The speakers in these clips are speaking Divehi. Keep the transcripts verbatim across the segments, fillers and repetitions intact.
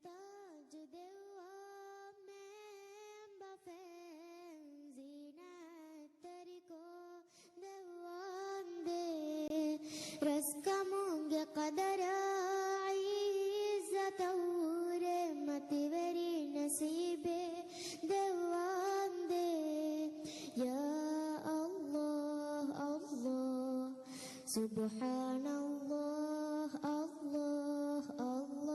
ތާޖު ދެއްވާ މޭނބަފައިން ޒީނަތްތެރިކޮށް ދެއްވާނދޭ. ރަސްކަމުގެ ޤަދަރާ ޢިއްޒަތަށް ހުރެ މަތިވެރި ނަސީބެއް ދެއްވާނދޭ. ޔާ ﷲ، ﷲ، ސުބްޙާނަﷲ، ﷲ، ﷲ.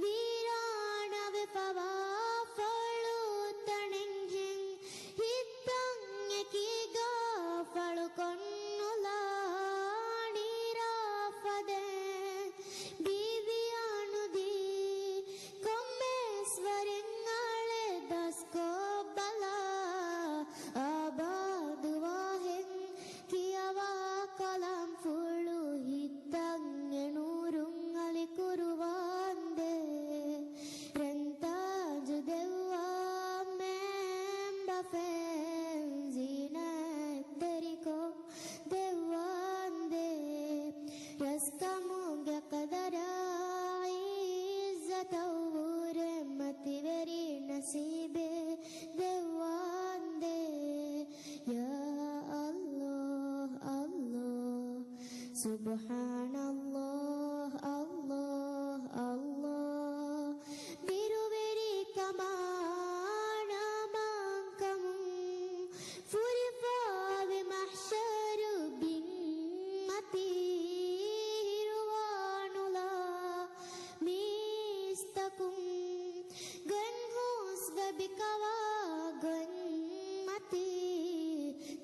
ވީރާނާވެފަވާ ފޮޅު ތަނެއްހެން ހިތްތައް އެކީގަ ފަޅުކޮށްނުލާ ނީރާ ފަދައިން ބީވިޔާ ނުދީ ކޮންމެސް ވަރެއް އަޅެ ދަސްކޮށްބަލާ އާބާދުވާހެން ކިޔަވާ ކަލަމްފުޅު ހިތްތައް އެ ނޫރުން އަލިކުރުވާނދޭ. ރަންތާޖު ދެއްވާ މޭނބަފައިން ޒީނަތްތެރިކޮށް ދެއްވާނދޭ. ރަސްކަމުގެ ޤަދަރާ ޢިއްޒަތަށް ހުރެ މަތިވެރި ނަސީބެއް ދެއްވާނދޭ. ޔާ ﷲ، ﷲ، ސުބްޙާނަﷲ، ﷲ، ﷲ. ބިރުވެރިކަމާ ނަމާންކަމުން ފުރިފައިވި މަޙްޝަރު ބިންމަތީ ހިރުވާނުލާ މީސްތަކުން ގޮތްހުސްވެ ބިކަވާ ގޮތްމަތީ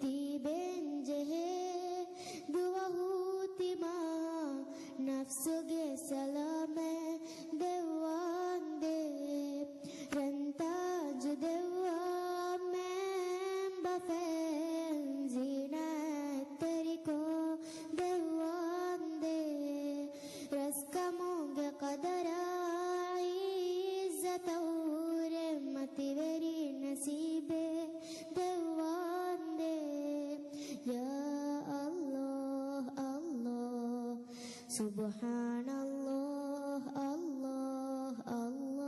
ތިބެންޖެހޭ ދުވަހު ތިމާ ނަފްސުގެ ސަލާމަތް ދެއްވާނދޭ. ރަންތާޖު ދެއްވާ މޭނބަފައިން ޒީނަތްތެރިކޮށް ދެއްވާނދޭ. ރަސްކަމުގެ ޤަދަރާ ޢިއްޒަތަށް ހުރެ މަތިވެރި ނަސީބެއް ދެއްވާނދޭ. ޔާ ﷲ، ﷲ، ސުބްޙާނަﷲ، ﷲ، ﷲ.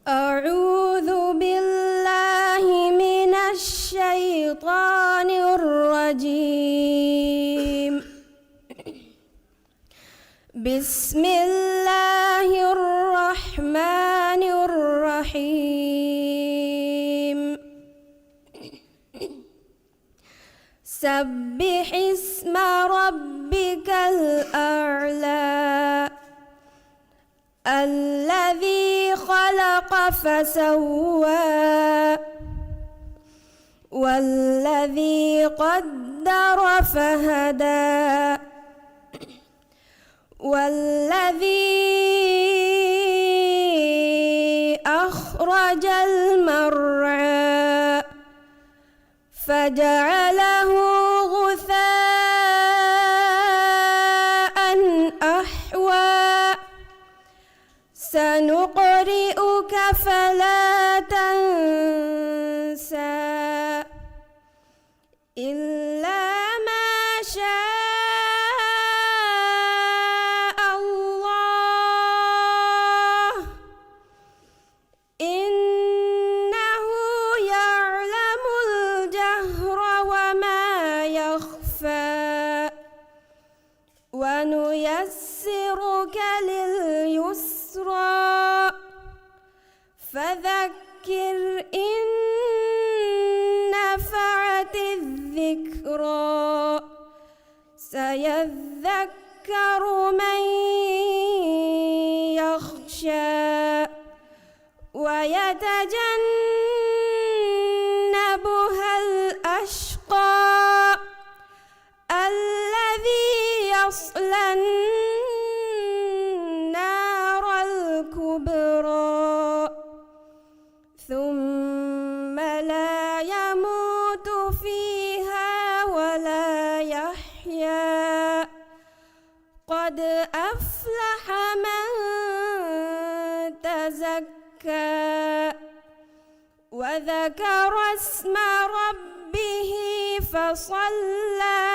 أعوذ بالله من الشيطان الرجيم. بسم الله الرحمن الرحيم. سبح اسم ربك الأعلى. الذي خلق فسوى. والذي قدر فهدى. والذي أخرج المرعى. فجعله غثاء أحوى. سنقرئك فلا تنسى. إلا ما شاء الله. إنه يعلم الجهر وما يخفى. ونيسرك لليسرى. فذكر وذكر اسم ربه فصلى.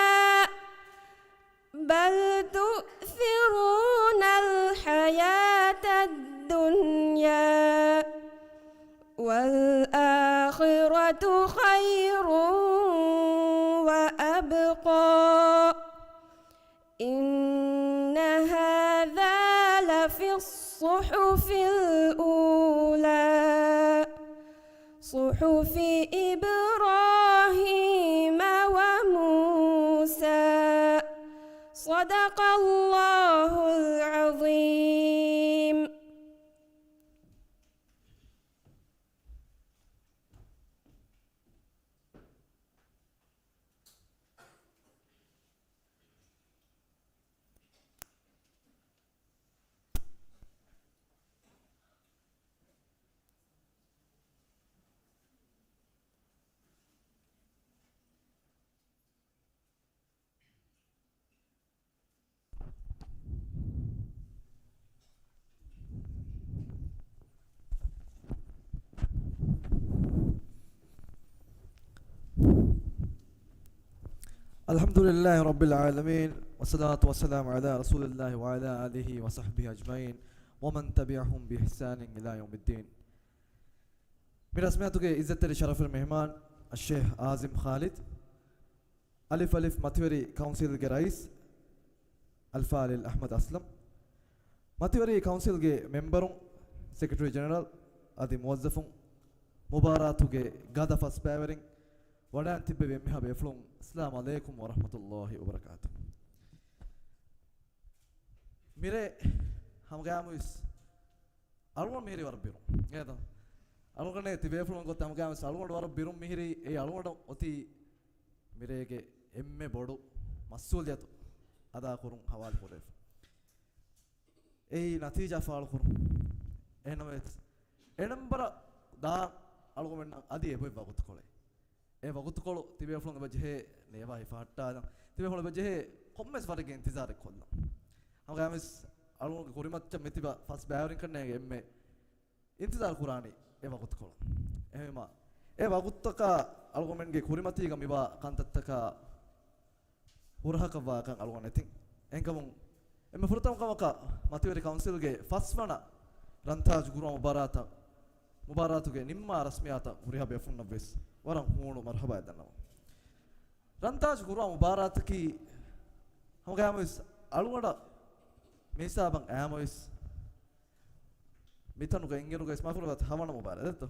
بل تؤثرون الحياة الدنيا والآخرة خير وأبقى. إن هذا لفي الصحف الأولى، صحف إبراهيم وموسى. صدق الله العظيم. الحمد لله رب العالمين، والصلاة والسلام على رسول الله وعلى آله وصحبه أجمعين، ومن تبعهم بإحسان إلى يوم الدين. މި ރަސްމިއްޔާތުގެ އިއްޒަތްތެރި ޝަރަފުވެރި މެހެމާން އައްޝޭޚް އާޒިމް ޚާލިދު، އަލިފް އަލިފް މަތިވެރި ކައުންސިލްގެ ރައީސް އަލްފާޟިލް އަޙްމަދު އަސްލަމް، މަތިވެރި ކައުންސިލްގެ މެމްބަރުން، ސެކްރެޓަރީ ޖެނެރަލް އަދި މުވައްޒަފުން، މުބާރާތުގެ ގަދަ ފަސް ބައިވެރިން، ވަޑައިން ތިއްބެވި އެންމެހާ ބޭފުޅުން، އައްސަލާމު ޢަލައިކުމް ވަރަޙްމަތުﷲި ވަބަރަކާތުހު. މިރޭ ހަމަގައިމުވެސް އަޅުގަނޑު މިހިރީ ވަރަށް ބިރުން. އޭތަ؟ އަޅުގަނޑޭ ތިބޭފުޅުން ގޮތަށް ހަމަގައިމުވެސް އަޅުގަނޑު ވަރަށް ބިރުން މިހިރީ. އެއީ އަޅުގަނޑަށް އޮތީ މިރޭގެ އެންމެ ބޮޑު މަސްއޫލިއްޔަތު އަދާކުރުން ހަވާލުކުރެވިފަ. އެއީ ނަތީޖާ ފާޅުކުރުން. އެހެންނަމަވެސް، އެނަންބަރަށް ދާން އަޅުގަނޑުމެންނަށް އަދި އެބޮތް ވަގުތުކޮޅެއް. އެ ވަގުތުކޮޅު ތިބޭފުޅުން އެބަ ޖެހޭ ނޭވާ ހިފަހައްޓާލަން. ތިބޭފުޅުން އެބަ ޖެހޭ ކޮންމެސް ވަރެއްގެ އިންތިޒާރެއް ކޮށްލަން. ހަމަގައިމުވެސް އަޅުގަނޑުގެ ކުރިމައްޗަށް މިތިބަ ފަސް ބައިވެރިން ކަންނޭނގެ އެންމެ އިންތިޒާރު ކުރާނީ އެ ވަގުތުކޮޅު. އެހެންވީމަ، އެ ވަގުތުތަކާ އަޅުގަނޑުމެންގެ ކުރިމަތީގަ މިވާ ކަންތައްތަކާ ހުރަހަކަށްވާކަން އަޅުގަނޑު ނެތިން. އެހެންކަމުން، އެންމެ ފުރަތަމަ ކަމަކަށް މަތިވެރި ކައުންސިލްގެ ފަސްވަނަ ރަންތާޖު ގުރުއާން މުބާރާތަށް، މުބާރާތުގެ ނިންމާ ރަސްމިއްޔާތަށް ހުރިހާ ބޭފުޅުންނަށްވެސް ވަރަށް ހޫނު މަރުޙަބާއެއް ދަންނަވަން. ރަންތާޖު ގުރުއާން މުބާރާތަކީ ހަމަގައިމުވެސް އަޅުގަނޑަށް މިހިސާބަށް އައިމަވެސް މިތަނުގަ އިންއިރުގައި މާފުރަތަ ހަވަނަ މުބާރާތް ދެއްތޯ؟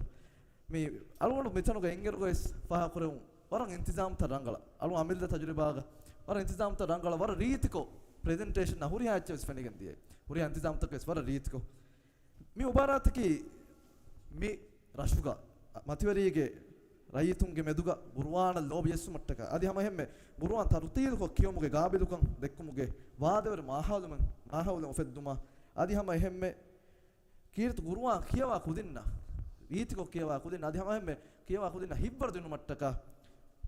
މި އަޅުގަނޑު މިތަނުގަ އިންއިރުގައި ފާހަގަކުރެވުނު ވަރަށް އިންތިޒާމްތައް ރަނގަޅަށް، އަޅު އަމިއްލަ ތަޖުރިބާގަ ވަރަށް އިންތިޒާމްތައް ރަނގަޅަށް، ވަރަށް ރީތިކޮށް ޕްރެޒެންޓޭޝަން ހުރިހާ އެއްޗެއް ވެސް ފެނިގެން ދިޔަ. ހުރިހާ އިންތިޒާމްތަކެއް ވެސް ވަރަށް ރީތިކޮށް. މި މުބާރާތަކީ މި ރަށުގަ މަތިވެރީގެ ރައްޔިތުންގެ މެދުގަ ގުރުއާނަށް ލޯބި ޖެއްސުމަށްޓަކާ އަދި ހަމައެހެންމެ ގުރުއާން ތަރުތީލުކޮށް ކިޔެވުމުގެ ގާބިލުކަން ދެއްކުމުގެ ވާދަވެރި މާހައުލުމެއް، މާހައުލެއް އުފެއްދުމަށް އަދި ހަމައެހެންމެ ކީރިތި ގުރުއާން ކިޔަވާ ކުދިންނަށް، ރީތިކޮށް ކިޔަވާ ކުދިންނަށް އަދި ހަމައެހެންމެ ކިޔަވާ ކުދިންނަށް ހިތްވަރު ދިނުމަށްޓަކާ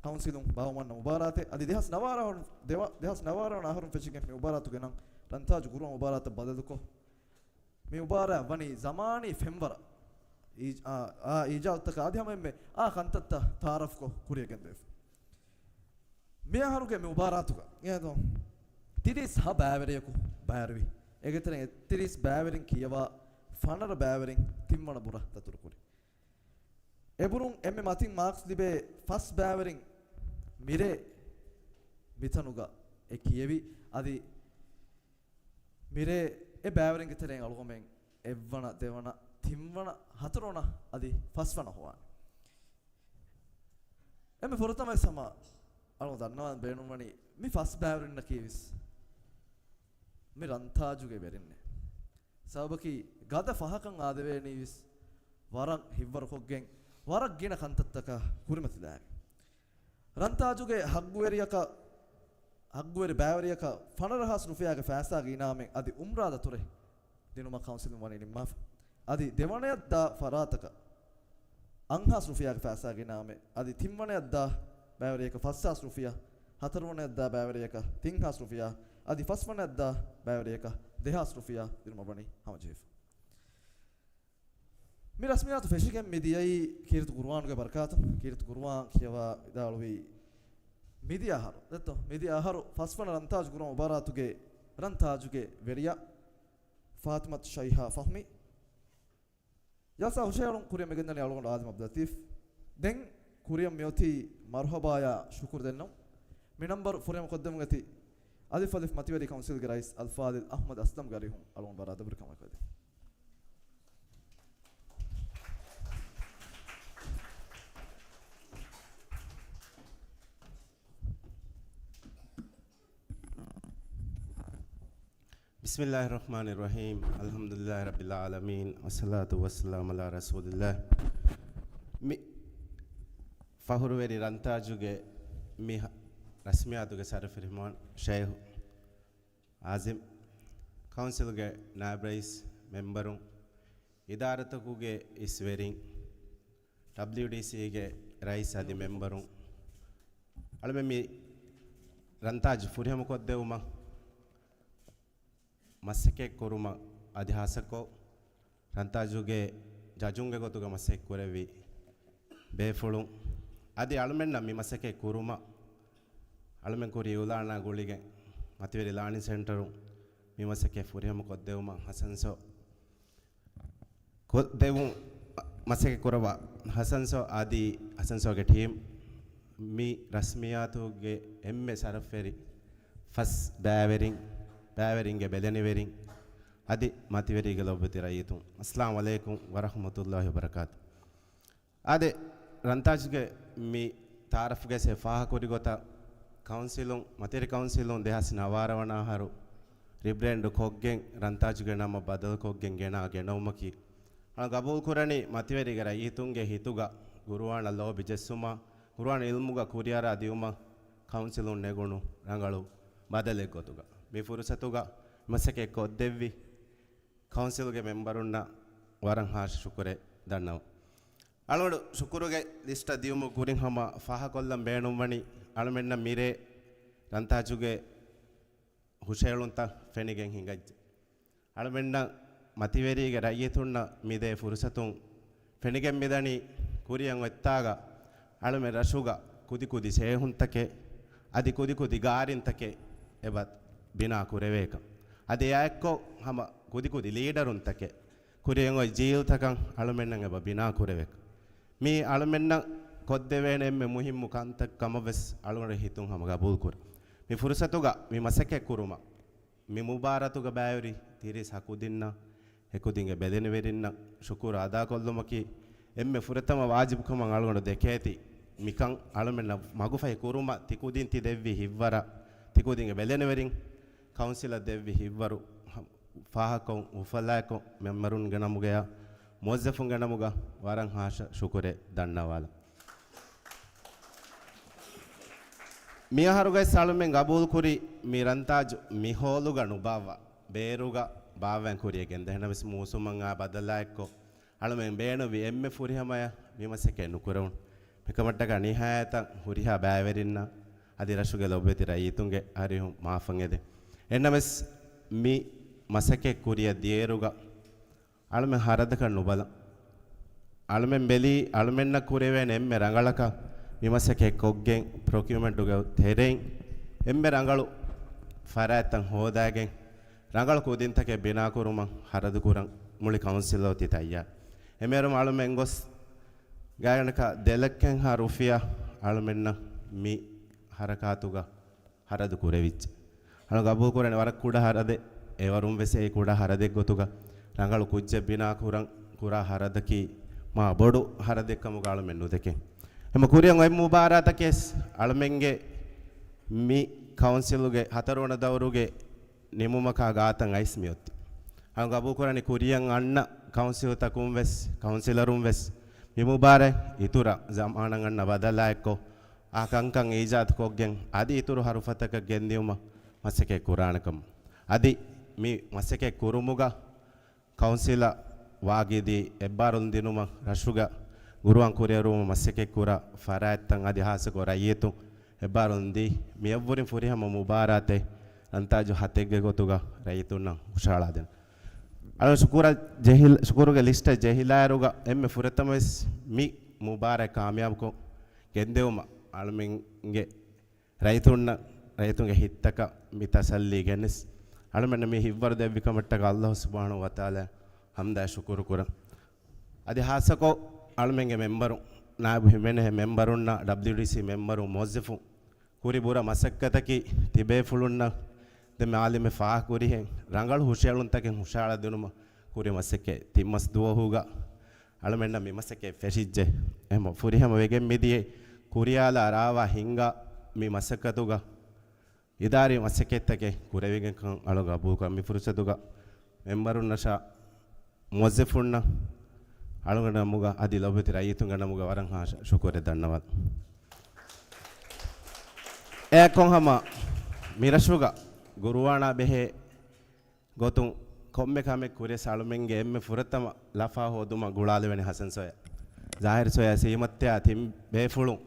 ކައުންސިލުން ބާއްވަމުން ވަންނަ މުބާރާތެއް. އަދި ދެހާސް ނަވާރަ އަހަރު، ދެވަ-، ދެހާސް ނަވާރަ ވަނަ އަހަރުން ފެށިގެން މި މުބާރާތުގެ ނަން ރަންތާޖު ގުރުއާން މުބާރާތަށް ބަދަލުކޮށް، މި މުބާރާތް ވަނީ ޒަމާނީ ފެންވަރަށް އީ-، އާ، އާ އީޖާދުތަކާ އަދި ހަމައެންމެ އާ ކަންތައްތައް ތައާރަފްކޮށް ކުރިއަށް ގެންދެވިފަ. މިއަހަރުގެ މި މުބާރާތުގަ އެހެން ތިރީސް ހަ ބައިވެރިޔަކު ބައިވެރިވި. އޭގެ ތެރެއިން އެއްތިރީސް ބައިވެރިން ކިޔަވާ، ފަނަރަ ބައިވެރިން ތިންވަނަ ބުރަށް ދަތުރުކުރި. އެބުރުން އެންމެ މަތިން މާކްސް ލިބޭ ފަސް ބައިވެރިން މިރޭ މިތަނުގަ އެ ކިޔެވި. އަދި މިރޭ އެ ބައިވެރިންގެ ތެރެއިން އަޅުގަނޑުމެން އެއްވަނަ، ދެވަނަ، ތިންވަނަ، ހަތަރުވަނަ އަދި ފަސްވަނަ ހޮވާނެ. އެންމެ ފުރަތަމަވެސް ހަމަ އަޅުގަނޑު ދަންނަވާން ބޭނުންވަނީ މި ފަސް ބައިވެރިންނަކީވެސް މި ރަންތާޖުގެ ވެރިންނޭ. ސަބަބަކީ ގަދަ ފަހަކަށް އާދެވޭނީވެސް ވަރަށް ހިތްވަރުކޮށްގެން ވަރަށް ގިނަ ކަންތައްތަކަށް ކުރިމަތިލާގެން. ރަންތާޖުގެ ހައްގުވެރިޔަކަށް، ހައްގުވެރި ބައިވެރިޔަކަށް ފަނަރަ ހާސް ރުފިޔާގެ ފައިސާގެ އިނާމެއް އަދި އުމްރާ ދަތުރެއް ދިނުމަށް ކައުންސިލުން ވަނީ ނިންމާފަ. އަދި ދެވަނަޔަށް ދާ ފަރާތަކަށް އަށްހާސް ރުފިޔާގެ ފައިސާގެ އިނާމެއް އަދި ތިންވަނަޔަށް ދާ ބައިވެރިޔަކަށް ފަސްހާސް ރުފިޔާ، ހަތަރުވަނަޔަށް ދާ ބައިވެރިޔަކަށް ތިންހާސް ރުފިޔާ، އަދި ފަސްވަނަޔަށް ދާ ބައިވެރިޔަކަށް ދެހާސް ރުފިޔާ ދިނުމަށް ވަނީ ހަމަޖެހިފަ. މި ރަސްމިއްޔާތު ފެށިގެން މި ދިޔައީ ކީރިތި ޤުރުއާނުގެ ބަރަކާތުން. ކީރިތި ޤުރުއާން ކިޔަވާ ވިދާޅުވީ މިދިޔަ އަހަރު ދެއްތޯ؟ މިދިޔަ އަހަރު ފަސްވަނަ ރަންތާޖު ޤުރުއާން މުބާރާތުގެ ރަންތާޖުގެ ވެރިޔާ ފާތިމަތު ޝައިހާ ފަހުމީ. ޖަލްސާ ހުށަހެޅުން ކުރިއަށް މިގެންދަނީ އަޅުގަނޑު އާދިމް އަބްދުލްލަތީފް. ދެން ކުރިއަށް މިއޮތީ މަރުޙަބާޔާ ޝުކުރު ދެންނެވުން. މި ނަންބަރު ފުރިހަމަ ކޮށްދެމުން އެތި އަލިފް އަލިފް މަތިވެރި ކައުންސިލްގެ ރައީސް އަލްފާޟިލް އަޙްމަދު އަސްލަމް ގެ އަރިހުން އަޅުގަނޑު ބަރާ ދަބުރި ކަމަށް ވެދެން. بسم الله الرحمن الرحيم. الحمد لله رب العالمين. والصلاة والسلام على رسول الله. މި ފަޚުރުވެރި ރަންތާޖުގެ މި ރަސްމިއްޔާތުގެ ސަރުފުރިހަމަ ޝައިހު އާޒިމް، ކައުންސިލްގެ ނާއިބް ރައީސް، މެމްބަރުން، އިދާރަތަކުގެ އިސްވެރިން، ޑަބްލިޔުޑީސީގެ ރައީސް އަދި މެމްބަރުން، އަޅުމެން މި ރަންތާޖު ފުރިހަމަކޮށްދެވުމަށް މަސައްކަތް ކުރުމަށް އަދި ހާއްސަކޮށް ރަންތާޖުގެ ޖަޖުންގެ ގޮތުގަ މަސައްކަތް ކުރެއްވި ބޭފުޅުން އަދި އަޅުމެންނަށް މި މަސައްކަތް ކުރުމަށް އަޅުމެން ކުރި އިޢުލާނާ ގުޅިގެން މަތިވެރި ލާނިން ސެންޓަރުން މި މަސައްކަތް ފުރިހަމަ ކޮށްދެވުމަށް ހަސަންސޯ ކޮށްދެވުން މަސައްކަތް ކުރައްވާ ހަސަންސޯ އަދި ހަސަންސޯގެ ޓީމް މި ރަސްމިއްޔާތުގެ އެންމެ ޝަރަފްވެރި ފަސް ބައިވެރިން، ބައިވެރިންގެ ބެލެނިވެރިން އަދި މަތިވެރީގެ ލޮބުވެތި ރައްޔިތުން، އައްސަލާމު ޢަލައިކުމް ވަރަޙްމަތުﷲި ވަބަރަކާތު. އާދެ، ރަންތާޖުގެ މި ތައާރަފްގެ ފާހަކުރި ގޮތަށް ކައުންސިލުން، މަތިވެރި ކައުންސިލުން ދެހާސް ނަވާރަ ވަނަ އަހަރު ރީބްރޭންޑް ކޮށްގެން ރަންތާޖުގެ ނަމަށް ބަދަލުކޮށްގެން ގެނާ ގެނައުމަކީ، އަޅު ގަބޫލުކުރަނީ މަތިވެރިގެ ރައްޔިތުންގެ ހިތުގަ ޤުރުއާނަށް ލޯބި ޖެއްސުމާ، ޤުރުއާން ޢިލްމުގަ ކުރިއަރާ ދިއުމަށް ކައުންސިލުން ނެގުނު ރަނގަޅު ބަދަލެއްގޮތުގަ، މި ފުރުސަތުގަ މަސައްކަތް ކޮށްދެއްވި ކައުންސިލުގެ މެމްބަރުންނަށް ވަރަށް ހާސް ޝުކުރެއް ދަންނަވަން. އަޅުގަނޑު ޝުކުރުގެ ލިސްޓަށް ދިޔުމުގެ ކުރިން ހަމަ ފާހަކޮށްލަން ބޭނުންވަނީ، އަޅުމެންނަށް މިރޭ ރަންތާޖުގެ ހުށަހެޅުންތައް ފެނިގެން ހިނގައްޖެ. އަޅުމެންނަށް މަތިވެރީގެ ރައްޔިތުންނަށް މިދޭ ފުރުސަތުން ފެނިގެން މިދަނީ ކުރިއަށް އޮތްތާގަ އަޅުމެން ރަށުގަ ކުދިކުދި ސޭހުންތަކެއް އަދި ކުދިކުދި ގާރިންތަކެއް އެބަ ބިނާ ކުރެވޭކަން. އަދި އެއާއެއްކޮށް ހަމަ ކުދިކުދި ލީޑަރުންތަކެއް ކުރިއަށް އޮތް ޖީލްތަކަށް އަޅުމެންނަށް އެބަ ބިނާ ކުރެވޭކަން. މީ އަޅުމެންނަށް ކޮށްދެވޭނެ އެންމެ މުހިއްމު ކަންތައް ކަމަށް ވެސް އަޅުގަނޑު ހިތުން ހަމަ ގަބޫލުކުރަން. މި ފުރުސަތުގަ މި މަސައްކަތް ކުރުމަށް މި މުބާރާތުގަ ބައިވެރި ތިރީސް ހަ ކުދިންނަށް، އެ ކުދިންގެ ބެލެނިވެރިންނަށް ޝުކުރު އަދާކޮށްލުމަކީ އެންމެ ފުރަތަމަ ވާޖިބުކަމަށް އަޅުގަނޑު ދެކޭތީ. މިކަން އަޅުމެންނަށް މަގުފަހި ކުރުމަށް ތިކުދިން ތި ދެއްވި ހިތްވަރަށް، ތިކުދިންގެ ބެލެނިވެރިން، ކައުންސިލަށް ދެއްވި ހިތްވަރު ފާހަކޮށް، އުފަލާއެކު މެމްބަރުންގެ ނަމުގަޔާ މުވައްޒަފުންގެ ނަމުގަ ވަރަށް ހާސް ޝުކުރެއް ދަންނަވާލަން. މިއަހަރުގައި އަޅުމެން ގަބޫލުކުރި މި ރަންތާޖު މި ހޯލުގަ ނުބާއްވާ، ބޭރުގަ ބާއްވަން ކުރިޔަށް ގެންދޭ. އެހެނަސް މޫސުމަށް އާ ބަދަލާއެއްކޮށް، އަޅުމެން ބޭނުންވި އެންމެ ފުރިހަމަޔަށް މި މަސައްކަތް ނުކުރެވުނު. މިކަމަށްޓަކާ ނިހާޔަތަށް ހުރިހާ ބައިވެރިންނަށް އަދި ރަށުގެ ލޮބުވެތި ރައްޔިތުންގެ އަރިހުން މާފަށް އެދެން. އެހެނަސް މި މަސައްކަތް ކުރިއަށް ދިޔައިރުގަ އަޅުމެން ހަރަދަކަށް ނުބަލަން. އަޅުމެން ބެލީ، އަޅުމެންނަށް ކުރެވޭނެ އެންމެ ރަނގަޅަކަށް މި މަސައްކަތް ކޮށްގެން، ޕްރޮކިއުމަންޓުގެ ތެރެއިން އެންމެ ރަނގަޅު ފަރާތްތައް ހޯދާގެން، ރަނގަޅު ކުދިންތަކެއް ބިނާކުރުމަށް ހަރަދުކުރަން މުޅި ކައުންސިލް އޮތީ ތައްޔާރު. އެމެރުމް އަޅުމެން ގޮސް ގާތްގަނޑަކަށް ދެ ލައްކައެއްހާ ރުފިޔާ އަޅުމެންނަށް މި ހަރަކާތުގަ ހަރަދު ކުރެވިއްޖެ. އަޅު ގަބޫލު ކުރަނީ ވަރަށް ކުޑަ ހަރަދެއް، އެވަރުން ވެސް އެ ކުޑަ ހަރަދެއް ގޮތުގަ ރަނގަޅު ކުއްޖެއް ބިނާ ކުރަން ކުރާ ހަރަދަކީ މާ ބޮޑު ހަރަދެއް ކަމުގަ އަޅުމެން ނުދެކެން. ހަމަ ކުރިއަށް އޮތް މުބާރާތަކެސް އަޅުމެންގެ މި ކައުންސިލުގެ ހަތަރުވަނަ ދައުރުގެ ނިމުމަކާ ގާތަށް އައިސް މިއޮތީ. އަޅު ގަބޫލު ކުރަނީ ކުރިއަށް އަންނަ ކައުންސިލުތަކުން ވެސް، ކައުންސިލަރުން ވެސް މި މުބާރާތް އިތުރަށް ޒަމާނަށް އަންނަ ބަދަލާއެއްކޮށް، އާ ކަންކަން އީޖާދުކޮށްގެން އަދި އިތުރު ހަރުފަތަކަށް ގެންދިއުމަށް މަސައްކަތް ކުރާނެކަމަށް. އަދި މި މަސައްކަތް ކުރުމުގަ ކައުންސިލަށް ވާގިދީ އެއްބާރުލުން ދިނުމަށް ރަށުގަ ގުރުއާން ކުރިއަރުވުމަށް މަސައްކަތް ކުރާ ފަރާތްތައް އަދި ހާއްސަކޮށް ރައްޔިތުން އެއްބާރުލުން ދީ މިއަށްވުރިން ފުރިހަމަ މުބާރާތެއް ރަންތާޖު ހަތެއްގެ ގޮތުގަ ރައްޔިތުންނަށް ހުށަހަޅާދޭން. އަޅު ޝުކުރަށް ޖެހިލް-، ޝުކުރުގެ ލިސްޓަށް ޖެހިލާއިރުގަ އެންމެ ފުރަތަމަވެސް މި މުބާރާތް ކާމިޔާބުކޮށް ގެންދެވުމަށް އަޅުމެންގެ ރައްޔިތުންނަށް، ރައްޔިތުންގެ ހިތްތަކަށް މި ތަސައްލީ ގެނެސް، އަޅުމެންނަށް މި ހިތްވަރު ދެއްވި ކަމަށްޓަކައި އައްލާހު ސުބްޙާނަހު ވަތަޢާލާ ޙަމްދާ ޝުކުރު ކުރަން. އަދި ޚާއްޞަކޮށް އަޅުމެންގެ މެމްބަރު، ނާއިބު ހިމެނޭ މެމްބަރުންނާ، ޑަބްލިޔުޑީސީ މެމްބަރު، މުވައްޒަފު ކުރި ބުރަ މަސައްކަތަކީ ތިބޭފުޅުންނަށް ދެ މާލެމެ ފާހަގަކުރިހެން ރަނގަޅު ހުށައެޅުންތަކެއް ހުށައަޅަދިނުމަށް ކުރި މަސައްކަތް. ތިން މަސް ދުވަހުގަ އަޅުމެންނަށް މި މަސައްކަތް ފެށިއްޖެ. އެހެން ފުރިހަމަ ވެގެން މިދިޔަ ކުރިޔާލާ ރާވާ ހިންގާ މި މަސައްކަތުގަ އިދާރީ މަސައްކަތްތަކެއް ކުރެވިގެންކަން އަޅު ގަބޫލުކުރަން. މި ފުރުސަތުގަ މެމްބަރުންނަށާ މުވައްޒަފުންނަށް އަޅުގަނޑު ނަމުގަ އަދި ލޮބުވެތި ރައްޔިތުންގެ ނަމުގަ ވަރަށް ހާ ޝު-، ޝުކުރެއް ދަންނަވަން. އެއަކޮން ހަމަ މިރަށުގަ ގުރުއާނާ ބެހޭ ގޮތުން ކޮންމެ ކަމެއް ކުރިޔަސް އަޅުމެންގެ އެންމެ ފުރަތަމަ ލަފާ ހޯދުމަށް ގުޅާލެވޭނެ ހަސަން ސޯޔާ. ޒާހިރު ސޯޔާ ސީމަތްތެޔާ ތިން ބޭފުޅުން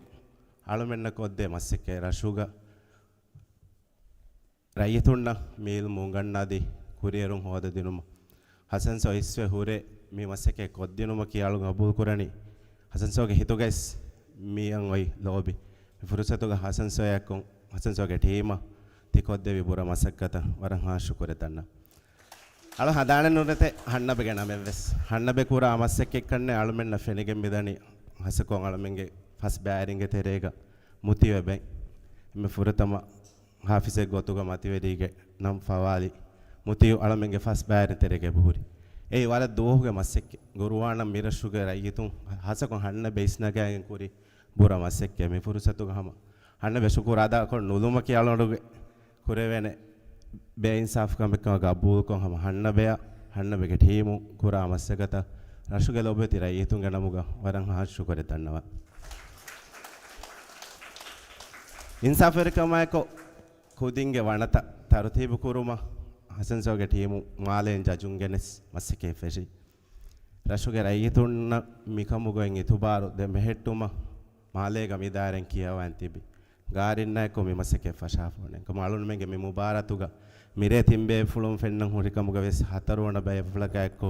އަޅުމެންނަށް ކޮށްދޭ މަސައްކަތް ރަށުގަ ރައްޔިތުންނަށް މި އިލްމު އުނގަންނާދީ ކުރިއެރުން ހޯދަދިނުމަށް ހަސަން ސޯ އިސްވެ ހުރެ މި މަސައްކަތް ކޮށްދިނުމަކީ އަޅު ގަބޫލުކުރަނީ ހަސަން ސޯގެ ހިތުގައިސް މިއަށް އޮތް ލޯބި. މި ފުރުސަތުގަ ހަސަން ސޯޔާއެއްކޮށް ހަސަން ސޯގެ ޓީމަށް ތި ކޮށްދެވި ބުރަ މަސައްކަތަށް ވަރަށް ހާ ޝުކުރެއް ދަންނަ. އަޅު ހަނދާނެއް ނުނެތެ ހަންނަބެގެ ނަމެއްވެސް. ހަންނަބެ ކުރާ މަސައްކަތްކަންނެއް އަޅުމެންނަށް ފެނިގެން މިދަނީ ހަސަކޮށް އަޅުމެންގެ ފަސް ބައިވެރިންގެ ތެރޭގަ މުތިވެ ބެން. އެންމެ ފުރަތަމަ ހާފިޒެއް ގޮތުގަ މަތިވެރީގެ ނަން ފަވާލި މުތިއު އަޅަމެންގެ ފަސް ބައިވެރިން ތެރޭގަ އެބަހުރި. އެއީ ވަރަށް ދުވަހުގެ މަސައްކަތް. ގުރުއާނަށް މިރަށުގެ ރައްޔިތުން ހަސަކޮށް ހަންނަބެ އިސްނަގާގެން ކުރި ބުރަ މަސައްކަތް. މި ފުރުސަތުގަ ހަމަ ހަންނަބެ ޝުކުރު އަދާކޮށް ނުލުމަކީ އަޅުގަނޑުގެ ކުރެވޭނެ ބޭއިންސާފު ކަމެއްކަމަށް ގަބޫލުކޮށް ހަމަ ހަންނަބެއަށް ހަންނަބެގެ ޓީމު ކުރާ މަސައްކަތަށް ރަށުގެ ލޮބުވެތި ރައްޔިތުންގެ ނަމުގަ ވަރަށް ހާ ޝުކުރެއް ދަންނަވަން. އިންސާފުވެރިކަމާއެކު ކުދިންގެ ވަނަތައް ތަރުތީބު ކުރުމަށް ހަސަން ސޯގެ ޓީމު މާލޭން ޖަޖުން ގެނެސް މަސައްކަތް ފެށި. ރަށުގެ ރައްޔިތުންނަށް މިކަމުގައި އިތުބާރު ދެ މެހެއްޓުމަށް މާލޭގަ މި ދާއިރާއިން ކިޔަވާން ތިބި. ގާރިންނާއެކު މި މަސައްކަތް ފަށާފަވަނީ. އެކަމަ އަޅުންމެންގެ މި މުބާރާތުގަ މިރޭ ތިން ބޭފުޅުން ފެންނަން ހުރި ކަމުގަ ވެސް ހަތަރުވަނަ ބޭފުޅަކާއެކު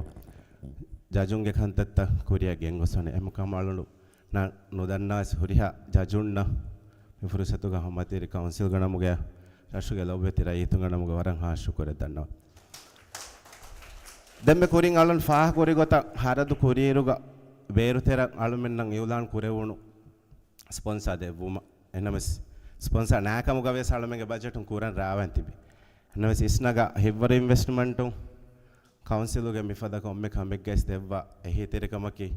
ޖަޖުންގެ ކަންތައްތައް ކުރިއަށް ގެންގޮސްފަނީ. އެހެންކަމު އަޅުނު ނަ-، ނުދަންނަވަސް ހުރިހާ ޖަޖުންނަށް މި ފުރުސަތުގަ ހަމަތިރި ކައުންސިލްގެ ނަމުގައި ރަށުގެ ލޮބުވެތި ރައްޔިތުންގެ ނަމުގަ ވަރަށް ހާ ޝުކުރެއް ދަންނަވަން. ދެންމެ ކުރިން އަޅުން ފާހަގަކުރި ގޮތަށް ހަރަދު ކުރިއިރުގަ ބޭރުތެރެ އަޅުމެންނަށް އިއުލާން ކުރެވުނު ސްޕޮންސާ ދެއްވުމަށް. އެނަމެސް ސްޕޮންސާ ނާކަމުގަ ވެސް އަޅުމެންގެ ބަޖެޓުން ކުރަން ރާވަން ތިބި. އެނަމެސް އިސްނަގަ ހިއްވަރު އިންވެސްޓްމަންޓުން ކައުންސިލުގެ މިފަދަ ކޮންމެ ކަމެއްގައިސް ދެއްވާ އެހީތެރިކަމަކީ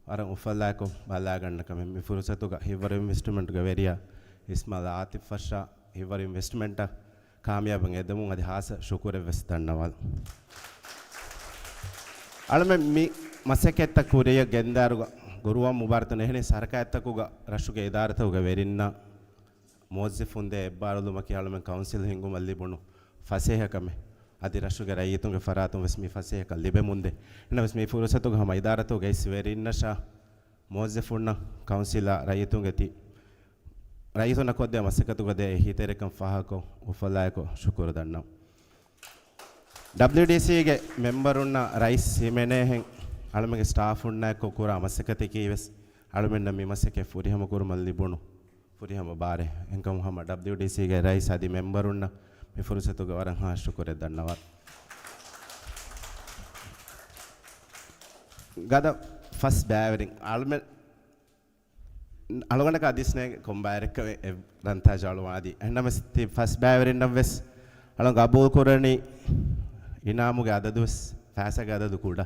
ވަރަށް އުފަލާއެކު ބަލާގަންނަ ކަމެއް. މި ފުރުސަތުގަ ހިއްވަރު އިންވެސްޓްމަންޓުގެ ވެރިޔާ އިސްމާލް އާތިފް ފަށާ ހިއްވަރު އިންވެސްޓްމަންޓަށް ކާމިޔާބުން އެދެމުން އަދި ހާއްސަ ޝުކުރެއްވެސް ދަންނަވާލަން. އަޅުމެން މި މަސައްކަތްތައް ކުރިއަށް ގެންދާއިރުގަ ގުރުއާން މުބާރާތުން އެހެނި ސަރަކާތްތަކުގަ ރަށުގެ އިދާރާތަކުގެ ވެރިންނަށް މުވައްޒަފުން ދޭ އެއްބާރުލުމަކީ އަޅުމެން ކައުންސިލް ހިންގުމަށް ލިބުނު ފަސޭހަކަމެއް. އަދި ރަށުގެ ރައްޔިތުންގެ ފަރާތުން ވެސް މި ފަސޭހަކަން ލިބެމުންދޭ. އެނަމެސް މި ފުރުސަތުގަ ހަމަ އިދާރާތަކުގެ އިސް ވެރިންނަށާ މުވައްޒަފުންނަށް ކައުންސިލާ ރައްޔިތުންގެ ތި-، ރައްޔިތުންނަށް ކޮށްދޭ މަސައްކަތުގަ ދޭ އެހީތެރިކަން ފާހަގަކޮށް އުފަލާއެކު ޝުކުރު ދަންނަވަން. ޑަބްލިޔުޑީސީގެ މެމްބަރުންނާ ރައީސް ހިމެނޭހެން އަޅުމެންގެ ސްޓާފުންނާއެކު ކުރާ މަސައްކަތަކީ ވެސް އަޅުމެންނަށް މި މަސައްކަތް ފުރިހަމަ ކުރުމަށް ލިބުނު ފުރިހަމަ ބާރެއް. އެހެންކަމުން ހަމަ ޑަބްލިޔުޑީސީގެ ރައީސް އަދި މެމްބަރުންނަށް މި ފުރުސަތުގަ ވަރަށް ހާ ޝުކުރެއް ދަންނަވާ. ގަދަ ފަސް ބައިވެރިން އަޅުމެން އަޅުގަނޑަކަށް އަދިސް ނޭނގެ ކޮން ބައިވެރިއެއްކަމެއް އެ ރަންތާޖު އަޅުވާދީ. އެހެންނަމަވެސް ތި ފަސް ބައިވެރިންނަށްވެސް އަޅުން ގަބޫލުކުރަނީ އިނާމުގެ އަދަދުވެސް ފައިސާގެ އަދަދު ކުޑަ.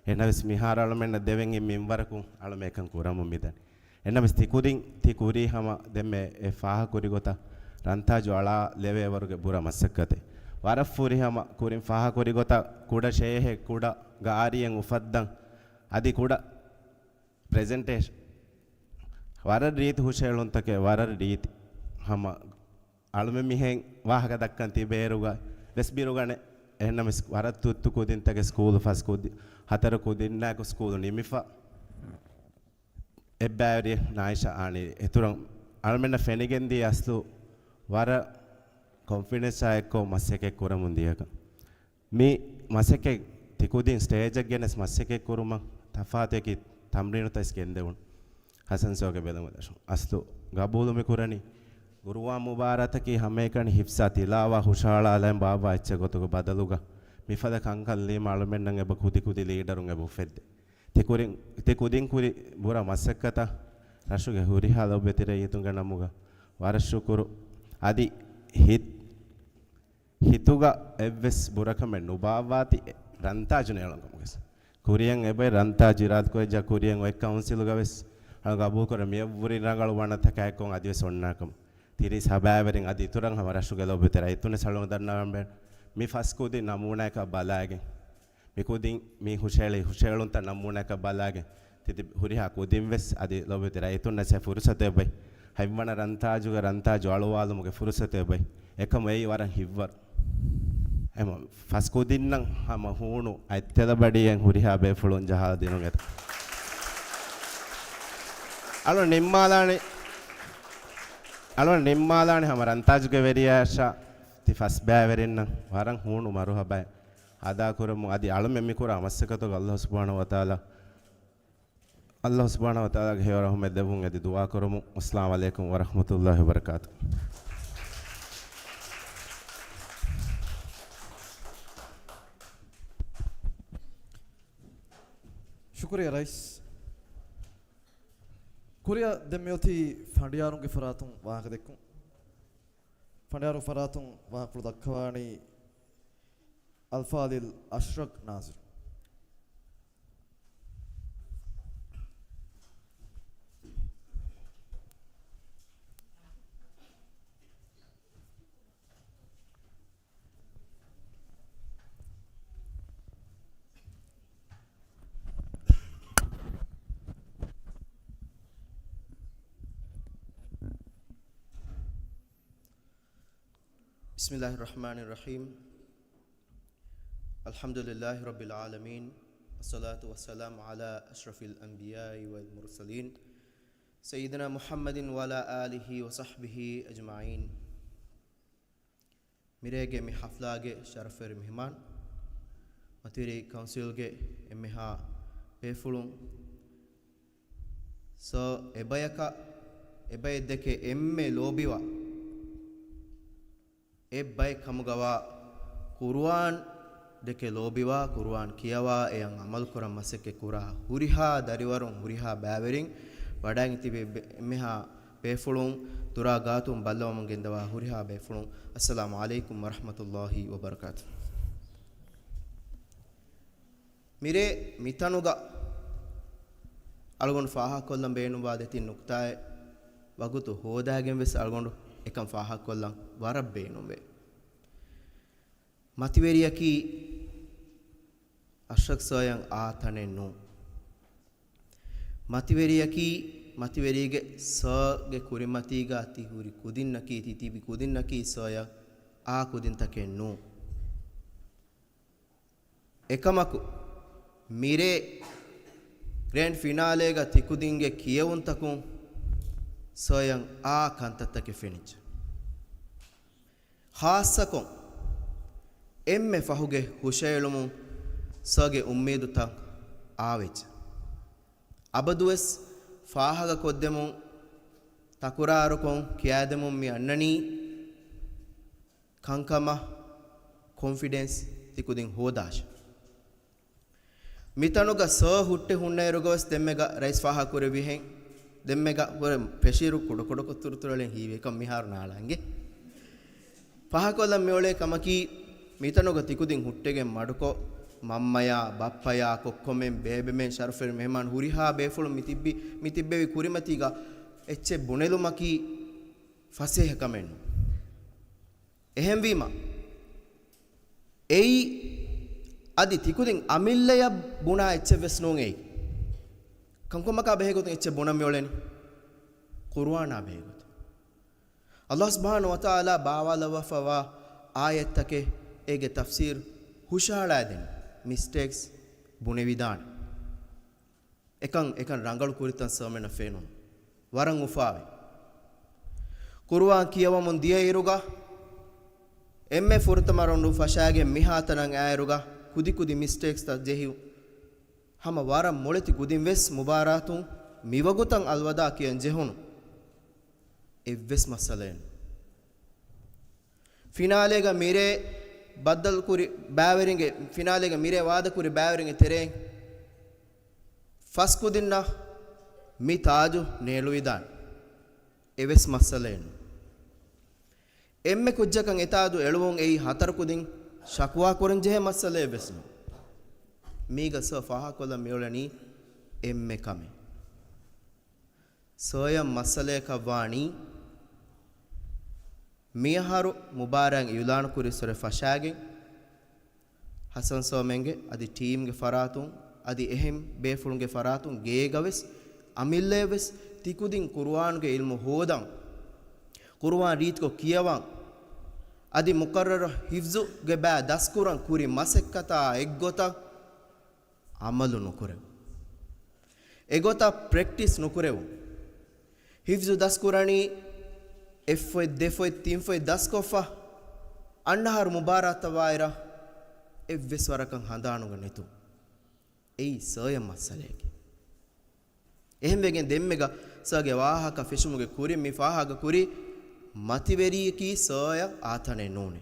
އެހެންނަމަވެސް މިހާރު އަޅުމެންނަށް ދެވެން އިން މިންވަރަކުން އަޅުމެން އެކަން ކުރަމުން މިދަނީ. އެނަމެސް ތިކުދިން ތި ކުރީ ހަމަ ދެންމެ އެ ފާހަގަކުރި ގޮތަށް ރަންތާޖު އަޅާ ލެވޭ ވަރުގެ ބުރަ މަސައްކަތެއް. ވަރަށް ފުރިހަމަ ކުރިން ފާހަގަކުރި ގޮތަށް ކުޑަ ޝޭހެއް ކުޑަ ގާރިއެއް އުފައްދަން އަދި ކުޑަ ޕްރެޒެންޓޭޝަން. ވަރަށް ރީތި ހުށައެޅުންތަކެއް ވަރަށް ރީތި. ހަމަ އަޅުމެން މިހެން ވާހަކަ ދައްކަން ތިބޭއިރުގަ ވެސް ބިރުގަނެ. އެހެންނަމަވެސް ވަރަށް ތުއްތު ކުދިންތަކެއް ސްކޫލު ފަސް ކުދި-، ހަތަރު ކުދިންނާއެކު ސްކޫލު ނިމިފަ. އެއްބައިވެރި ނާއިޝާ އާނީ އިތުރަށް އަޅުމެންނަށް ފެނިގެންދިޔަ އަސްލު ވަރަށް ކޮންފިޑެންސާ އެއްކޮށް މަސައްކަތް ކުރަމުން ދިޔަކަން. މި މަސައްކަތް ތިކުދިން ސްޓޭޖަށް ގެނެސް މަސައްކަތް ކުރުމަށް ތަފާތު އެކި ތަމްރީނުތައް ވެސް ގެންދެވުނު. ހަސަން ސޯގެ ބެލުމަށް ދަށުން. އަސްލު ގަބޫލު މި ކުރަނީ ގުރުއާން މުބާރާތަކީ ހަމައެކަނި ހިފްޒާ ތިލާވާ ހުށަހަޅާލައިން ބާއްވާ އެއްޗެއް ގޮތުގަ ބަދަލުގަ މިފަދަ ކަންކަން ލީމަ އަޅުމެންނަށް އެބަ ކުދިކުދި ލީޑަރުން އެބަ އުފެއްދޭ. ތިކުރިން، ތިކުދިން ކުރި ބުރަ މަސައްކަތަށް ރަށުގެ ހުރިހާ ލޯބިވެތި ރައްޔިތުންގެ ނަމުގަ ވަރަށް ޝުކުރު. އަދި ހިތް ހިތުގަ އެއްވެސް ބުރަކަމެއް ނުބާއްވާތި، ރަންތާޖު ނޭޅުން ކަމުގަސް. ކުރިޔަށް އެބައި ރަންތާޖު އިރާދަކުރެއްޖާ ކުރިޔަށް އޮތް ކައުންސިލުގަ ވެސް އަޅު ގަބޫލުކުރަން މިއަށްވުރި ރަނގަޅު ވަނަތަކާއެކު އަދިވެސް އޮންނާކަމަށް. ތިރީސް ހަ ބައިވެރިން އަދި އިތުރަށް ހަމަ ރަށުގެ ލޯބިވެތި ރައްޔިތުން ވެސް އަޅުގަނޑު ދަންނަވަން ބޭނުން. މި ފަސް ކުދިން ނަމޫނާއަކަށް ބަލާގެން، މި ކުދިން މި ހުށައެޅި ހުށައެޅުންތައް ނަމޫނާއަކަށް ބަލާގެން، ތިތިބި ހުރިހާ ކުދިން ވެސް އަދި ލޯބިވެތި ރައްޔިތުންނަށް އެ ފުރުސަތު އެބައި. ހަތްވަނަ ރަންތާޖުގެ ރަންތާޖު އަޅުވާލުމުގެ ފުރުސަތު އެބައި. އެކަމު އެއީ ވަރަށް ހިތްވަރު. އެމަ ފަސް ކުދިންނަށް ހަމަ ހޫނު އަތްތެލަބަޑިއެއް ހުރިހާ ބޭފުޅުން ޖަހާ ދިނުން އެތަ. އަޅު ނިންމާލާނެ، އަޅު ނިންމާލާނެ ހަމަ ރަންތާޖުގެ ވެރިޔާއަށާ ތި ފަސް ބައިވެރިންނަށް ވަރަށް ހޫނު މަރުހަބާއެއް އަދާކުރަމުން. އަދި އަޅުމެން މި ކުރާ މަސައްކަތުގަ އައްލާހު ސުބްޙާނަހޫ ވަތަޢާލާ، އައްލާހު ސުބްޙާނަހޫ ވަތަޢާލާގެ ހެޔޮ ރަޙުމަތް ލެއްވުން އެދި ދުޢާ ކުރަމުން. އައްސަލާމު ޢަލައިކުމް ވަރަޙްމަތުﷲި ވަބަރަކާތުހު. ޝުކުރިއްޔާ ރައީސް. ކުރިއަށް ދެން މިއޮތީ ފަނޑިޔާރުންގެ ފަރާތުން ވާހަކަ ދެއްކުން. ފަނޑިޔާރު ފަރާތުން ވާހަކަފުޅު ދައްކަވާނީ އަލްފާޟިލް އަޝްރަޤް ނާޒިރު. بسم الله الرحمن الرحيم. الحمد لله رب العالمين. والصلاة والسلام على أشرف الأنبياء والمرسلين. سيدنا محمد وعلى آله وصحبه أجمعين. މިރޭގެ މި ޙަފްލާގެ ޝަރަފުވެރި މެހެމާން، މަތިވެރި ކައުންސިލްގެ އެންމެހާ ބޭފުޅުން، ސޯ އެބަޔަކަށް، އެބައެއް ދެކެ އެންމެ ލޯބިވާ، އެއްބައެއް ކަމުގަވާ ޤުރުއާން ދެކެ ލޯބިވާ، ޤުރުއާން ކިޔަވާ، އެޔަށް ޢަމަލުކުރަން މަސައްކަތް ކުރާ ހުރިހާ ދަރިވަރުން، ހުރިހާ ބައިވެރިން ވަޑައިގެން ތިބި ބެ-، އެންމެހާ ބޭފުޅުން، ދުރާ ގާތުން ބައްލަވަމުން ގެންދަވާ ހުރިހާ ބޭފުޅުން، އައްސަލާމު ޢަލައިކުމް ވަރަޙްމަތުﷲި ވަބަރަކާތުހު. މިރޭ މިތަނުގަ އަޅުގަނޑު ފާހަގަކޮށްލަން ބޭނުންވާ ދެތިން ނުކުތާއެއް ވަގުތު ހޯދާގެން ވެސް އަޅުގަނޑު އެކަން ފާހަގަކޮށްލަން ވަރަށް ބޭނުންވޭ. މަތިވެރިޔަކީ އަޝްރަޤް ސާރަށް އާ ތަނެއް ނޫން. މަތިވެރިޔަކީ، މަތިވެރީގެ ސާގެ ކުރިމަތީގަ ތި ހުރި ކުދިންނަކީ، ތި ތިބި ކުދިންނަކީ ސާޔަށް އާ ކުދިންތަކެއް ނޫން. އެކަމަކު، މިރޭ ގްރޭންޑް ފިނާލޭގަ ތިކުދިންގެ ކިޔެވުންތަކުން ސާޔަށް އާ ކަންތައްތަކެއް ފެނިއްޖެ. ޚާއްޞަކޮށް، އެންމެ ފަހުގެ ހުށައެޅުމުން ސާގެ އުއްމީދުތައް އާވެއްޖެ. އަބަދުވެސް ފާހަގަކޮށްދެމުން، ތަކުރާރުކޮށް ކިޔާދެމުން މި އަންނަނީ، ކަންކަމަށް ކޮންފިޑެންސް ތިކުދިން ހޯދާށޭ. މިތަނުގަ ސާ ހުއްޓެ ހުންނައިރުގަވެސް ދެންމެގަ ރައީސް ފާހަގަކުރެއްވިހެން، ދެންމެގަ ހުރެ ޕްރެޝަރު ކުޑަކުޑަކޮށް ތުރުތުރަޅެން ހީވި އެކަން މިހާރު ނާޅާނގެ. ފާހަގަކޮށްލަން މިއުޅޭ ކަމަކީ، މިތަނުގަ ތިކުދިން ހުއްޓެގެން މަޑުކޮށް، މަންމަޔާ، ބައްޕަޔާ، ކޮއްކޮމެން، ބޭބެމެން، ޝަރަފުވެރި މެހެމާން ހުރިހާ ބޭފުޅުން މި ތިއްބި، މި ތިއްބެވި ކުރިމަތީގަ އެއްޗެއް ބުނެލުމަކީ ފަސޭހަ ކަމެއް ނޫން. އެހެންވީމަ، އެއީ އަދި ތިކުދިން އަމިއްލަޔަށް ބުނާ އެއްޗެއް ވެސް ނޫން އެއީ. ކަންކަމަކާ ބެހޭގޮތުން އެއްޗެއް ބުނަން މިއުޅެނީ ޤުރުއާނާ ބެހޭގޮތުން. އައްލާހު ސުބްޙާނަހޫ ވަތަޢާލާ ބާވާލައްވާފަވާ އާޔަތްތަކެއް، އޭގެ ތަފްސީރު ހުށަހަޅައިދެން މިސްޓޭކްސް ބުނެވިދާނެ. އެކަން، އެކަން ރަނގަޅު ކުރިތައް ސަމެނަށް ފެނުނު. ވަރަށް އުފާވޭ. ޤުރުއާން ކިޔަވަމުން ދިޔައިރުގަ، އެންމެ ފުރަތަމަ ރޮނޑު ފަށާގެން މިހާތަނަށް އާއިރުގަ، ކުދިކުދި މިސްޓޭކްސްތައް ޖެހި، ހަމަ ވަރަށް މޮޅެތި ކުދިން ވެސް މުބާރާތުން މިވަގުތަށް އަލްވަދާ ކިޔަން ޖެހުނު އެއްވެސް މައްސަލައެއް ނޫން. ފިނާލޭގަ މިރޭ ބައްދަލުކުރި ބައިވެރިންގެ، ފިނާލޭގަ މިރޭ ވާދަކުރި ބައިވެރިންގެ ތެރެއިން ފަސް ކުދިންނަށް މި ތާޖު ނޭޅުވިދާނެ އެވެސް މައްސަލައެއް ނޫން. އެންމެ ކުއްޖަކަށް އެތާޖު އެޅުވުން އެއީ ހަތަރު ކުދިން ޝަކުވާ ކުރަން ޖެހޭ މައްސަލައެއް ވެސް ނޫން. މީގަ ސަރ ފާހަގަކޮށްލަން މިއުޅެނީ އެންމެ ކަމެއް. ސަރ އަށް މައްސަލަޔަކަށް ވާނީ މިއަހަރު މުބާރާތް އިއުލާނު ކުރިއްސުރެ ފަށާގެން، ހަސަން ސަރ މެންގެ އަދި ޓީމްގެ ފަރާތުން އަދި އެހެން ބޭފުޅުންގެ ފަރާތުން ގޭގަ ވެސް އަމިއްލަޔަށް ވެސް ތިކުދިން ޤުރުއާނުގެ ޢިލްމު ހޯދަން، ޤުރުއާން ރީތިކޮށް ކިޔަވަން، އަދި މުޤައްރަރު ޙިފްޒުގެ ބައި ދަސްކުރަން ކުރި މަސައްކަތާ އެއްގޮތަށް ޢަމަލު ނުކުރެވުން. އެގޮތަށް ޕްރެކްޓިސް ނުކުރެވުން. ޙިފްޒު ދަސްކުރަނީ އެއްފޮތް، ދެފޮތް، ތިންފޮތް ދަސްކޮށްފަ، އަންނަ އަހަރު މުބާރާތަށް ވާއިރަށް އެއްވެސް ވަރަކަށް ހަނދާނުގަ ނެތުން. އެއީ ސަރ އަށް މައްސަލައެކޭ. އެހެންވެގެން ދެންމެގަ ސަރގެ ވާހަކަ ފެށުމުގެ ކުރިން މި ފާހަގަ ކުރި މަތިވެރިޔަކީ ސަރ އަށް އާ ތަނެއް ނޫނޭ.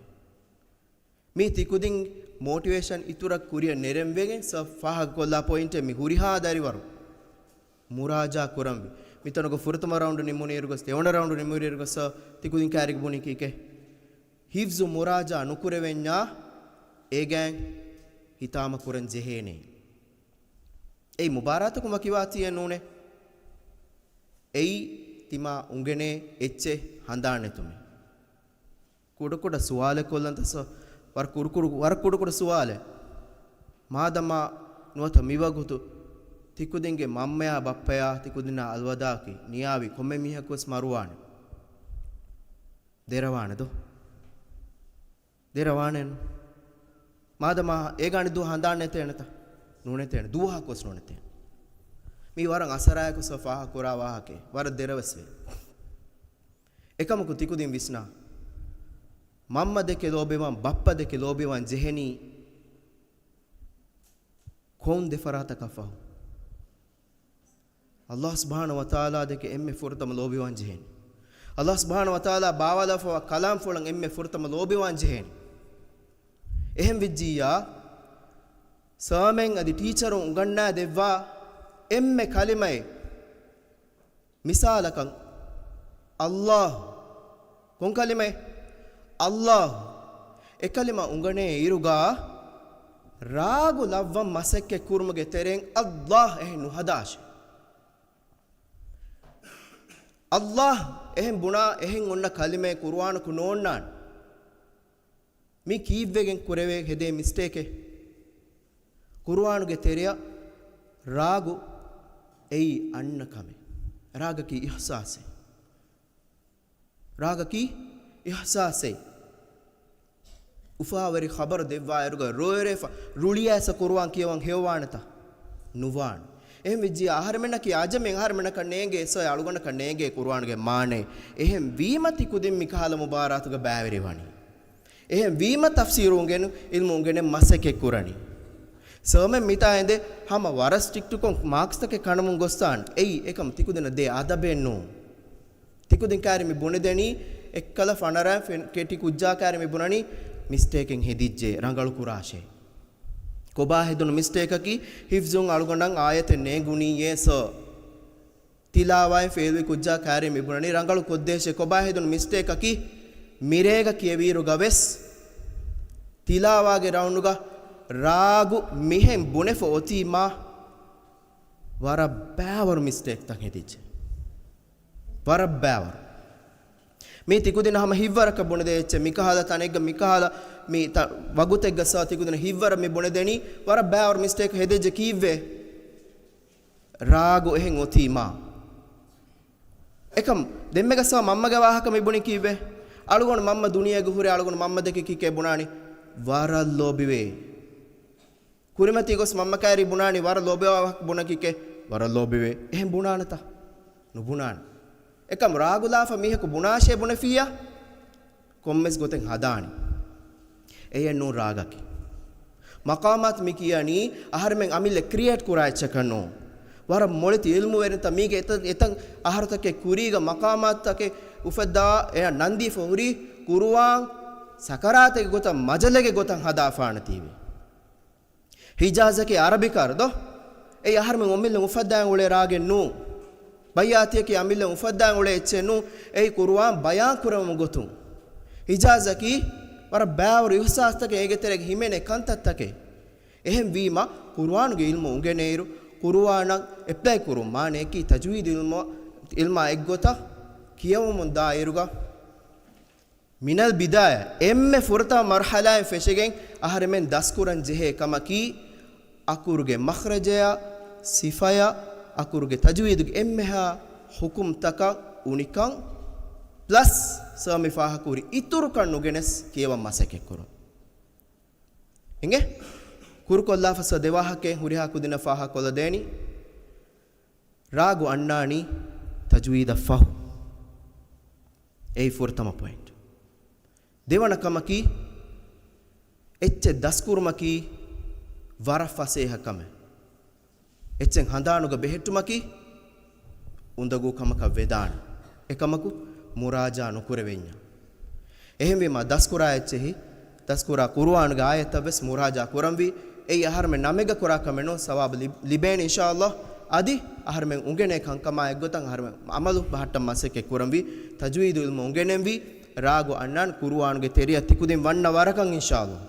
މީ ތިކުދިން މޯޓިވޭޝަން އިތުރަށް ކުރިއަށް ނެރެން ވެގެން ސަރ ފާހަގަކޮށްލާ ޕޮއިންޓެއް މި ހުރިހާ ދަރިވަރު މުރާޖާ ކުރަންވީ. މިތަނުގަ ފުރަތަމަ ރައުންޑް ނިމުނިއިރުގަސް، ދެވަނަ ރައުންޑް ނިމުނިއިރުގަސް ސަރ ތިކުދިން ކައިރިގަ ބުނީ ކީކޭ؟ ޙިފްޒު މުރާޖާ ނުކުރެވެންޏާ އޭގައިން ހިތާމަ ކުރަން ޖެހޭނެ. އެއީ މުބާރާތަކުން ވަކިވާތީއެއް ނޫނޭ. އެއީ ތިމާ އުނގެނޭ އެއްޗެއް ހަނދާން ނެތުމެއް. ކުޑަކުޑަ ސުވާލެއް ކޮށްލަންތަ ސަރ؟ ވަރަށް ކުޑަކުޑަ، ވަރަށް ކުޑަކުޑަ ސުވާލެއް. މާދަމާ ނުވަތަ މިވަގުތު ތިކުދިންގެ މަންމަޔާ ބައްޕަޔާ ތިކުދިންނާ އަލްވަދާކީ ނިޔާވި ކޮންމެ މީހަކުވެސް މަރުވާނެ. ދެރަވާނެ ދޯ؟ ދެރަވާނެ. މާދަމާ އޭގާނި ދުވަހު ހަނދާން ނެތޭނެތަ؟ ނުނެތޭނެ. ދުވަހަކުވެސް ނުނެތޭނެ. މީ ވަރަށް އަސަރާއެކު ސަރ ފާހަގަކުރާ ވާހަކައެއް. ވަރަށް ދެރަވެސް ވޭ. އެކަމަކު ތިކުދިން ވިސްނާ. މަންމަ ދެކެ ލޯބިވާން، ބައްޕަ ދެކެ ލޯބިވާން ޖެހެނީ ކޮން ދެފަރާތަކަށް ފަހު؟ ﷲ ސުބްޙާނަހޫ ވަތަޢާލާ ދެކެ އެންމެ ފުރަތަމަ ލޯބިވާން ޖެހޭނެ. ﷲ ސުބްޙާނަހޫ ވަތަޢާލާ ބާވާލާފަވާ ކަލާމްފުޅަށް އެންމެ ފުރަތަމަ ލޯބިވާން ޖެހޭނެ. އެހެން ވެއްޖިއްޔާ، ސަރމެން އަދި ޓީޗަރުން އުނގަންނާ ދެއްވާ އެންމެ ކަލިމައެއް، މިސާލަކަށް، ﷲ. ކޮން ކަލިމައެއް؟ ﷲ. އެކަލިމަ އުނގަނޭ އިރުގަ ރާގު ލައްވަން މަސައްކަތް ކުރުމުގެ ތެރެއިން ﷲ އެހެން ނުހަދާށޭ. ﷲ އެހެން ބުނާ، އެހެން އޮންނަ ކަލިމައެއް ޤުރުއާނަކު ނޯންނާނެ. މި ކީއްވެގެން ކުރެވޭ ހެދޭ މިސްޓޭކެއް؟ ޤުރުއާނުގެ ތެރެއަށް ރާގު އެއީ އަންނަ ކަމެއް. ރާގަކީ އިޙްސާސެއް. ރާގަކީ އިޙްސާސެއް. އުފާވެރި ޚަބަރު ދެއްވާއިރުގަ ރޮއެރޭފަ ރުޅިއައިސް ޤުރުއާން ކިޔަވަން ހެޔޮވާނެތަ؟ ނުވާނެ. އެހެން ވެއްޖިއްޔާ އަހަރެމެންނަކީ އަޖަމެއް، އަހަރެމެންނަކަށް ނޭނގޭ ސަރ އަޅުގަނޑަކަށް ނޭނގޭ ޤުރުއާނުގެ މާނައެއް. އެހެން ވީމަ ތިކުދިން މިކަހަލަ މުބާރާތުގަ ބައިވެރިވަނީ. އެހެން ވީމަ ތަފްސީރު އުނގެނު، ޢިލްމު އުނގެނެން މަސައްކަތް ކުރަނީ. ސަރމެން މިތާ އެނދެ ހަމަ ވަރަށް ސްޓްރިކްޓުކޮށް މާކްސްތަކެއް ކަނޑަމުން ގޮސްދާނެ. އެއީ އެކަމަކު ތިކުދިނަށް ދޭ އަދަބެއް ނޫން. ތިކުދިން ކައިރި މި ބުނެދެނީ، އެއްކަލަ ފަނަރަ ފެން-، ކެޓި ކުއްޖާ ކައިރި މި ބުނަނީ މިސްޓޭކެއް ހެދިއްޖެ، ރަނގަޅު ކުރާށޭ. ކޮބާ ހެދުނު މިސްޓޭކަކީ؟ ޙިފްޒުން އަޅުގަނޑަށް އާޔަތެއް ނޭނގުނީއޭ ސަރ. ތިލާވާއިން ފެއިލްވި ކުއްޖާ ކައިރި މި ބުނަނީ ރަނގަޅު ކޮށްދޭށޭ. ކޮބާ ހެދުނު މިސްޓޭކަކީ؟ މިރޭގަ ކިޔެވިއިރުގަ ވެސް ތިލާވާގެ ރައުންޑުގަ ރާގު މިހެން ބުނެފަ އޮތީމާ ވަރަށް ބައިވަރު މިސްޓޭކްތައް ހެދިއްޖެ. ވަރަށް ބައިވަރު. މީ ތިކުދިން ހަމަ ހިތްވަރަކަށް ބުނެދޭ އެއްޗެއް. މިކަހަލަ ތަނެއްގަ މިކަހަލަ މި ތަ-، ވަގުތެއްގަ ސާ ތިކުދިން ހިތްވަރަށް މި ބުނެދެނީ ވަރަށް ބައިވަރު މިސްޓޭކް ހެދިއްޖެ ކީއްވެ؟ ރާގު އެހެން އޮތީމާ. އެކަމް ދެންމެގަ ސާ މަންމަގެ ވާހަކަ މި ބުނި ކީއްވެ؟ އަޅުގަނޑު މަންމަ ދުނިޔޭގަ ހުރި އަޅުގަނޑު މަންމަ ދެކެ ކިކޭ ބުނާނީ ވަރަށް ލޯބިވޭ. ކުރިމަތީ ގޮސް މަންމަ ކައިރި ބުނާނީ ވަރަށް ލޯބިވާ ވާހަކަ ބުނަ ކިކޭ ވަރަށް ލޯބިވޭ. އެހެން ބުނާނެތަ؟ ނުބުނާނެ. އެކަމް ރާގުލާފަ މީހަކު ބުނާށޭ ބުނެފިއްޔާ ކޮންމެސް ގޮތެއް ހަދާނީ. އެއެއް ނޫން ރާގަކީ. މަޤާމާތު މި ކިޔަނީ އަހަރެމެން އަމިއްލަ ކްރިއޭޓް ކުރާ އެއްޗަކަށް ނޫން. ވަރަށް މޮޅި ތި އިލްމުވެރިންތައް މީގެ އެތައް، އެތައް އަހަރުތަކެއް ކުރީގަ މަޤާމާތުތަކެއް އުފައްދާ އެއަށް ނަންދީފަ ހުރީ ޤުރުއާން ސަކަރާތެއްގެ ގޮތަށް، މަޖަލެއްގެ ގޮތަށް ހަދާފާނެތީވެ. ހިޖާޒަކީ އަރަބި ކަރު ދޯ؟ އެއީ އަހަރެމެން އޮމިއްލަ އުފައްދާ އުޅޭ ރާގެއް ނޫން. ބައްޔާތިއަކީ އަމިއްލަ އުފައްދާ އުޅޭ އެއްޗެއް ނޫން. އެއީ ޤުރުއާން ބަޔާން ކުރެވުމުގެ ގޮތުން. ހިޖާޒަކީ ވަރަށް ބާވަރު އިހުސާސްތަކެއް އޭގެ ތެރޭގަ ހިމެނޭ ކަންތައްތަކެއް. އެހެންވީމަ، ޤުރުއާނުގެ އިލްމު އުނގެނޭއިރު، ޤުރުއާނަށް އެޕްލައި ކުރުން، މާނަޔަކީ ތަޖްވީދު އިލްމު، އިލްމާ އެއްގޮތަށް ކިޔެވުމުން ދާއިރުގަ، މިނަލް ބިދާޔާ، އެންމެ ފުރަތަމަ މަރުޙަލާއިން ފެށިގެން އަހަރެމެން ދަސްކުރަން ޖެހޭ ކަމަކީ، އަކުރުގެ މަޚްރަޖަޔާ، ސިފަޔާ، އަކުރުގެ ތަޖްވީދުގެ އެންމެހާ ޙުކުމްތަކަށް އުނިކަން، ޕްލަސް ސަރ މި ފާހަގަކުރި އިތުރުކަން ނުގެނެސް ކިޔަވަން މަސައްކަތްކުރުން. އިނގޭ؟ ކުރުކޮށްލާފަ ސަރ ދެ ވާހަކައެއް ހުރިހާ ކުދިންނަށް ފާހަގަކޮށްލަދޭނީ. ރާގު އަންނާނީ ތަޖްވީދަށް ފަހު. އެއީ ފުރަތަމަ ޕޮއިންޓް. ދެވަނަ ކަމަކީ، އެއްޗެއް ދަސްކުރުމަކީ ވަރަށް ފަސޭހަ ކަމެއް. އެއްޗެއް ހަނދާނުގަ ބެހެއްޓުމަކީ އުނދަގޫ ކަމަކަށް ވެދާނެ. އެކަމަކު މުރާޖާ ނުކުރެވެންޏާ. އެހެންވީމަ ދަސްކުރާ އެއްޗެހި، ދަސްކުރާ ޤުރުއާނުގެ އާޔަތްތައް ވެސް މުރާޖާ ކުރަންވީ. އެއީ އަހަރެމެން ނަމެއްގަ ކުރާ ކަމެއް ނޫން، ސަވާބު ލި-، ލިބޭނެ އިންޝާﷲ. އަދި އަހަރެމެން އުނގެނޭ ކަންކަމާ އެއްގޮތަށް އަހަރެމެން ޢަމަލު ބަހައްޓަން މަސައްކަތް ކުރަންވީ. ތަޖްވީދު އިލްމު އުނގެނެންވީ. ރާގު އަންނާން ޤުރުއާނުގެ ތެރެއަށް ތިކުދިން ވަންނަ ވަރަކަށް އިންޝާﷲ.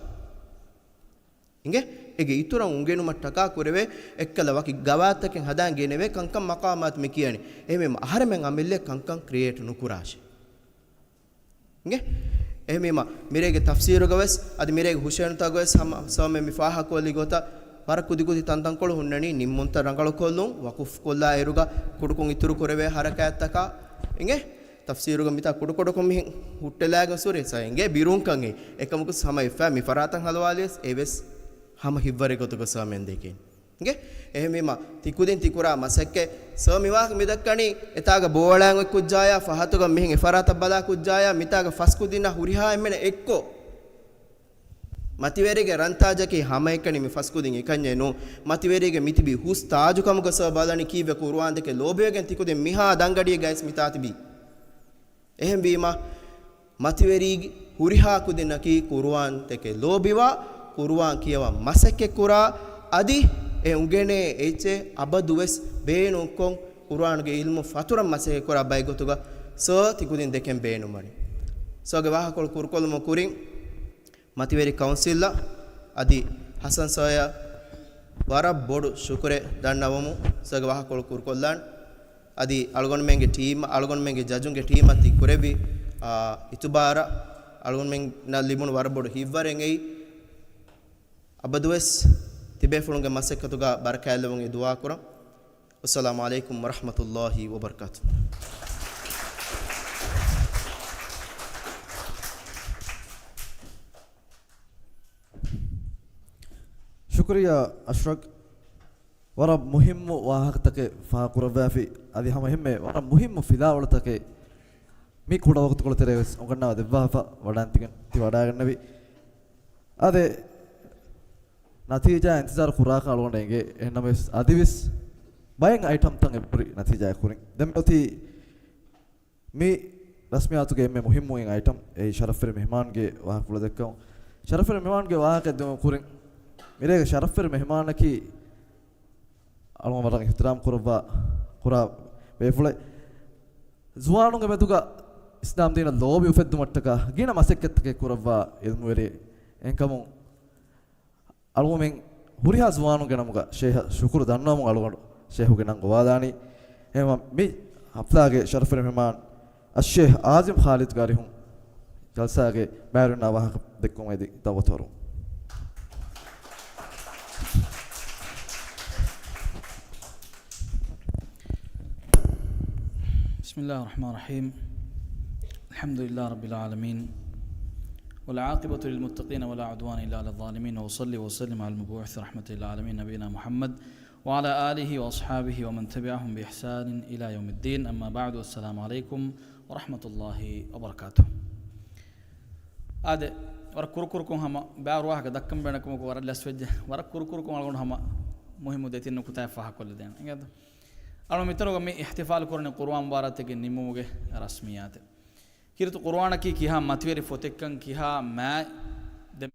އިނގޭ؟ އޭގެ އިތުރަށް އުނގެނުމަށްޓަކާ ކުރެވޭ އެއްކަލަ ވަކި ގަވާއިދުތަކެއް ހަދާން ގެނެވޭ ކަންކަން މަޤާމާތު މި ކިޔަނީ. އެހެންވީމަ އަހަރެމެން އަމިއްލަ ކަންކަން ކްރިއޭޓް ނުކުރާށޭ. އިނގޭ؟ އެހެންވީމަ މިރޭގެ ތަފްސީރުގަ ވެސް، އަދި މިރޭގެ ހުށައެޅުންތަކުގަ ވެސް ހަމަ ސަމަ މި ފާހަގަކޮށްލި ގޮތަށް ވަރަށް ކުދިކުދި ތަންތަންކޮޅު ހުންނަނީ ނިންމުންތައް ރަނގަޅުކޮށްލުން، ވަޤުފް ކޮށްލާ އިރުގަ ކުޑަކޮށް އިތުރު ކުރެވޭ ހަރަކާތްތަކާ. އިނގޭ؟ ތަފްސީރުގަ މިތާ ކުޑަކުޑަކޮށް މިހެން ހުއްޓެލާގެން ސުރެ ސަ އިނގޭ ބިރުންކަން އެ އެކަމަކު ހަމަ އެފަ މި ފަރާތަށް ހަލުވާލިޔަސް އެވެސް ހަމަ ހިއްވަރެއް ގޮތުގަ ސަމަ މެންދެކެން. އިނގޭ؟ އެހެންވީމަ، ތިކުދިން ތިކުރާ މަސައްކަތް ސަރ މިވާހަކަ މިދައްކަނީ، އެތާގަ ބޯއަޅާން އޮތް ކުއްޖާޔާ، ފަހަތުގަ މިހެން އެފަރާތަށް ބަލާ ކުއްޖާޔާ، މިތާގަ ފަސް ކުދިންނާ ހުރިހާ އެންމެނަށް އެއްކޮށް، މަތިވެރިގެ ރަންތާޖަކީ ހަމައެކަނި މި ފަސް ކުދިން އެކަންޏެއް ނޫން. މަތިވެރިގެ މިތިބި ހުސް ތާޖު ކަމުގަ ސަރ ބަލަނީ ކީއްވެ ޤުރުއާންދެކެ ލޯބިވެގެން ތިކުދިން މިހާ ދަންގަޑިއެއްގައިސް މިތާ ތިބީ. އެހެންވީމަ، މަތިވެރީގެ ހުރިހާ ކުދިންނަކީ ޤުރުއާންތަކެއް ލޯބިވާ، ޤުރުއާން ކިޔަވަން މަސައްކަތްކުރާ، އަދި އެ އުނގެނޭ އެއްޗެއް އަބަދުވެސް ބޭނުންކޮށް، ޤުރުއާންގެ އިލްމު ފަތުރަން މަސައްކަތްކުރާ ބައެއްގޮތުގަ ސަރ ތިކުދިން ދެކެން ބޭނުންވަނީ. ސަރގެ ވާހަކަކޮޅު ކުރުކޮށްލުމުގެ ކުރިން، މަތިވެރި ކައުންސިލަށް އަދި ހަސަން ސަރަށް ވަރަށް ބޮޑު ޝުކުރެއް ދަންނަވަމުން ސަރގެ ވާހަކަކޮޅު ކުރުކޮށްލާން. އަދި އަޅުގަނޑުމެންގެ ޓީމް، އަޅުގަނޑުމެންގެ ޖަޖުންގެ ޓީމަށް ތި ކުރެއްވި، އާ، އިތުބާރަށް އަޅުގަނޑުމެންނަށް ލިބުނު ވަރަށް ބޮޑު ހިތްވަރެއް އެއީ. އަބަދުވެސް ތިބޭފުޅުންގެ މަސައްކަތުގަ ބަރަކާތްލެވުން އެ ދުޢާ ކުރަން. ވައްސަލާމު ޢަލައިކުމް ވަރަޙްމަތުﷲި ވަބަރަކާތު. ޝުކުރިއްޔާ އަޝްރަފް. ވަރަށް މުހިއްމު ވާހަކަތަކެއް ފާހަގަކުރައްވާފި. އަދި ހަމަ އެހެންމެ ވަރަށް މުހިއްމު ފިލާވަޅުތަކެއް މި ކުޑަ ވަގުތުކޮޅު ތެރޭ ވެސް އުނގަންނަވާ ދެއްވާފަ ވަޑާން ތިގެން ތި ވަޑާގަންނެވި. އާދެ، ނަތީޖާ އިންތިޒާރު ކުރާކަށް އަޅުގަނޑަށް އެނގޭ. އެހެންނަމަވެސް، އަދިވެސް ބައެއް އައިޓަމްތައް އެބަހުރި ނަތީޖާއެއް ކުރިން. ދެން މިއޮތީ މި ރަސްމިއްޔާތުގެ އެންމެ މުހިއްމު އައިޓަމް، އެއީ ޝަރަފްވެރި މެހްމާންގެ ވާހަކަފުޅު ދައްކަމުން. ޝަރަފްވެރި މެހްމާންގެ ވާހަކަ ދެއްވުމުގެ ކުރިން، މިރޭގެ ޝަރަފްވެރި މެހްމާނަކީ އަޅުގަނޑު ވަރަށް އިޙްތިރާމް ކުރައްވާ، ކުރާ ބޭފުޅެއް. ޒުވާނުންގެ މެދުގަ އިސްލާމް ދީނަށް ލޯބި އުފެއްދުމަށްޓަކާ ގިނަ މަސައްކަތްތަކެއް ކުރައްވާ އިލްމުވެރި. އެހެންކަމުން އަޅުގަނޑުމެން ހުރިހާ ޒުވާނުންގެ ނަމުގަ ޝޭހަށް ޝުކުރު ދަންނަވަމުން އަޅުގަނޑު ޝޭހުގެ ނަން ގޮވާލާނީ. އެހެންވީމަ މި ހަފްލާގެ ޝަރަފްވެރި މެހްމާން އައްޝޭހް އާޒިމް ޚާލިދު ގާރިހުން ޖަލްސާގެ ބައިވެރިންނާ ވާހަކަ ދެއްކުމަށް އެދި ދަޢުވަތު ހުރުން. بسم الله الرحمن الرحيم. الحمد لله رب العالمين. والعاقبة للمتقين ولا عدوان إلا على الظالمين. وأصلي وأسلم على المبعوث رحمة للعالمين نبينا محمد وعلى آله وأصحابه ومن تبعهم بإحسان إلى يوم الدين. أما بعد. السلام عليكم ورحمة الله وبركاته. އާދެ، ވަރަށް ކުރުކުރުކޮށް ހަމަ ބައިވަރު ވާހަކަ ދައްކަން ބޭނުން ކަމަކު ވަރަށް ލަސްވެއްޖެ. ވަރަށް ކުރުކުރުކޮށް އަޅުގަނޑު ހަމަ މުހިއްމު ދެތިން ނުކުތާއެއް ފާހަގަކޮށްލަދޭން. އިނގޭތޯ؟ އަޅު މިތަނުގަ މި އިޙްތިފާލު ކުރަނީ ޤުރުއާން މުބާރާތެއްގެ ނިމުމުގެ ރަސްމިއްޔާތެއް. ކީރިތި ޤުރުއާނަކީ ކިހާ މަތިވެރި ފޮތެއްކަން، ކިހާ މާތް ދެ-،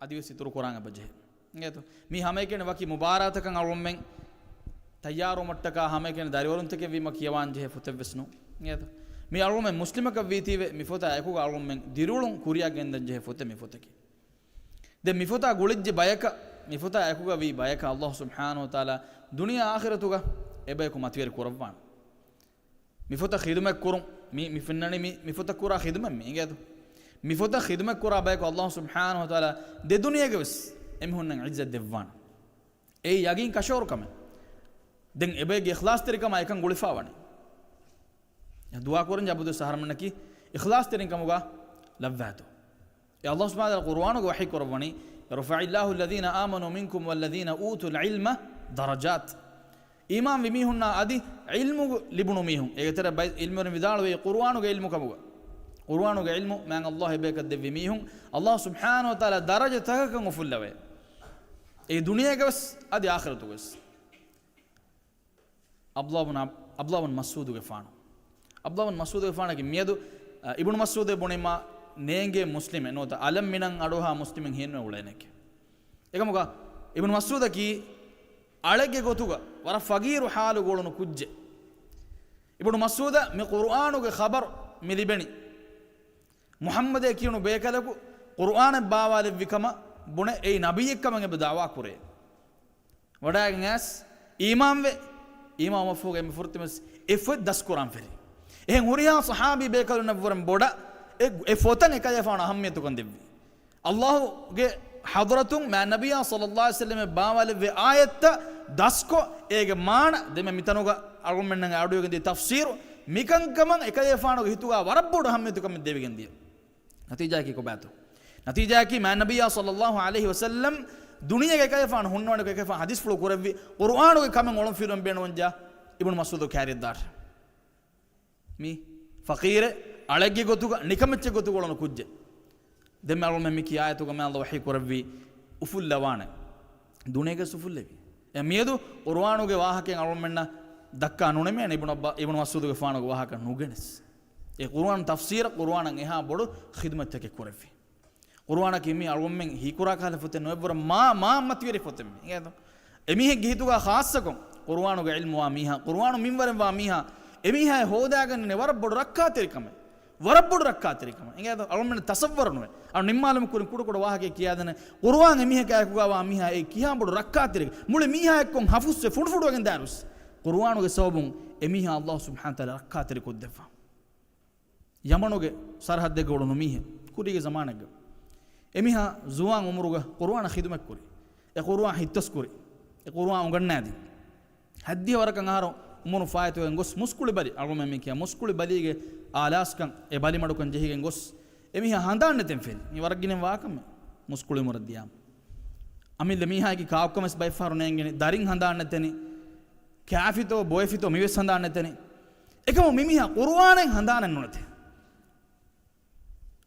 އަދިވެސް އިތުރު ކުރާން އެބަޖެހޭ. އިނގޭތޯ؟ މީ ހަމައެކަނި ވަކި މުބާރާތަކަށް އަޅުގަނޑުމެން ތައްޔާރުވުމަށްޓަކާ ހަމައެކަނި ދަރިވަރުންތަކެއް ވީމަ ކިޔަވާން ޖެހޭ ފޮތެއް ވެސް ނޫން. އިނގޭތޯ؟ މީ އަޅުގަނޑުމެން މުސްލިމަކަށް ވީތީވެ މި ފޮތާ އެކުގަ އަޅުގަނޑުމެން ދިރިއުޅުން ކުރިއަށް ގެންދަން ޖެހޭ ފޮތެއް މި ފޮތަކީ. ދެން މި ފޮތާ ގުޅިއްޖެ ބަޔަކަށް، މި ފޮތާ އެކުގަ ވީ ބަޔަކަށް ﷲ ސުބްޙާނަހޫ ވަތަޢާލާ ދުނިޔެ އާޚިރަތުގަ އެބަޔަކު މަތިވެރި ކުރައްވާނެ. މި ފޮތަށް ޚިދުމަތް ކުރުން، މި، މި ފެންނަނީ މި، މި ފޮތަށް ކުރާ ޚިދުމަތް މި އިނގޭތޯ. މި ފޮތަށް ޚިދުމަތް ކުރާ ބަޔަކު ﷲ ސުބްޙާނަހޫ ވަތަޢާލާ ދެ ދުނިޔޭގަ ވެސް އެމީހުންނަށް ޢިއްޒަތް ދެއްވާނެ. އެއީ ޔަގީން ކަށަވަރު ކަމެއް. ދެން އެބައެއްގެ އިޚްލާޞްތެރިކަމާ އެކަން ގުޅިފާވަނީ. ދުޢާ ކުރަން ޖެހޭ އަބަދުވެސް އަހަރެމެންނަކީ އިޚްލާޞްތެރިންކަމުގަ ލައްވާތޯ. އެ ﷲ ސުބްޙާނަހޫ ވަތަޢާލާ ޤުރުއާނުގަ ވަޙީ ކުރައްވަނީ، "يرفع الله الذين آمنوا منكم والذين أوتوا العلم درجات." އީމާންވި މީހުންނާ އަދި ޢިލްމު ލިބުނު މީހުން، އޭގެ ތެރޭ ބައި ޢިލްމުވެރިން ވިދާޅުވީ ޤުރުއާނުގެ ޢިލްމު ކަމުގަ. ޤުރުއާނުގެ ޢިލްމު މާތް ﷲ އެބަޔަކަށް ދެއްވި މީހުން ﷲ ސުބްޙާނަހޫ ވަތަޢާލާ ދަރަޖަތަކަކަށް އުފުއްލަވޭ. އެ ދުނިޔޭގަ ވެސް އަދި އާޚިރަތުގަ ވެސް. ޢަބްދުﷲ ބުން ޢަބް-، ޢަބްދުﷲ ބުން މަސްޢޫދުގެފާނު. ޢަބްދުﷲ ބުން މަސްޢޫދުގެފާނަކީ މިއަދު، އަ، އިބްނު މަސްޢޫދޭ ބުނީމާ ނޭނގޭ މުސްލިމެއް ނުވަތަ އަލަށް މިނަން އަޑުއަހާ މުސްލިމެއް ހިއެއްނުވެ އުޅޭނެކޭ. އެކަމުގަ އިބްނު މަސްޢޫދަކީ އަޅެއްގެ ގޮތުގަ ވަރަށް ފަގީރު ޙާލުގަ އުޅުނު ކުއްޖެއް. އިބްނު މަސްޢޫދަށް މި ޤުރުއާނުގެ ޚަބަރު މި ލިބެނީ. މުޙައްމަދޭ ކިޔުނު ބޭކަލަކު ޤުރުއާނެއް ބާވާލެއްވި ކަމަށް ބުނެ އެއީ ނަބިއްޔެއްކަމަށް އެބަ ދަޢުވާ ކުރޭ. ވަޑައިގެން އައިސް އީމާންވެ، އީމާންވުމަށްފަހުގަ އެންމެ ފުރަތަމަ ވެސް އެ ފޮތް ދަސްކުރާން ފެށި. އެހެން ހުރިހާ ޞަޙާބީ ބޭކަލުންނަށްވުރެން ބޮޑަށް އެ، އެ ފޮތަށް އެކަލޭފާނު އަހައްމިޔަތުކަން ދެއްވި. ﷲގެ ޙަޟްރަތުން މާތް ނަބިއްޔާ ޞައްލައްލާހު ޢަލައިހި ވަސައްލަމަށް ބާވާލެއްވި އާޔަތްތައް ދަސްކޮށް، އޭގެ މާނަ ދެންމެ މިތަނުގަ އަޅުގަނޑުމެންނަށް އަޑުއިވިގެން ދިޔަ ތަފްސީރު މިކަންކަމަށް އެކަލޭފާނުގެ ހިތުގަ ވަރަށް ބޮޑު އަހައްމިޔަތުކަމެއް ދެވިގެން ދިޔަ. ނަތީޖާއަކީ ކޮބާތޯ؟ ނަތީޖާއަކީ މާތް ނަބިއްޔާ ޞައްލައްލާހު ޢަލައިހި ވަސައްލަމް ދުނިޔޭގަ އެކަލޭފާނު ހުންނަވަނިކޮށް އެކަލޭފާނު ޙަދީޘްފުޅު ކުރެއްވި، ޤުރުއާނުގެ ކަމެއް އޮޅުން ފިލުވަން ބޭނުންވަންޖާ އިބްނު މަސްޢޫދު ކާރިއަށް ދާށޭ. މީ ފަޤީރެއް އަޅެއްގެ ގޮތުގަ ނިކަމެއްޗެއް ގޮތުގަ އުޅުނު ކުއްޖެއް. ދެންމެ އަޅުމެން މި ކިޔާ އާޔަތުގަ މާތް ﷲ ވަޙީ ކުރެއްވީ އުފުއްލަވާނެ. ދުނިޔޭގަސް އުފުއްލެވި. އެ މިއަދު ޤުރުއާނުގެ ވާހަކައެއް އަޅުމެންނަށް ދައްކާ ނުނެމޭނެ އިބްނު ޢައްބާ-، އިބްނު މަސްޢޫދުގެފާނުގެ ވާހަކަ ނުގެނެސް. އެ ޤުރުއާން ތަފްސީރަށް ޤުރުއާނަށް އެހާ ބޮޑު ޚިދުމަތްތަކެއް ކުރެއްވި. ޤުރުއާނަކީ މީ އަޅުގަނޑުމެން ހީކުރާ ކަހަލަ ފޮތެއް ނުވެއްވަރަށް މާ، މާ މަތިވެރި ފޮތެއް މީ. އިނގޭތޯ؟ އެމީހެއްގެ ހިތުގަ ޚާއްޞަކޮށް ޤުރުއާނުގެ ޢިލްމުވާ މީހާ، ޤުރުއާނު މިންވަރެއްވާ މީހާ، އެމީހާ ހޯދާގަންނަނީ ވަރަށް ބޮޑު ރައްކާތެރިކަމެއް. ވަރަށް ބޮޑު ރައްކާތެރިކަމެއް. އިނގޭތޯ؟ އަޅުމެން ތަޞައްވަރު ނުވޭ. އަޅު ނިންމާލުމުގެ ކުރިން ކުޑަ ކުޑަ ވާހަކައެއް ކިޔާދެން، ޤުރުއާން އެމީހަކާ އެކުގަވާ މީހާ އެ ކިހާ ބޮޑު ރައްކާތެރި، މުޅި މީހާ އެއްކޮށް ހަފުއްސެ ފުނޑުފުނޑުވެގެން ދާރުސް. ޤުރުއާނުގެ ސަބަބުން އެމީހާ ﷲ ސުބްޙާނަހޫ ވަތަޢާލާ ރައްކާތެރި ކޮށްދެއްވާ. ޔަމަނުގެ ސަރަޙައްދެއްގަ އުޅުނު މީހެއް، ކުރީގެ ޒަމާނެއްގަ. އެމީހާ ޒުވާން އުމުރުގަ ޤުރުއާނަށް ޚިދުމަތްކުރި. އެ ޤުރުއާން ހިއްތަސްކުރި. އެ ޤުރުއާން އުނގަންނާދިން. ހައްދިހަ ވަރަކަށް އަހަރު އުމުރުން ފާއިތުވެގެން ގޮސް މުސްކުޅި ބަލި، އަޅުގަނޑުމެން މި ކިޔާ މުސްކުޅި ބަލީގެ އާލާސްކަން، އެ ބަލިމަޑުކަން ޖެހިގެން ގޮސް، އެމީހާ ހަނދާން ނެތެން ފެނި. މި ވަރަށް ގިނަ ވާކަމެއް މުސްކުޅި އުމުރަށް ދިޔާމަ. އަމިއްލަ މީހާގެ ކާކުކަމެސް ބައެއްފަހަރު ނޭނގެނީ. ދަރިން ހަނދާން ނެތެނީ. ކާފިތޯ ބޮއެފިތޯ މިވެސް ހަނދާން ނެތެނީ. އެކަމު މި މީހާ ޤުރުއާނެއް ހަނދާނެއް ނުނެތޭ.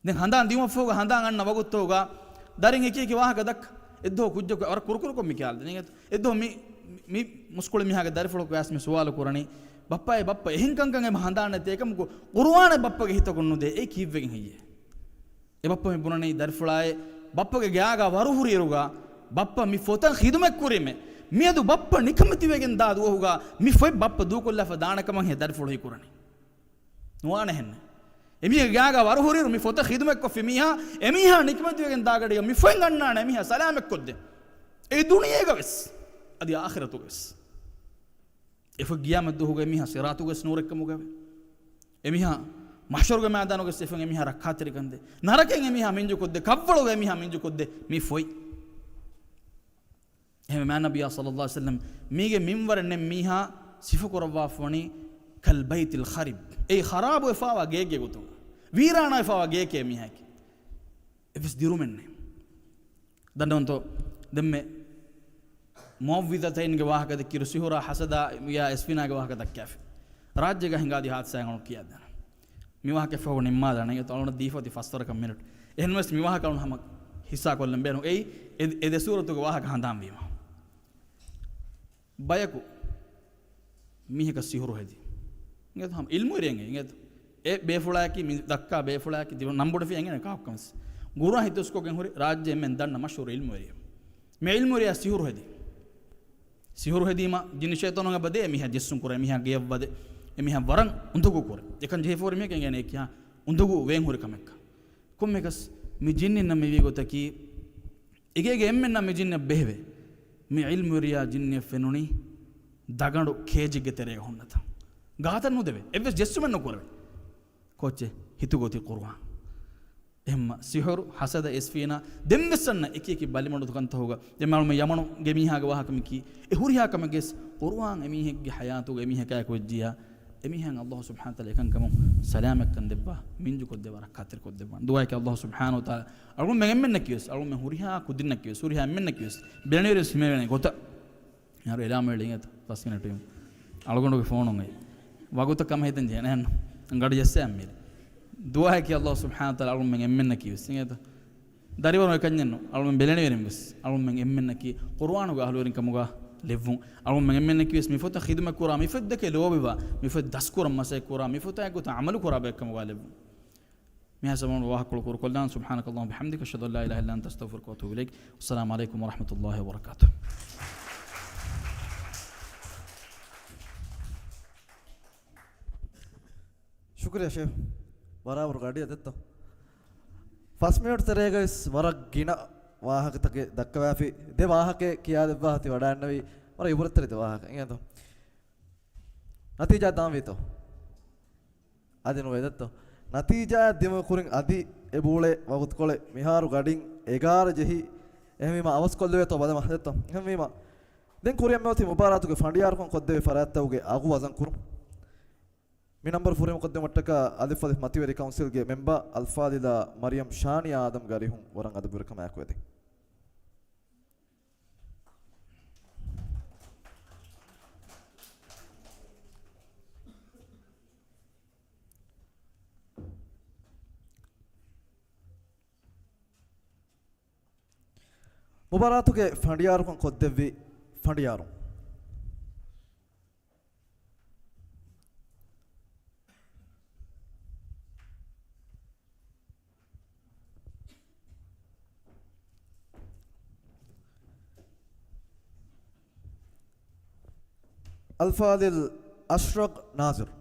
ދެން ހަނދާން ދިއުމަށްފަހުގަ ހަނދާން އަންނަ ވަގުތުގަ ދަރިން އެކި އެކި ވާހަކަ ދައްކަ. އެއްދުވަހު ކުއްޖަކު ވަރަށް ކުރުކުރުކޮށް މި ކިޔާލަދިނީ. އެއްދުވަހު މި، މި މުސްކުޅި މީހާގެ ދަރިފުޅަކު އައިސް މި ސުވާލު ކުރަނީ، ބައްޕާއޭ ބައްޕަ، އެހެން ކަންކަން އެބަ ހަނދާން ނެތޭ، އެކަމަކު ޤުރުއާނެއް ބައްޕަގެ ހިތަކުން ނުދޭ، އެ ކީއްވެގެން ހެއްޔޭ؟ އެ ބައްޕަ މި ބުނަނީ ދަރިފުޅާއޭ، ބައްޕަގެ ގާގަ ވަރު ހުރިއިރުގަ ބައްޕަ މި ފޮތަށް ޚިދުމަތް ކުރީމޭ. މިއަދު ބައްޕަ ނިކަމެތިވެގެން ދާ ދުވަހުގަ މި ފޮތް ބައްޕަ ދޫކޮށްލާފަ ދާނެ ކަމަށް ހޭ ދަރިފުޅު ހީކުރަނީ. ނުވާނެ ހެންނެ. އެމީހެއް ގާގަ ވަރު ހުރިއިރު މި ފޮތަށް ޚިދުމަތްކޮށްފި މީހާ، އެމީހާ ނިކަމެތިވެގެން ދާގަޑީގަ މި ފޮތް އަންނާނެ އެމީހާ ސަލާމަތްކޮށްދޭ. އެ ދުނިޔޭގަ ވެސް، އަދި އާޚިރަތުގަ ވެސް. އެފޮތް ގިޔާމަތް ދުވަހުގަ އެމީހާ ޞިރާޠުގެ ވެސް ނޫރެއްކަމުގަވޭ. އެމީހާ މަޙްޝަރުގެ މައިދާނުގަ ވެސް އެފޮތް އެމީހާ ރައްކާތެރިކަންދޭ. ނަރަކައިން އެމީހާ މިންޖުކޮށްދޭ. ކަށްވަޅުގަ އެމީހާ މިންޖުކޮށްދޭ. މި ފޮތް. އެހެންވެ މާތް ނަބިއްޔާ ޞައްލައްލާހު ޢަލައިހި ވަސައްލަމް މީގެ މިންވަރެއް ނެތް މީހާ ސިފަކުރައްވާފަވަނީ كالبيت الخرب. އެއީ ޚަރާބުވެފާވާ ގެއެއްގެ ގޮތުން، ވީރާނާވެފާވާ ގެއެކޭ މީހާއެކޭ. އެއްވެސް ދިރުމެއް ނެތް. ދަންނަވަންތޯ؟ ދެންމެ މުޢައްވިޛަތައިންގެ ވާހަކަ ދެއްކިއިރު، ސިހުރާ، ޙަސަދާ، އިސްފީނާގެ ވާހަކަ ދައްކާފި. ރާއްޖޭގަ ހިނގާދި ހާދިސާއެއް އަޅުން ކިޔާދޭނަން. މި ވާހަކަ އެއްފަހު ނިންމާލާނަން. އެތައް އަޅުން ދީފަ އޮތީ ފަސްވަރަކަށް މިނެޓް. އެހެންވެސް މި ވާހަކަ އަޅުން ހަމަ ހިއްސާކޮށްލަން ބޭނުން. އެއީ އެ، އެ ދެ ސޫރަތުގެ ވާހަކަ ހަނދާންވީމަ. ބަޔަކު މީހަކަށް ސިހުރު ހެދި. އިނގޭތަ؟ ހަމަ ޢިލްމުވެރިއެއް އިނގޭތަ؟ އެ ބޭފުޅާއަކީ، މި ދައްކާ ބޭފުޅާއަކީ، ތިބަ ނަން ބޮޑެފި އެނގޭނެ ކާކުކަން ވެސް. ގުރުއާން ހިތުސްކޮށްގެން ހުރި ރާއްޖެ އެންމެން ދަންނަ މަޝްހޫރު ޢިލްމުވެރިއެއް. މި ޢިލްމުވެރިޔާ ސިހުރު ހެދި. ސިހުރު ހެދީމަ ޖިންނި ޝައިޠާނުން އެބަ ދޭ އެމީހާ ޖެއްސުން ކުރާ، އެމީހާ ގެޔަށް ވަދެ، އެމީހާ ވަރަށް އުނދަގޫ ކުރޭ. އެކަން ޖެހިފަހުރި މީހަކަށް އެނގޭނެ އެކިހާ އުނދަގޫ ވޭން ހުރި ކަމެއްކަން. ކޮންމެއަކަސް މި ޖިންނިންނަށް މިވީ ގޮތަކީ، އެގޭގެ އެންމެންނަށް މި ޖިންނިއަށް ބެހެވޭ. މި ޢިލްމުވެރިޔާ ޖިންނިއަށް ފެނުނީ ދަގަނޑު ކޭޖެއްގެ ތެރޭގަ ހުންނަތާ. ގާތަށް ނުދެވޭ. އެއްވެސް ޖެއްސުމެއް ނުކުރެވޭ. ކޯއްޗެއް؟ ހިތުގަ އޮތީ ޤުރުއާން. އެހެންމަ ސިހުރު، ޙަސަދަ، އިސްފީނާ، ދެންވެސް އަންނަ އެކި އެކި ބަލިމަޑު ކަންތަކުގަ ދެންމެ އަޅުމެން ޔަމަނުގެ މީހާގެ ވާހަކަ މިކީ، އެ ހުރިހާ ކަމެއްގެސް ޤުރުއާން އެމީހެއްގެ ޙަޔާތުގަ އެމީހަކާއެކު ވެއްޖިއްޔާ، އެމީހާއަށް ﷲ ސުބްޙާނަހޫ ވަތަޢާލާ އެކަންކަމުން ސަލާމަތްކަން ދެއްވާ، މިންޖުކޮށްދެއްވާ، ރައްކާތެރިކޮށްދެއްވާނެ. ދުޢާއަކީ ﷲ ސުބްޙާނަހޫ ވަތަޢާލާ އަޅުގަނޑުމެން އެންމެންނަކީވެސް، އަޅުގަނޑުމެން ހުރިހާ ކުދިންނަކީވެސް، ހުރިހާ އެންމެންނަކީވެސް ބެލެނިވެރިވެސް ހިމެނޭނެ ގޮތަށް. އަޅުގަނޑުގެ ފޯނު އޮން އެ ފަސް މިނެޓު ވަގުތަށް ކަމަށް ހިތަން ޖެހޭނެ ގަޑި ޖެއްސައި މިރޭ. ދުޢާއަކީ ﷲ ސުބްޙާނަހޫ ވަތަޢާލާ އަޅުގަނޑުމެން އެންމެންނަކީވެސް އިނގޭތަ؟ ދަރިވަރުން އެކަންޏެއްނު، އަޅުމެން ބެލެނިވެރިން ވެސް، އަޅުމެން އެންމެންނަކީ ޤުރުއާނުގެ އަހުލުވެރިން ކަމުގަ ލެއްވުން. އަޅުމެން އެންމެންނަކީ ވެސް މިފޮތަށް ޚިދުމަތް ކުރާ، މިފޮތްދެކެ ލޯބިވާ، މިފޮތް ދަސްކުރަން މަސައްކަތް ކުރާ، މިފޮތާ އެއްގޮތަށް ޢަމަލު ކުރާ ބައެއް ކަމުގަ ލެއްވުން. މިހާ ސަމަނު ވާހަކަކޮޅު ކުރުކޮށްލާން. سبحانك اللهم وبحمدك، أشهد أن لا إله إلا أنت، أستغفرك وأتوب إليك. والسلام عليكم ورحمة الله وبركاته. ޝުކުރިއްޔާ ޝޭޚް. ބަރާބަރު ގަޑިއަށް ދެއްތޯ؟ ފަސް މިނެޓް ތެރޭގައިސް ވަރަށް ގިނަ ވާހަކަތަކެއް ދައްކަވާފި، ދެ ވާހަކައެއް ކިޔާދެއްވާ ތި ވަޑައިގަންނަވީ. ވަރަށް އިބުރަތްތެރި ދެ ވާހަކަ. އިނގޭތޯ؟ ނަތީޖާ ދާންވީތޯ؟ އަދި ނުވޭ ދެއްތޯ؟ ނަތީޖާ ދިމަ ކުރިން އަދި އެ ބޫޅޭ ވަގުތުކޮޅެއް މިހާރު ގަޑިން އެގާރަ ޖެހި. އެހެންވީމަ އަވަސްކޮށްލެވޭތޯ ބަލަމާ ދެއްތޯ؟ އެހެންވީމަ ދެން ކުރިއަށް މިއޮތީ މުބާރާތުގެ ފަނޑިޔާރުކަން ކޮށްދެވި ފަރާތްތަކުގެ އަގު ވަޒަން ކުރުން. މި ނަންބަރު ފުރިހަމަކޮށްދިނުމަށްޓަކާ އަލިފް އަލިފް މަތިވެރި ކައުންސިލްގެ މެމްބަރ އަލްފާޟިލާ މަރިޔަމް ޝާނިޔާ އާދަމްގެ އަރިހުން ވަރަށް އަދަބުވެރިކަމާއެކު އެދެން. މުބާރާތުގެ ފަނޑިޔާރުކަން ކޮށްދެއްވި ފަނޑިޔާރުން. އަލްފާޟިލް އަޝްރަޤް ނާޒިރު.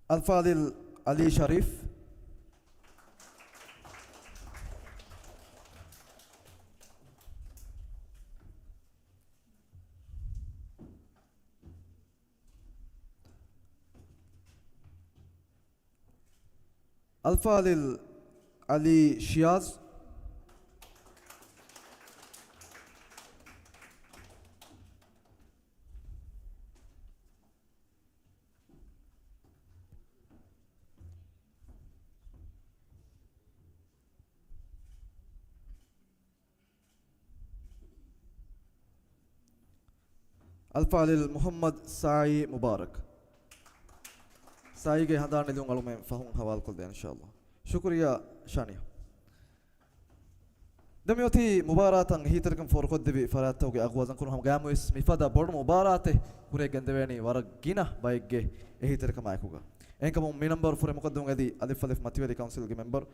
އަލްފާޟިލް އަލީ ޝަރީފް. އަލްފާޟިލް އަލީ ޝިޔާޒް. އަލްފާޟިލް މުޙައްމަދު ސާޢީ މުބާރަކް. ސާޢީގެ ހަނދާން ނިދުން އަޅުމެން ފަހުން ޙަވާލުކޮށްދޭން އިންޝާﷲ. ޝުކުރިއްޔާ ޝާނިޔާ. ދެން މިއޮތީ މުބާރާތަށް އެހީތެރިކަން ފޯރުކޮށްދެއްވި ފަރާތްތަކުގެ އަގު ވަޒަންކުރުން ހަމަ ގައިމުވެސް މިފަދަ ބޮޑު މުބާރާތެއް ކުރިއަށް ގެންދެވޭނީ ވަރަށް ގިނަ ބައެއްގެ އެހީތެރިކަމާއެކުގަ. އެހެންކަމުން މި ނަންބަރު ފުރިހަމަކޮށްދެމުން އެދި އަލިފް އަލިފް މަތިވެރި ކައުންސިލްގެ މެމްބަރު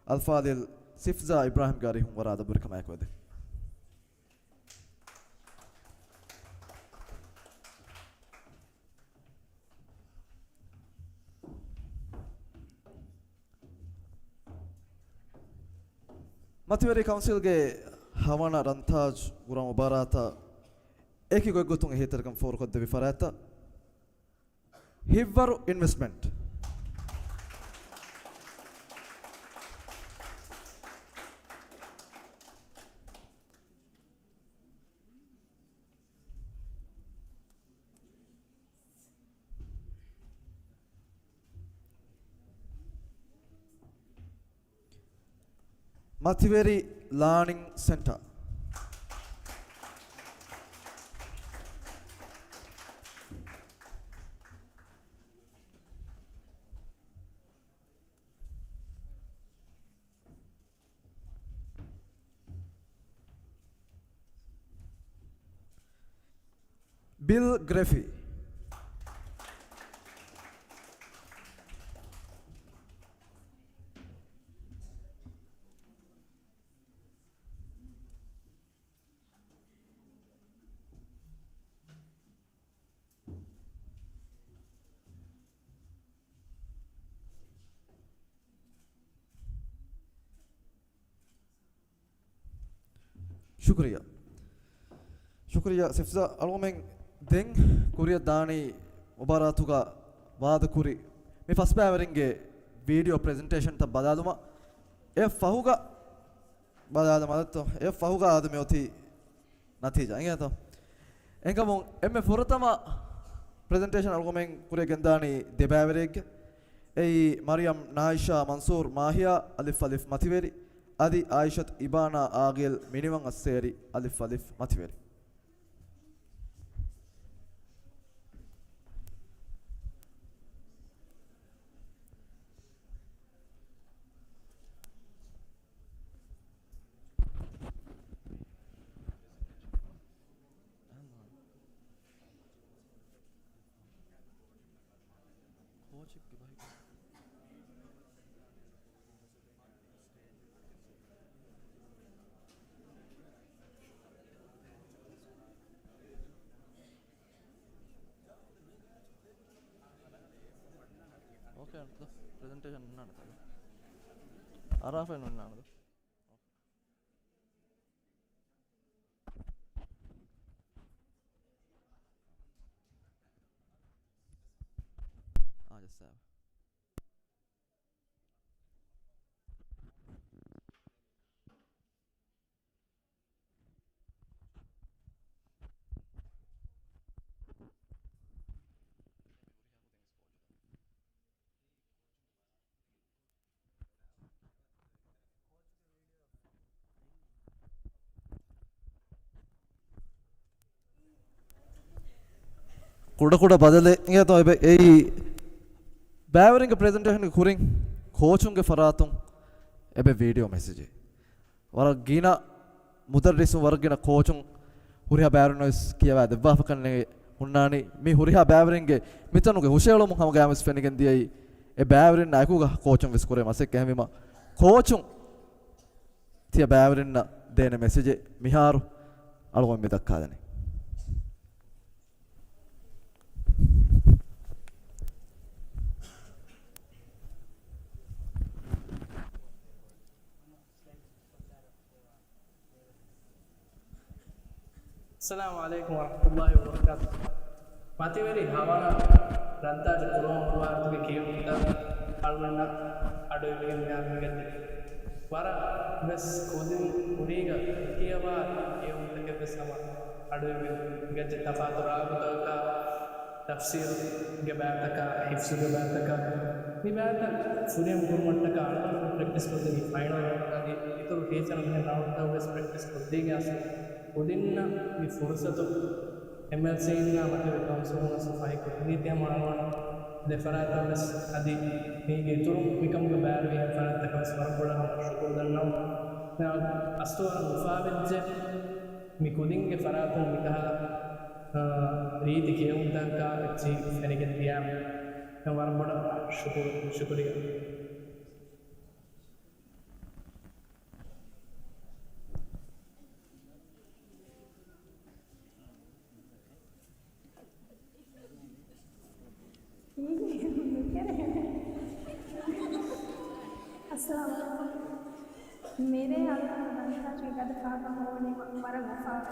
އަލްފާޟިލް ސިފްޒާ އިބްރާހިމްގެ އަރިހުން ވަރަށް އަދަބުވެރިކަމާއެކު އެދެން. މަތިވެރި ކައުންސިލްގެ ހަވަނަ ރަންތާޖް ގުރާ މުބާރާތަށް އެކި ގޮތްގޮތުން އެހީތެރިކަން ފޯރުކޮށްދެއްވި ފަރާތްތައް ހިއްވަރު އިންވެސްޓްމަންޓް. މަތިވެރި ލާނިން ސެންޓަރ. ބިލް ގްރެފި. ޝުކުރިއްޔާ. ޝުކުރިއްޔާ ސިފްޒާ. އަޅުގަމެން ދެން ކުރިއަށް ދާނީ މުބާރާތުގަ ވާދަކުރި މި ފަސް ބައިވެރިންގެ ވީޑިއޯ ޕްރެޒެންޓޭޝަންތައް ބަލާލުމަށް. އެ ފަހުގަ ބަލާލަމާ ދޯ؟ އެ ފަހުގަ އާދެ މި އޮތީ ނަތީޖާ އިނގޭތޯ. އެހެންކަމުން އެންމެ ފުރަތަމަ ޕްރެޒެންޓޭޝަން އަޅުގަމެން ކުރިއަށް ގެންދާނީ ދެ ބައިވެރިއެއްގެ. އެއީ މަރިޔަމް ނާއިޝާ މަންސޫރް މާހިޔާ އަލިފް އަލިފް މަތިވެރި އަދި އާއިޝަތު އިބާނާ އާގިލް މިނިވަން އައްސޭރި އަލިފް އަލިފް މަތިވެރި. ކޯޗެއްގެ ބަހެއް. އޯކޭ، އަންތަ ޕްރެޒެންޓޭޝަން އޮންނާނެތަ؟ އަރާފައިން އޮންނާނެތަ؟ އާ، ޖައްސާ. ކުޑަކުޑަ ބަދަލެއް އިނގޭތޯ އެބަ އެއީ ބައިވެރިންގެ ޕްރެޒެންޓޭޝަންގެ ކުރިން ކޯޗުންގެ ފަރާތުން އެބަ ވީޑިއޯ މެސެޖެއް. ވަރަށް ގިނަ މުދައްރިސުން ވަރަށް ގިނަ ކޯޗުން ހުރިހާ ބައިވެރިން ވެސް ކިޔަވާ ދެއްވާފަ ކަންނޭނގެ ހުންނާނީ. މި ހުރިހާ ބައިވެރިންގެ މިތަނުގެ ހުށައެޅުމުން ހަމަގައިމުވެސް ފެނިގެން ދިޔައީ އެ ބައިވެރިންނާ އެކުގަ ކޯޗުން ވެސް ކުރޭ މަސައްކަތް. އެހެންވީމަ ކޯޗުން ތިޔަ ބައިވެރިންނަށް ދޭނެ މެސެޖެއް މިހާރު އަޅުގަނޑު މި ދައްކާލަނީ. އައްސަލާމު ޢަލައިކުމް ވަރަޙްމަތުﷲި ވަބަރަކާތުހު. މަތިވެރި ހަވާނާ ރައްދާޖެ ކުރުވަން މުބާރާތުގެ ކިޔެވުންތައް އަޅުގަނޑަށް އަޑުއިވިގެން މިހާރު މިގައްޖެ. ވަރަށް ވެސް ކުދިން ކުރީގަ ކިޔަވާ ކިޔެވުންތަކެއް ވެސް ހަމަ އަޑުއިވިގެން މިގައްޖެ. ތަފާތު ރާގުތަކަކާ، ތަފްސީރުގެ ބައިތަކާ، ޙިފްޒުގެ ބައިތަކާ، މި ބައިތައް ފުރިހަމަ ކުރުމަށްޓަކާ އަޅުގަނޑު ޕްރެކްޓިސް ކޮށްދެނީ ފައިނަލް ރައުންޑް އަދި އިތުރު ޓީޗަރުން މިހެން ރައުންޑްތައް ވެސް ޕްރެކްޓިސް ކޮށްދީގެން އަސް ކުދިންނަށް މި ފުރުސަތު އެމްއެލްސީންނާ މަތިވެރި ކައުންސިލުން އަސް ފަހިކޮށްދީތީ ހަމަ އަޅުގަނޑު ދެ ފަރާތަށް ވެސް އަދި މީގެ އިތުރުން މިކަމުގެ ބައިވެރި އެހެން ފަރާތްތަކަށް ވެސް ވަރަށް ބޮޑަށް ހަމަ ޝުކުރު ދަންނަވަން. އަސްތު ވަރަށް އުފާވެއްޖެ. މި ކުދިންގެ ފަރާތުން މިކަހަލަ، އާ، ރީތި ކިޔެވުންތަކަކާ އެއްޗިހި ފެނިގެން ދިޔައިމަ ވަރަށް ބޮޑަށް ޝުކުރު، ޝުކުރިއްޔާ. އައްސަލާމު ޢަލައިކުމް. މިރޭ އަޅުގަނޑު ރަނގަޅަށް ގަދަ ފަހަކަށް ހޮވުނީ ވަރަށް އުފާވެ.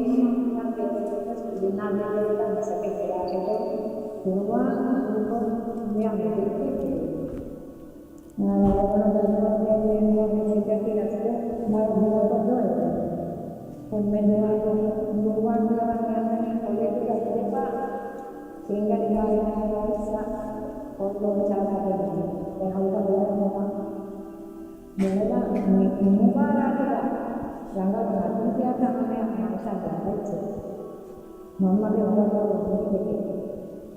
ހަމަ ހަމަ ބޭރުގަ ސްކުލުންނާ ބޭރުގަ މަސައްކަތް ކުރާ އެއްގޮތް ހުޅުވާ ހުޅުކޮށް މިއާ މުދިއްކެ ހުޅުވި. އާ، ވަރަށް ބޮޑަށް ދަރުމަވެ މި މި މި މި މި މަރު ހުޅުކޮށް ދޯ އެއްގޮތް. ކޮންމެ ދުވަހަކު ހުޅުވާ ކިޔަވަން އަންނަނީ ކޮލެޖުގަ ހުރެފަ ފިނގަނި ބާރި ނަހަރު ވަރު ކޯލްޑް ވޯޓަރ ޗާކަށް ދެން އަޅުގަނޑު އެހަރުގަ މި، މި މުބާރާތުގަ ރަނގަޅު ނަތީޖާއަކަށް ހަމަޔަށް އާއިޝާ ދައްކައިފި. މަންމަގެ އުމުރު އުނިވެގެން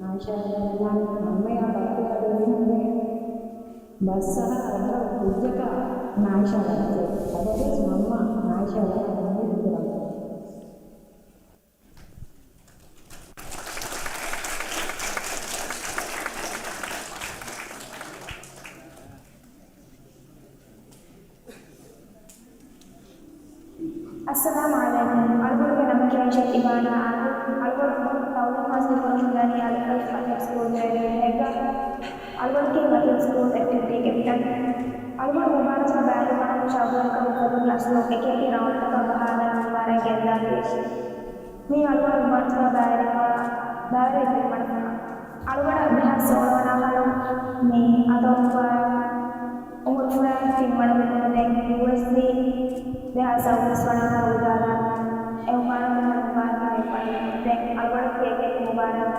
އާއިޝާ ދަންނާނީ މަންމަޔާ ބައްޕަޔާ ދެމީހުންގެ ބަސްއަހާ ރަނގަޅު ކުއްޖަކަށް އާއިޝާ ވަރަށް އެ. އަބަދުވެސް މަންމަ އާއިޝާ ވަރަށް އުއްމީދު ކުރަން. އައްސަލާމު ޢަލައިކުމް. އަޅުގަނޑުގެ ނަމަކީ ޢައިޝަތު އިބާނާ އާންމު. އަޅުގަނޑު ތަޢުލީމު ހާސިލު ކުރަމުންދަނީ އަލްއަލްފް މަތިން ސްކޫލްގެ އެރިއާއެއްގަ. އަޅުގަނޑަކީ މަތިން ސްކޫލް އެކްޓިވިޓީ ކެޕްޓަން. އަޅުގަނޑު މުބާރާތުގަ ބައިވެރިވާނަމަ ޝައުގުވެރިކަމުގެ ފުރަތަމަ އަސްލު އެކިއެކި ރައުންޑްތަކަށް ބަހާލަން މުބާރާތް ގެންދާތީ. މީ އަޅުގަނޑު މުބާރާތުގަ ބައިވެރިވާ، ބައިވެރި ތިންވަނަ ފަހަރު. އަޅުގަނޑަށް ދެހާސް ސޯޅަވަނަ އަހަރު މި އަތޮޅު މުބާރާތް އުމުރުފުރާ ތިންވަނަ ބިން ދެން ޔޫއެސްސީ ދެހާސް އަށްވުސް ވަނަ އަހަރު އުޖާލާން އެ އުފާނު ތިންވަނަ މުބާރާތް މި އުފާނު ދެން އަޅުގަނޑަކީ އެކި މުބާރާތް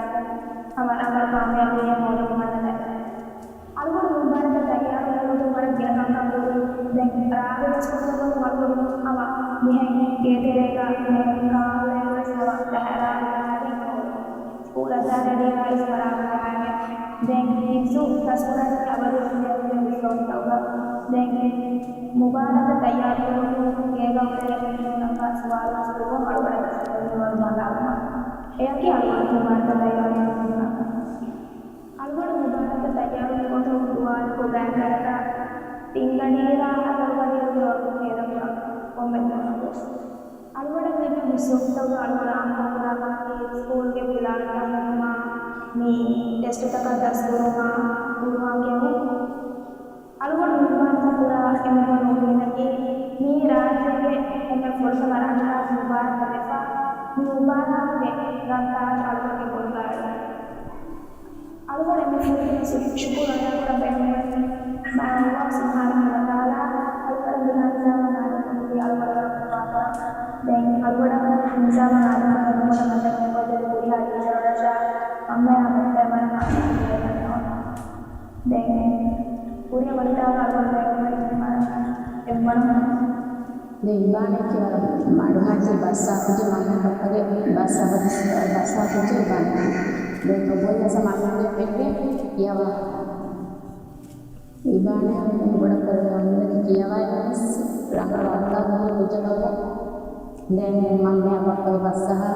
ހަމަ ރަނގަޅު ކާމިޔާބީއެއް ހޯދަމުން ވަންނަ ދަތި. އަޅުގަނޑު މުބާރާތަށް ތައްޔާރުވުމަށް ވަރަށް ގިނަ ކަންކަން ކުރި. ދެން ރާގު ވެސް ކުރިއަށް އަޅުގަނޑު ހަމަ މިހެން ގޭތެރޭގަ މިހެން ކާރު ވެސް ހަމަ ދަހަރާ ސްކޫލަށް ދާން ރެޑީވާ އިސް ފަރާގު ޖަހާގެން. ދެން ހިފްޒު ދަސްކުރާތީ އަބަދުވެސް މި އެރުމުގެ ވިސްނުންތަކުގަ. ދެން މުބާރާތަށް ތައްޔާރުވުމުގެ ގޭގަ ހުރި ނޫނަކާ ސުވާލު ވެސް ކުރުމުން އަޅުގަނޑަށް ވެސް މިވަރު ބަލާލުމަށް. އެއަކީ އަޅުގަނޑު މުބާރާތަށް ތައްޔާރުވުމުގެ ބުނާކަން. އަޅުގަނޑު މުބާރާތަށް ތައްޔާރުވުމުގެ ގޮތުން ދުވާލަކު ގާތްގަނޑަކަށް ތިންގަޑިއިރާ ހަތަރު ގަޑިއިރުގެ ވަގުތު ހޭދަކުރަން ކޮންމެ ދުވަހަކުވެސް. އަޅުގަނޑަށް ލިބި ހުސްވަގުތުތަކުގަ އަޅުގަނޑު އާއްމުކޮށް ކުރާ ކަމަކީ ސްކޫލްގެ ޕްލާންތައް ހިންގުމާ، މި ޓެސްޓުތަކަށް ދަސްކުރުމާ، ގުޅުމާ ކެއުން. އަޅުގަނޑު މުބާރާތަށް ކުރާ އެންމެ ބޮޑު އުއްމީދަކީ މީ ރާއްޖޭގެ އެންމެ ފުރަތަމަ ރަނގަޅަށް މުބާރާތް ވެފަ، މި މުބާރާތުގެ ރަންތާޖު އަޅުގަނޑުގެ ބޮލުގަ އަޅުވަން. އަޅުގަނޑު އެންމެ ފުރަތަމަ ޝު-، ޝުކުރު އަދާކުރަން ބޭނުންވަނީ މާތް ﷲ ސުބްޙާނަހޫ ވަތަޢާލާ އަޅުގަނޑަށް މިހާ ނިޒާމަށް އާދަކުރިއްޔާ އަޅުގަނޑު ވަރަށް ޝުކުރު އަދާކުރަން. ދެން އަޅުގަނޑަށް ނިޒާމަށް އާދަކުރަން ނުކުރެ މަސައްކަތް ކޮށްދެއްވި ހުރިހާ ޓީޗަރުންނަށާ މަންމަޔާ ބައްޕަޔާ ވަރަށް މާތް ޝުކުރު. ދެން ކުރިއަށް ވަންދާނަ އަޅުގަނޑު ބޭނުންވަނީ އެއްވަނަ ދެން އިބާނާއަކީ ވަރަށް މަޑުމައްޗަށް ބަސްއާ ކުއްޖެއް، މަންމަ ބައްޕަގެ ބަސް އަބަދު ބަސްއާ ކުއްޖެއް އިބާނާ. ދެން ނުބޮއްޔަސް މަންމަގެ މެންގެ ކިޔަވާ. އިބާނާ ބޮޑަށް ކުރެވޭ އުއްމީދަކީ ކިޔަވައިގެންވެސް ރަނގަޅު އަޚްލާޤު ހުރި ކުއްޖަކަށްވުން. ދެން މަންމަޔާ ބައްޕަގެ ބަސްއަހާ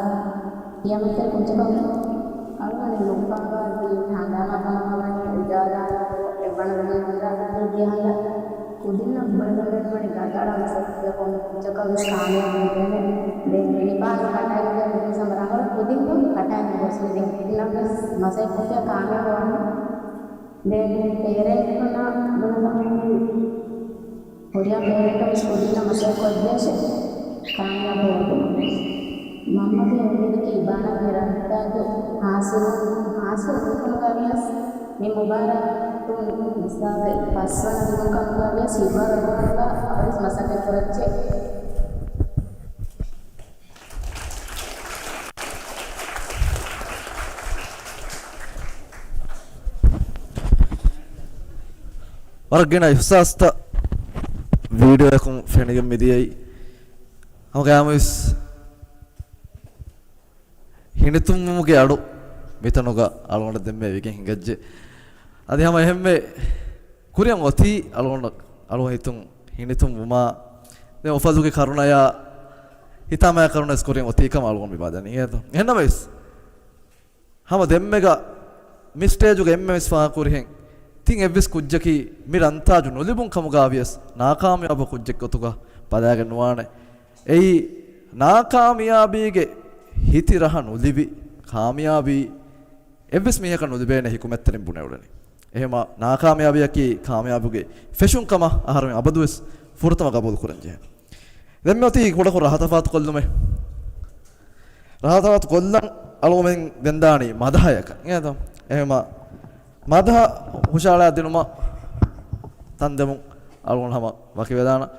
ކިޔަމަތެރި ކުއްޖަކަށް އަޅުގަނޑު ލޯބިވާ ދީން ހަނދާންވާ ކަމަށް ވަނީ އުޖާލާ ނޫރު އެއްވަނަ ދުނިޔެ ހަނދާން ކުދިންނަށް ބުނެދެން ބޭނުންވަނީ ގަދައަޅާ މަސައްކަތް ކޮންމެ ކުއްޖަކަށް ވެސް ކާމިޔާބު ލިބޭނެ. ދެން މި ބާރު ކަޓައިގެން މި ސަމަ ރަނގަޅު ކުދިން ކަޓައިގެން ގޮސް މި ދެން ކުދިންނަށް ވެސް މަސައްކަތް ކޮށްފިޔާ ކާމިޔާބު ވާނެ. ދެން ޕޭރެންޓުންނަށް ބުނެދެން ހުރިހާ ޕޭރެންޓުން ވެސް ކުދިންނަށް މަސައްކަތް ކޮށްދޭށޭ ކާމިޔާބު ހޯދުމަށް. މަންމަގެ އުއްމީދަކީ އިބާނާގެ ރަންތާޖު ހާސިލު، ހާސިލު ކުރުމުގަ ވިޔަސް މި މުބާރާތުން މިސްދާގައި ފަސްވަނަ ދިގުން ކަމުގަ ވިޔަސް ހިތްވަރު އެދުމުގަ އަބަދުވެސް މަސައްކަތް ކުރައްޗޭ. ވަރަށް ގިނަ އިޙްސާސްތައް ވީޑިއޯއަކުން ފެނިގެން މިދިޔައީ. ހަމަ ގައިމުވެސް ހިނިތުންވުމުގެ އަޑު މިތަނުގަ އަޅުގަނޑަށް ދެންމެ ވިގެން ހިނގައްޖެ. އަދި ހަމަ އެހެންމެ ކުރިއަށް އޮތީ އަޅުގަނޑަށް އަޅުގަނޑު ހިތުން ހިނިތުން ވުމާ، ދެން އުފަލުގެ ކަރުނަޔާ ހިތާމަޔާ ކަރުނަ ވެސް ކުރިއަށް އޮތީ ކަމަށް އަޅުގަނޑު މި ބަލަނީ އެހެން. އެހެންނަމަވެސް، ހަމަ ދެންމެގަ މި ސްޓޭޖުގަ އެންމެ ވެސް ފާހަގަކުރިހެން، ތިން އެއްވެސް ކުއްޖަކީ މި ރަންތާޖު ނުލިބުން ކަމުގަ ވިޔަސް ނާކާމިޔާބު ކުއްޖެއް ގޮތުގަ ބަލާގެން ނުވާނެ. އެއީ ނާކާމިޔާބީގެ ހިތި ރަހަ ނުލިބި، ކާމިޔާބީ އެއްވެސް މީހަކަށް ނުލިބޭނެ ހިކުމަތްތެރިން ބުނެވުނީ. އެހެންމަ ނާކާމިޔާބީއަކީ ކާމިޔާބުގެ ފެށުން ކަމަށް އަހަރުމެން އަބަދުވެސް ފުރަތަމަ ގަބޫލު ކުރަން ޖެހޭ. ދެންމެ އޮތީ ކުޑަކޮށް ރަހަތަފާތު ކޮށްލުމެއް. ރަހަތަފާތު ކޮށްލަން އަޅުގަނޑުމެން ގެންދާނީ މަދަހަޔަކަށް. އެހެންމަ މަދަހަ ހުށަހަޅާ ދިނުމަށް ތަންދެމުން އަޅުގަނޑު ހަމަ ވަކިވެދާނަން.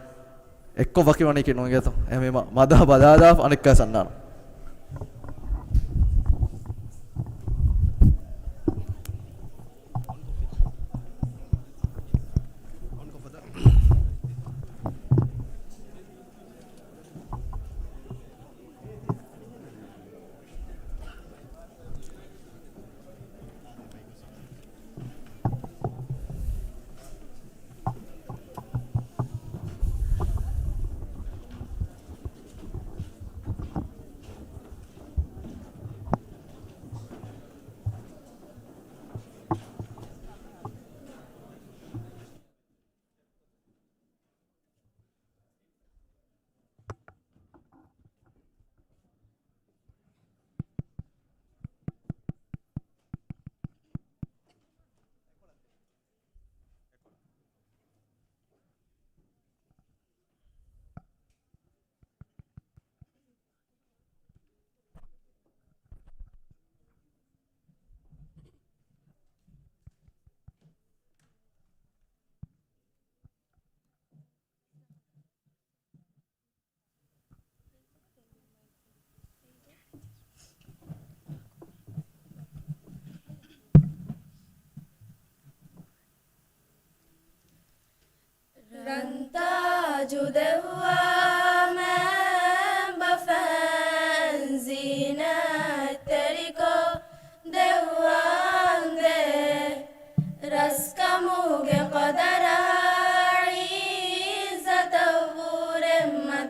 އެއްކޮށް ވަކިވަނީކީ ނޫންގޭތޯ؟ އެހެންވީމަ މަދަހަ ބަލާލާފަ އަނެއްކާވެސް އަންނާނަން.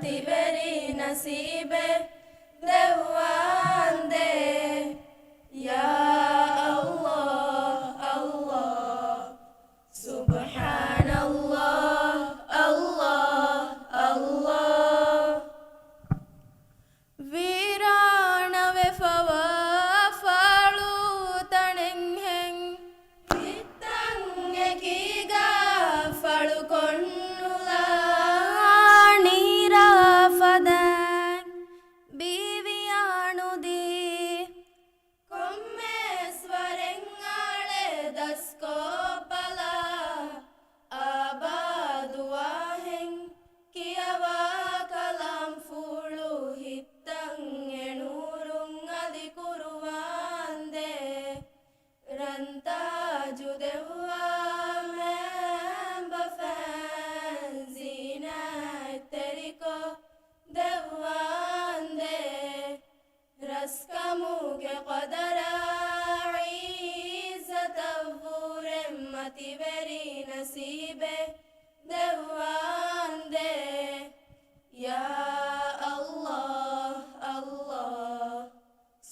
ތިވެރި ނަސީބެއް ދެއްވާނދޭ. ޔާ އައްލާހް، އައްލާހް، ސުބްޙާނައްލާހް، އައްލާހް، އައްލާހް. ވީރާނަވެފަވާ ފަޅު ތަނެއްހެން، ހިތްތަން އެކީގަ ފަޅުކޮށްނުލާ، ނީރާ ފަދައިން ބީވިޔާ ނުދީ. ކޮންމެސް ވަރެއް އަޅެ ދަސްކޮށްބަލާ، އާބާދުވާހެން ކިޔަވާ ކަލާމްފުޅު ހިތްތަން އެނޫރުން އަލި ކުރުވާނދޭ. ރަންތާޖު ދެއްވާ މައިންބަފައިން ޒީނަތްތެރިކޮށް ދެއްވާނދޭ. ރަސްކަމުގެ ޤަދަރާ ޢިއްޒަތަށްވުރެން މަތިވެރި ނަސީބެއް ދެއްވާނދޭ. ޔާ އައްލާހް، އައްލާހް،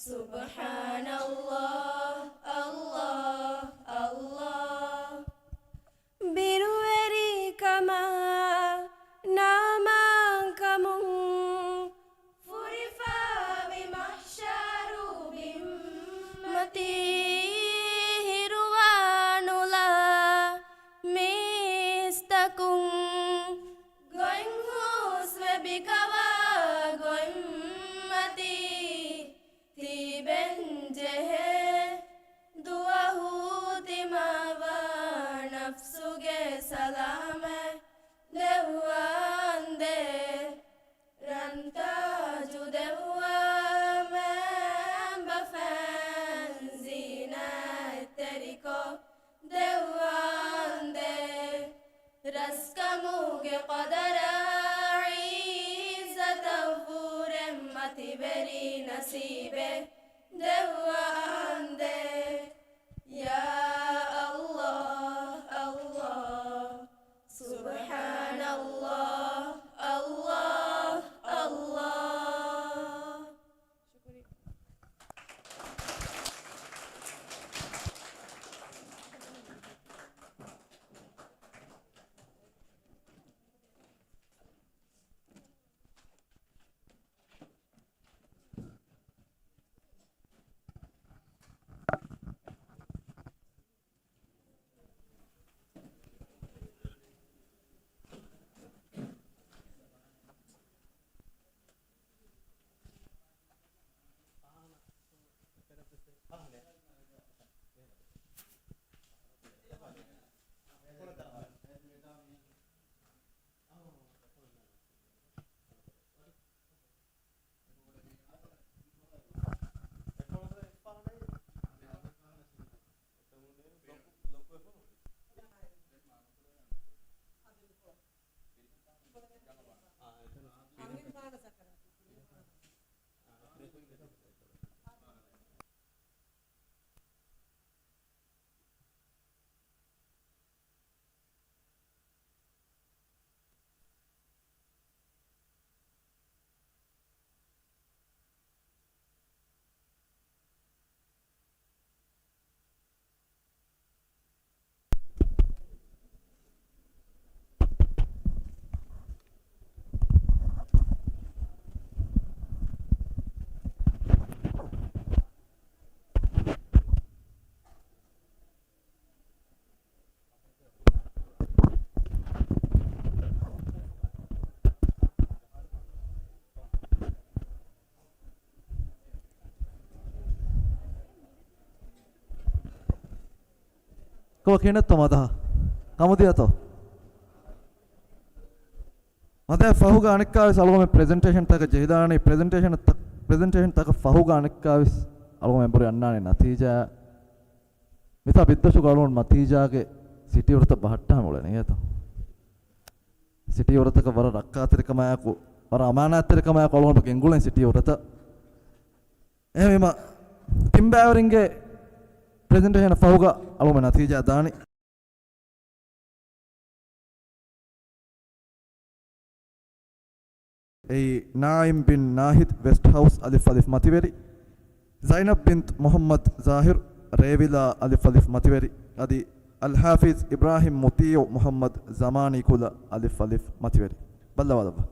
ސުބްޙާނައްލާހް، އައްލާހް، އައްލާހް. ބިރުވެރިކަމާ ނާމާންކަމުން، ފުރިފާވި މަޙްޝަރު ބިންމަތީ ހިރުވާނުލާ މީސްތަކުން، ގޮތް ހުސްވެ ބިކަވާ ގޮތްމަތީ ތިބެންޖެހޭ. ދުވަހު ތިމާވާ ނަފްސުގެ ސަލާމަތް ދެއްވާނދޭ. ރަންތާޖު ދެއްވާ މައިންބަފައިން ޒީނަތްތެރިކޮށް ދެއްވާނދޭ. ރަސްކަމުގެ ޤަދަރާ ޢިއްޒަތަށްވުރެން މަތިވެރި ނަސީބެއް ދެއްވާނދޭ. ޔާ އައްލާހް، އައްލާހް، ސުބްޙާނައްލާހް، އައްލާހް، އައްލާހް. ކޮބާ ކިހިނެއްތޯ މަދަހަ؟ ކަމުދިޔަތޯ؟ މަދަހަ ފަހުގަ އަނެއްކާވެސް އަޅުގަމެން ޕްރެޒެންޓޭޝަންތަކަށް ޖެހިދާނީ، ޕްރެޒެންޓޭޝަންތައް، ޕްރެޒެންޓޭޝަންތަކަށް ފަހުގަ އަނެއްކާވެސް އަޅުގަމެން އެނބުރި އަންނާނީ ނަތީޖާ. މިތާ ބިއްދަށުގަ އަޅުގަނޑު ނަތީޖާގެ ސިޓީ އުރަތައް ބަހައްޓާމެ އުޅެނީ އޭތޯ. ސިޓީ އުރަތަކަށް ވަރަށް ރައްކާތެރިކަމާއެކު، ވަރަށް އަމާނާތްތެރިކަމާއެކު އަޅުގަނޑު ގެންގުޅެން ސިޓީ އުރަތައް. އެހެންވީމަ، ތިން ބައިވެރިންގެ ޕްރެޒެންޓޭޝަނަށް ފަހުގަ އަޅުގަނޑު ނަތީޖާ ދާނީ. އެއީ ނާއިމް ބިން ނާހިދް، ވެސްޓް ހައުސް، އަލިފް އަލިފް މަތިވެރި، ޒައިނަބް ބިންތު މުޙައްމަދު ޒާހިރު، ރޭވިލާ، އަލިފް އަލިފް މަތިވެރި، އަދި އަލްޙާފިޒް އިބްރާހިމް މުޠީޢު މުޙައްމަދު ޒަމާނީ ކުލަ، އަލިފް އަލިފް މަތިވެރި. ބައްލަވާލައްވާ.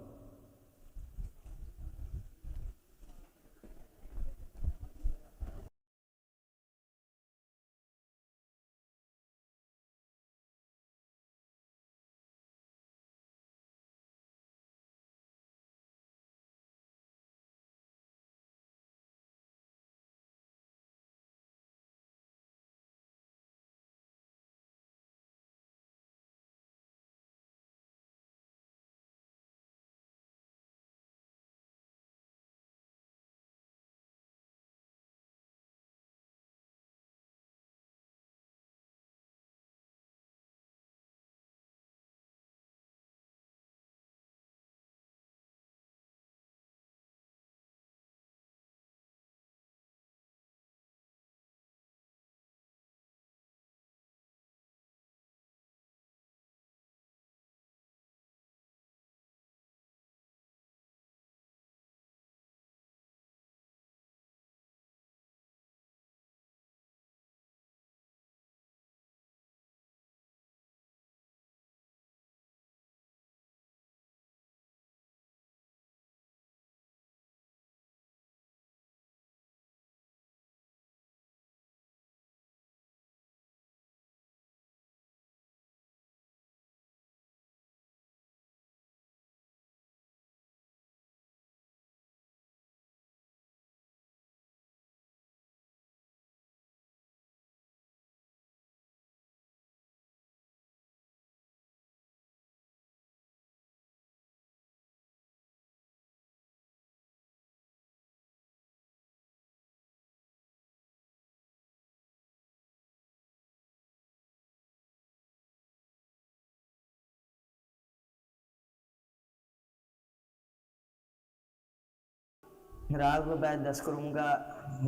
ރާގުގެ ބައެއް ދަސްކުރުމުގަ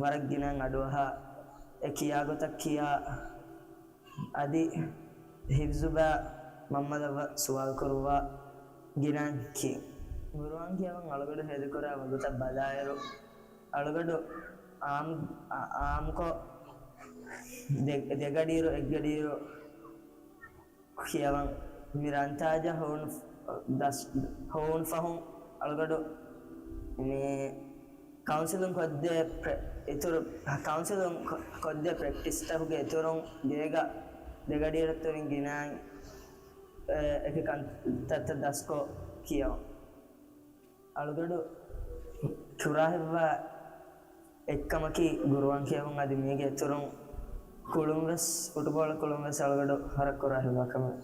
ވަރަށް ގިނައިން އަޑުއަހާ، އެ ކިޔާ ގޮތަށް ކިޔާ، އަދި ހިފްޒު ބައި މަންމަލަށް ސުވާލު ކުރުއްވާ ގިނައިން ކި. ގުރުއާން ކިޔަވަން އަޅުގަޑު ހޭދަކުރާ ވަގުތަށް ބަލާއިރު، އަޅުގަޑު އާމް، އާ، އާމްކޮށް ދެ، ދެގަޑިއިރު އެއްގަޑިއިރު ކިޔަވަން. މި ރަންތާޖަށް ހޮވުނު ދަސް، ހޮވުނު ފަހުން އަޅުގަޑު މި ކައުންސިލުން ކޮށްދޭ ޕްރެ، އިތުރު، ކައުންސިލުން ކޮ، ކޮށްދޭ ޕްރެކްޓިސްތަކުގެ އިތުރުން ގޭގަ ދެގަޑިއިރަށްތެރިން ގިނައިން، އެ، އެކި ކަންތައްތައް ދަސްކޮށް ކިޔަވަން. އަޅުގަޑު ކުރާހިތްވާ އެއްކަމަކީ ގުރުއާން ކިޔެވުން. އަދި މީގެ އިތުރުން ކުޅުން ވެސް، ފުޓުބޯޅަ ކުޅުން ވެސް އަޅުގަޑު ވަރަށް ކުރާހިތްވާ ކަމެއް.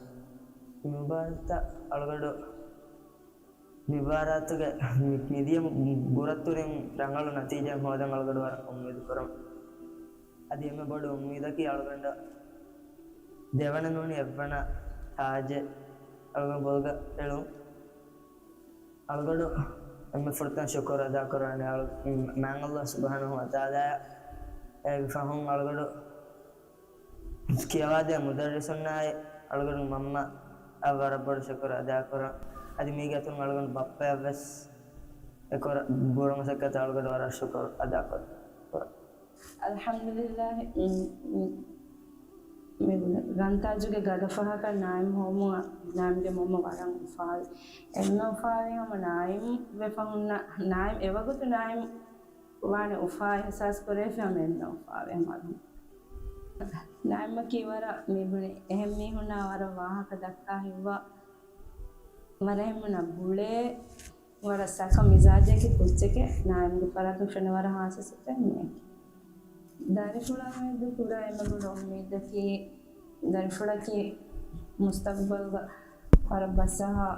މި މުބާރާތަށް އަޅުގަޑު މި މުބާރާތުގެ މި، މިދިޔަ ބުރަތުރިން ރަނގަޅު ނަތީޖާއެއް ހޯދަން އަޅުގަޑު ވަރަށް އުއްމީދު ކުރަން. އަދި އެންމެ ބޮޑު އުއްމީދަކީ އަޅުގަނޑަށް ދެވަނަ ނޫނީ އެއްވަނަ ތާޖެއް އަޅުގަނޑު ބޮލުގަ އެޅުން. އަޅުގަޑު އެންމެ ފުރަތަމަ ޝުކުރު އަދާކުރާނެ އަޅު، މާތް ﷲ ސުބްޙާނަހޫ ވަތަޢާލާއަށް. އޭގެ ފަހުން އަޅުގަޑު ކިޔަވާދޭ މުދައްރިސުންނާއި އަޅުގަޑު މަންމައަށް ވަރަށް ބޮޑު ޝުކުރު އަދާކުރަން. އަދި މީގެ އަތުން އަޅުގަނޑު ބައްޕަޔަށް ވެސް އެކުރާ ބުރަ މަސައްކަތަށް އަޅުގަޑު ވަރަށް ޝުކުރު އަދާކުރަން. އަލްޙަމްދުލިއްލާހި، މި، މި، މި ރަންތާޖުގެ ގަދަ ފަހަކަށް ނާއިމް ހޮވުމުން ނާއިމްގެ މަންމަ ވަރަށް އުފާވި. އެންމެ އުފާވީ ހަމަ ނާއިމް ވެފަ ހުންނަ، ނާއިމް އެވަގުތު ނާއިމް ވާނެ އުފާ އިޙްސާސް ކުރެވިފަ ހަމަ އެންމެ އުފާވި ހަމަ. ނާއިމްއަކީ ވަރަށް މިބުނި އެހެން މީހުންނާ ވަރަށް ވާހަކަ ދައްކާ ހިތްވާ، ވަރަށް އެހެން ބުނާ ބުޅޭ، ވަރަށް ސަކަ މިޒާޖަކީ ކުއްޖެކޭ. ނާއިމްގެ ފަރާތުން ފެންނަ ވަރަށް ހާއްސަ ސިފައެއް މިއަކީ. ދަރިފުޅާ މެދު ކުރާ އެންމެ ބޮޑު އުއްމީދަކީ، ދަރިފުޅަކީ މުސްތަގްބަލްގަ ވަރަށް ބަސްއަހާ،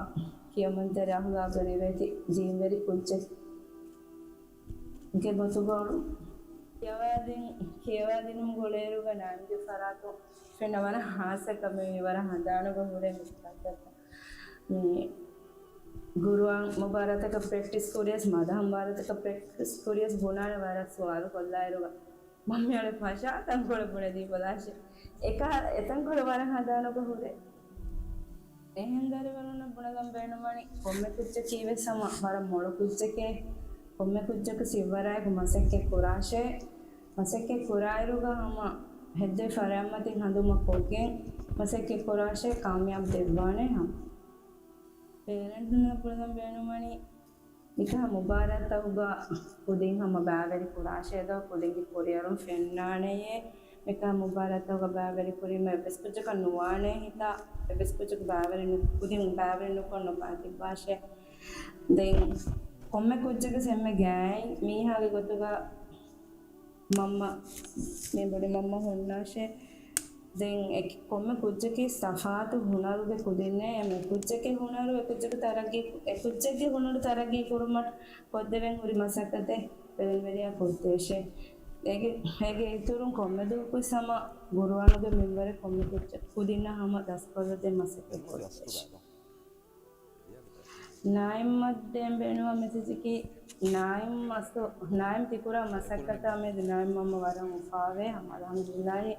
ކިޔަމަންތެރި، އަހުލާގު ރިވޭތި ދީންވެރި ކުއްޖެއްގެ ގޮތުގަ އުޅުން. ކިޔަވާދިން، ކިޔަވާދިނުމުގެ އުޅޭއިރުގަ ނާއިމްގެ ފަރާތުން ފެންނަ ވަރަށް ހާއްސަ ކަމެއް ވަރަށް ހަނދާނުގަ ހުރޭ މި ކަންތައްތައް. މި ގުރުއާން މުބާރާތަކަށް ޕްރެކްޓިސް ކުރިޔަސް، މަދަހަ މުބާރާތަކަށް ޕްރެކްޓިސް ކުރިޔަސް ބުނާނެ ވަރަށް ސުވާލު ކޮށްލާއިރުގަ، މަންމަ އަޅެ ފަށާ ތަންކޮޅެއް ބުނެދީ ބަލާށޭ. އެކަހަލަ އެތަންކޮޅެއް ވަރަށް ހަނދާނުގަ ހުރޭ. އެހެން ދަރިވަރުންނަށް ބުނެލަން ބޭނުންވަނީ ކޮންމެ ކުއްޖަކީ ވެސް ހަމަ ވަރަށް މޮޅު ކުއްޖެކޭ. ކޮންމެ ކުއްޖަކު ސިއްވަރާއެކު މަސައްކަތް ކުރާށޭ. މަސައްކަތް ކުރާއިރުގަ ހަމަ ހެއްދެވި ފަރާތްމަތިން ހަނދުމަ ކޮށްގެން މަސައްކަތް ކުރާށޭ، ކާމިޔާބު ދެއްވާނޭ ހަމަ. ޕޭރެންޓުންނަށް ބުނެލަން ބޭނުންވަނީ މިކަހަލަ މުބާރާތްތަކުގަ ކުދިން ހަމަ ބައިވެރި ކުރާށޭދޯ، ކުދިންގެ ކުރިއަރުން ފެންނާނެޔޭ. މިކަހަލަ މުބާރާތްތަކުގަ ބައިވެރި ކުރީމަ އެއްވެސް ކުއްޖަކަށް ނުވާނޭ ހިތާ، އެއްވެސް ކުއްޖަކު ބައިވެރި ނު-، ކުދިން ބައިވެރި ނުކޮށް ނުބާތިއްބާށޭ. ދެން ކޮންމެ ކުއްޖަކު އެންމެ ގާތް މީހާގެ ގޮތުގަ މަންމަ، މި ބޮޑު މަންމަ ހުންނާށޭ. ދެން އެ ކޮންމެ ކުއްޖަކީ ތަފާތު ހުނަރުގެ ކުދިންނޭ. އެންމެ ކުއްޖެއްގެ ހުނަރު އެ ކުއްޖަކު ތަރައްގީ، އެ ކުއްޖެއްގެ ހުނަރު ތަރައްގީ ކުރުމަށް ކޮށްދެވެން ހުރި މަސައްކަތެއް ބެލެނިވެރިޔާ ކޮށްދޭށޭ. އޭގެ، އޭގެ އިތުރުން ކޮންމެ ދުވަހަކުވެސް ހަމަ ގުރުއާނުގެ މިންވަރެއް ކޮންމެ ކުއްޖަ ކުދިންނަށް ހަމަ ދަސްކޮށްލަދޭ މަސައްކަތް ކޮށްދޭށޭ. ނާއިމްއަށް ދޭން ބޭނުންވާ މެސެޖަކީ، ނާއިމް އަސްލު، ނާއިމް ތިކުރާ މަސައްކަތާ މެދު ނާއިމް މަންމަ ވަރަށް އުފާވޭ. ހަމަ އަލްޙަމްދުލިއްލާހި،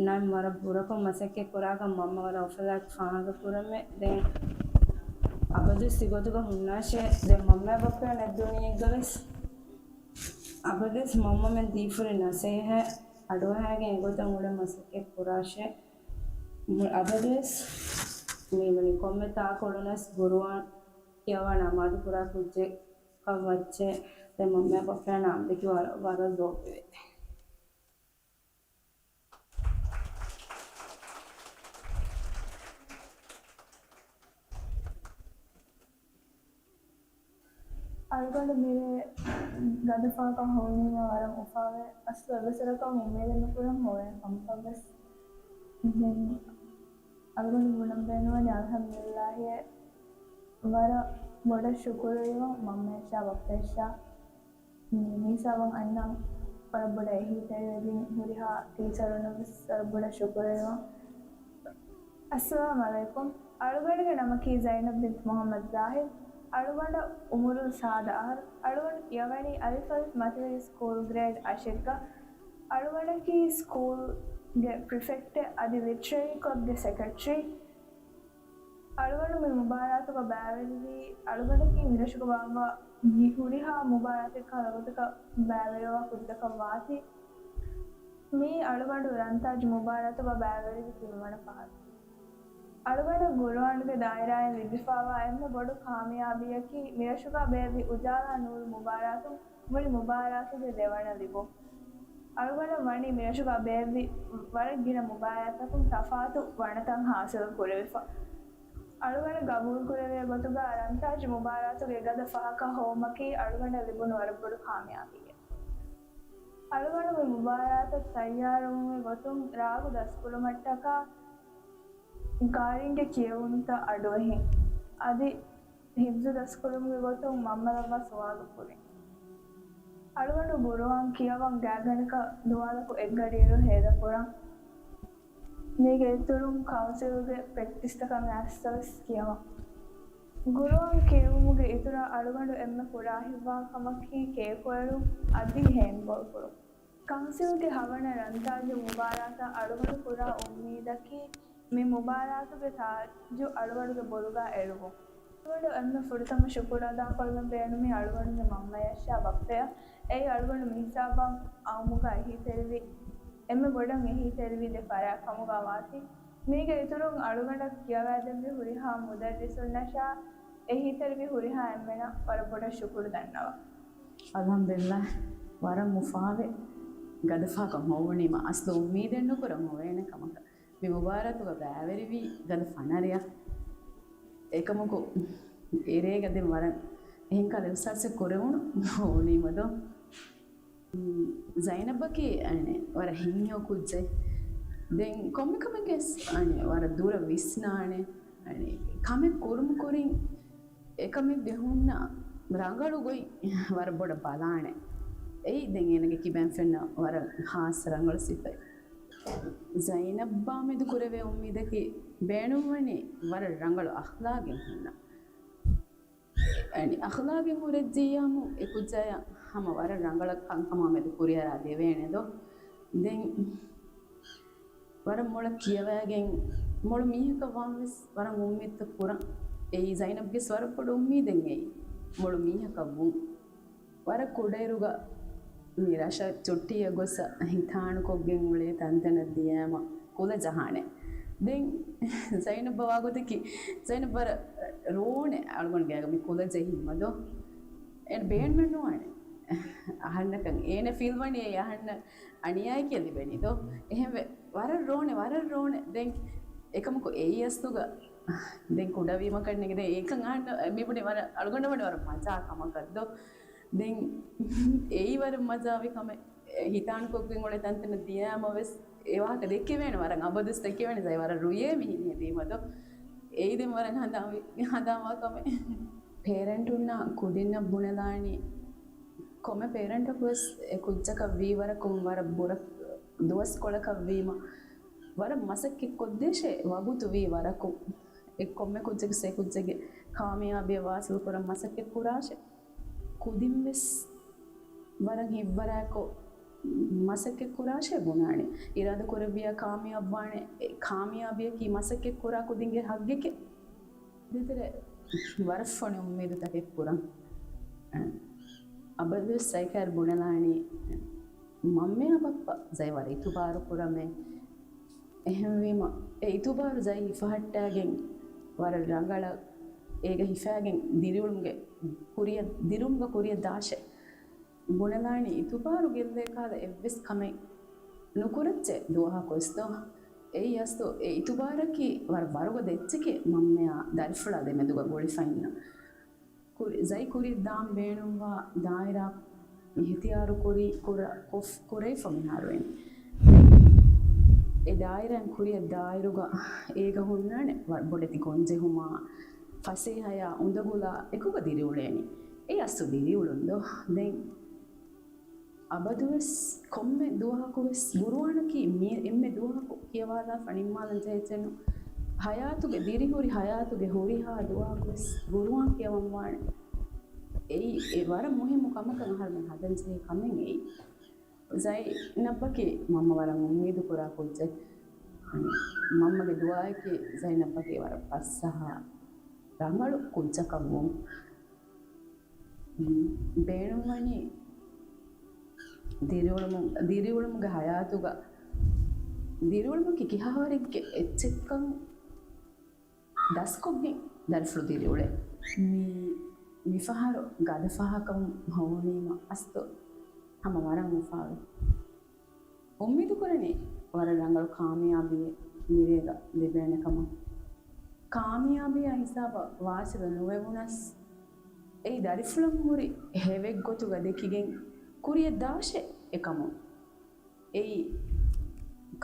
ނާއިމް ވަރަށް ބުރަކޮށް މަސައްކަތް ކުރާކަށް މަންމަ ވަރަށް އުފަލާކޮށް ފާހަގަ ކުރަމޭ. ދެން އަބަދުވެސް ތިގޮތުގަ ހުންނާށޭ. ދެން މަންމަ ބައްޕަ ނެތް ދުނިޔެއެއްގަވެސް އަބަދުވެސް މަންމަމެން ދީފުރި ނަސޭހަތް އަޑުއަހައިގެން އެގޮތަށް އުޅެ މަސައްކަތް ކުރާށޭ. މު-، އަބަދުވެސް މިވަނީ ކޮންމެ ތާކުޅުނަސް ގުރުއާން ކިޔަވާ ނަމާދު ކުރާ ކުއްޖެއްކަށް ވައްޗޭ. ދެން މަންމަ ބައްޕަ ނާމްދެކި ވަރަށް، ވަރަށް ލޯބިވޭ. އަޅުގަނޑު މިރޭ ގަދަ ފަހަކަށް ހޮވުނީމަ ވަރަށް އުފާވޭ. އަސްލު އެއްވެސް ވަރަކަށް އުއްމީދެއް ނުކުރަން ހޮވޭ ކަމަކަށްވެސް. ދެން އަޅުގަނޑު ބުނަން ބޭނުންވަނީ އަލްޙަމްދުލިއްލާހިއޭ ވަރަށް ބޮޑަށް ޝުކުރުވެރިވަން މަންމަޔަށާ ބައްޕަޔަށާ. މި ހިސާބަށް އަންނަން ވަރަށް ބޮޑަށް އެހީތެރިވެދިން ހުރިހާ ޓީޗަރުންނަށް ވެސް ވަރަށް ބޮޑަށް ޝުކުރުވެރިވަން. އައްސަލާމް ޢަލައިކުމް. އަޅުގަނޑުގެ ނަމަކީ ޒައިނަބް ބިންތު މުޙައްމަދު ޒާހިދު. އަޅުގަނޑަށް އުމުރުން ސާދަ އަހަރު. އަޅުގަނޑު ކިޔަވަނީ އަލިފް އަލިފް މަތިވެރި ސްކޫލް ގްރޭޑް އަށެއްގަ. އަޅުގަނޑަކީ ސްކޫލްގެ ޕްރިފެކްޓެއް އަދި ލިޓްރަރީ ކްލަބްގެ ސެކްރެޓަރީ. އަޅުގަނޑު މި މުބާރާތުގަ ބައިވެރިވީ، އަޅުގަނޑަކީ މިރަށުގަ ވާންވާ ހުރިހާ މުބާރާތެއް ކަހަލަ ގޮތަކަށް ބައިވެރިވާ ކުއްޖަކަށް ވާތީ. މިއީ އަޅުގަނޑު ރަންތާޖު މުބާރާތުގަ ބައިވެރިވި ތިންވަނަ ފަހަރު. އަޅުގަނޑަށް ގުރުއާނުގެ ދާއިރާއިން ލިބިފާވާ އެންމެ ބޮޑު ކާމިޔާބީއަކީ މިރަށުގަ ބޭއްވި އުޖާލާ ނޫރު މުބާރާތުން ވުނި މުބާރާތުގެ ދެވަނަ ލިބުން. އަޅުގަނޑަށް ވަނީ މިރަށުގަ ބޭއްވި ވަރަށް ގިނަ މުބާރާތްތަކުން ތަފާތު ވަނަތައް ހާސިލު ކުރެވިފަ. އަޅުގަނޑަށް ގަބޫލުކުރެވޭ ގޮތުގަ ރަންތާޖު މުބާރާތުގެ ގަދަ ފަހަކަށް ހޮވުމަކީ އަޅުގަނޑަށް ލިބުނު ވަރަށް ބޮޑު ކާމިޔާބީއެއް. އަޅުގަނޑު މި މުބާރާތަށް ތައްޔާރުވުމުގެ ގޮތުން ރާގު ދަސްކުރުމަށްޓަކާ ގާރީންގެ ކިޔެވުންތައް އަޑުއެހިން. އަދި ހިފްޒު ދަސްކުރުމުގެ ގޮތުން މަންމަލަށްވާ ސުވާލު ކުރިން. އަޅުގަނޑު ގުރުއާން ކިޔަވަން ގާތްގަނޑަކަށް ދުވާލަކު އެއްގަޑިއިރު ހޭދަކުރަން. މީގެ އިތުރުން ކައުންސިލްގެ ޕްރެކްޓިސްތަކަށް އައިސްތަވެސް ކިޔަވަން. ގުރުއާން ކިޔެވުމުގެ އިތުރަށް އަޅުގަނޑު އެންމެ ކުރާހިތްވާ ކަމަކީ ކޭކުއެޅުން އަދި ހޭންޑްބޯޅު ކުރުން. ކައުންސިލްގެ ހަވަނަ ރަންތާޖު މުބާރާތަށް އަޅުގަނޑު ކުރާ އުއްމީދަކީ މި މުބާރާތުގެ ތާޖު އަޅުގަނޑުގެ ބޮލުގަ އެޅުވުން. އަޅުގަނޑު އެންމެ ފުރަތަމަ ޝުކުރު އަދާކޮށްލަން ބޭނުމީ އަޅުގަނޑުގެ މަންމަޔަށާ ބައްޕަޔަށް. އެއީ އަޅުގަނޑު މިހިސާބަށް އައުމުގަ އެހީތެރިވި، އެންމެ ބޮޑަށް އެހީތެރިވި ދެ ފަރާތް ކަމުގަ ވާތީ. މީގެ އިތުރުން އަޅުގަނޑަށް ކިޔަވައިދެއްވި ހުރިހާ މުދައްރިސުންނަށާ އެހީތެރިވި ހުރިހާ އެންމެނަށް ވަރަށް ބޮޑަށް ޝުކުރު ދަންނަވަން. އަލްޙަމްދުލިއްލާހް، ވަރަށް އުފާވޭ. ގަދަ ފަހަކަށް ހޮވުނީމަ އަސްލު އުއްމީދެއް ނުކުރަން ހޮވޭނެ ކަމަކަށް. މި މުބާރާތުގަ ބައިވެރިވީ ގަދަ ފަނަރަޔަށް. އެކަމަކު އެރޭގަ ދެން ވަރަށް އެހެން ކަހަލަ އިހްސާސެއް ކުރެވުނު ހޮވުނީމަ ދޯ. ޒައިނަބަކީ އަނެ ވަރަށް ހިތްހެޔޮ ކުއްޖެއް. ދެން ކޮންމެ ކަމެއްގެސް އަނެ ވަރަށް ދުރަށް ވިސްނާނެ. އަނެ ކަމެއް ކުރުމު ކުރިން އެކަމެއްގެ ހުންނަ ރަނގަޅު ގޮތް ވަރަށް ބޮޑަށް ބަލާނެ. އެއީ ދެން އޭނަގެ ކިބައިން ފެންނަ ވަރަށް ހާއްސަ ރަނގަޅު ސިފައެއް. ޒައިނަބާމެދު ކުރެވޭ އުއްމީދަކީ ބޭނުންވަނީ ވަރަށް ރަނގަޅު އަޚްލާގެއް ހުންނަ. އަނި އަޚްލާގެއް ހުރެއްޖިއްޔާމު އެ ކުއްޖާޔަށް ހަމަ ވަރަށް ރަނގަޅަށް ކަންކަމާމެދު ކުރިއަރާ ދެވޭނެ ދޯ. ދެން ވަރަށް މޮޅަށް ކިޔަވައިގެން މޮޅު މީހަކަށް ވާން ވެސް ވަރަށް އުއްމީދުތައް ކުރަން. އެއީ ޒައިނަބްގެސް ވަރަށް ބޮޑު އުއްމީދެއް އެއީ. މޮޅު މީހަކަށް ވުން. ވަރަށް ކުޑައިރުގަ މި ރަށަށް ޗުއްޓީއަށް ގޮސް ހިތާނުކޮށްގެން އުޅޭ ތަންތަނަށް ދިޔައިމަ ކުލަ ޖަހާނެ. ދެން ޒައިނަބް ވާގޮތަކީ، ޒައިނަބް ވަރަށް ރޯނެ އަޅުގަނޑު ގާގަ މި ކުލަ ޖެހީމަ ދޯ. އޭނަ ބޭނުމެއް ނުވާނެ. އަހަންނަކަށް އޭނަ ފީލްވަނީ އެ އަހަންނަށް އަނިޔާއެކޭ ލިބެނީ ދޯ. އެހެންވެ، ވަރަށް ރޯނެ، ވަރަށް ރޯނެ. ދެން އެކަމަކު އެއީ އަސްލުގަ ދެން ކުޑަވީމަކަށް ނެގެ ދެން އޭކަން އަހަންނަށް މިބުނި ވަރަށް އަޅުގަނޑަށް ވަނީ ވަރަށް މަޖާ ކަމަކަށް ދޯ. ދެން އެއީ ވަރަށް މަޖާވި ކަމެއް. ހިތާނުކޮށްގެން އުޅޭ ތަންތަނަށް ދިޔައިމަ ވެސް އެ ވާހަކަ ދެއްކެވޭނެ ވަރަށް އަބަދުވެސް ދެއްކެވޭނެ ޒައި ވަރަށް ރުޔޭ މި ހިނިއެދީމަ ދޯ. އެއީ ދެން ވަރަށް ހަނދާންވި، ހަނދާންވާ ކަމެއް. ޕޭރެންޓުންނާ ކުދިންނަށް ބުނެލާނީ ކޮންމެ ޕޭރެންޓަކު ވެސް އެ ކުއްޖަކަށް ވީ ވަރަކުން ވަރަށް ބުރަ ދުވަސްކޮޅަކަށް ވީމަ ވަރަށް މަސައްކަތް ކޮށްދޭށޭ ވަގުތު ވީ ވަރަކުން. އެ ކޮންމެ ކުއްޖަކު ސޭ ކުއްޖެއްގެ ކާމިޔާބީ ވާސިލު ކުރަން މަސައްކަތް ކުރާށޭ. ކުދިން ވެސް ވަރަށް ހިތްވަރާކޮށް މަސައްކަތް ކުރާށޭ ބުނާނެ. އިރާދަ ކުރެއްވިޔާ ކާމިޔާބު ވާނެ. އެ ކާމިޔާބީއަކީ މަސައްކަތް ކުރާ ކުދިންގެ ހައްގެކޭ. ދޭތެރޭ ވަރަށް ފޮނި އުއްމީދުތަކެއް ކުރަން. އަބަދުވެސް ޒައި ކައިރި ބުނެލާނީ މަންމަޔާ ބައްޕަ ޒައި ވަރަށް އިތުބާރު ކުރަމޭ. އެހެންވީމަ އެ އިތުބާރު ޒައި ހިފަހައްޓާގެން ވަރަށް ރަނގަޅަށް އޭގަ ހިފާގެން ދިރިއުޅުމުގެ ކުރިއަށް، ދިރިއުޅުމުގަ ކުރިއަށް ދާށޭ. ބުނެލާނީ އިތުބާރު ގެއްލޭ ކަހަލަ އެއްވެސް ކަމެއް ނުކުރައްޗޭ ދުވަހަކުވެސް ދޯ. އެއީ އަސްލު އެ އިތުބާރަކީ ވަރަށް ވަރުގަދަ އެއްޗެކޭ މަންމަޔާ ދަރިފުޅާ ދެމެދުގަ ގުޅިފައިންނަ. ކުރި-، ޒައި ކުރިއަށް ދާން ބޭނުންވާ ދާއިރާ މި އިހްތިޔާރު ކުރި-، ކުރ-، ކޮށް-، ކުރެވިފަ މިހާރު އެން. އެ ދާއިރާއިން ކުރިއަށް ދާއިރުގަ އޭގަ ހުންނާނެ ވަ-، ބޮޑެތި ގޮންޖެހުމާ، ފަސޭހަޔާ، އުނދަގުލާ އެކުގަ ދިރިއުޅޭނީ. އެ އަސްލު ދިރިއުޅުން ދޯ. ދެން އަބަދުވެސް ކޮންމެ ދުވަހަކުވެސް ގުރުއާނަކީ މި އެންމެ ދުވަހަކު ކިޔަވާލާފަ ނިންމާލަން ޖެހޭ އެއްޗެއް ނޫން. ހަޔާތުގެ ދިރިހުރި ހަޔާތުގެ ހުރިހާ ދުވަހަކުވެސް ގުރުއާން ކިޔަވަން ވާނެ. އެއީ އެ ވަރަށް މުހިއްމު ކަމަކަށް އަހަރުމެން ހަދަން ޖެހޭ ކަމެއް އެއީ. ޒައިނަބަކީ މަންމަ ވަރަށް އުއްމީދު ކުރާ ކުއްޖެއް. މަންމަގެ ދުޢާއަކީ ޒައިނަބަކީ ވަރަށް ފައްސަހާ ރަނގަޅު ކުއްޖަކަށް ވުން. ބޭނުންވަނީ ދިރިއުޅުމު-، ދިރިއުޅުމުގެ ހަޔާތުގަ ދިރިއުޅުމަކީ ކިހާވަރެއްގެ އެއްޗެއްކަން ދަސްކޮށްގެން ދަރިފުޅު ދިރިއުޅޭ. މި-، މިފަހަރު ގަދަ ފަހަކަށް ހޮވުނީމަ އަސްލު ހަމަ ވަރަށް އުފާވޭ. އުއްމީދު ކުރަނީ ވަރަށް ރަނގަޅު ކާމިޔާބީއެއް މިރޭގަ ލިބޭނެ ކަމަށް. ކާމިޔާބީއާ ހިސާބަށް ވާސިލު ނުވެވުނަސް، އެއީ ދަރިފުޅަށް ހުރި ހެވެއްގޮތުގަ ދެކިގެން ކުރިއަށް ދާށޭ އެކަމުން. އެއީ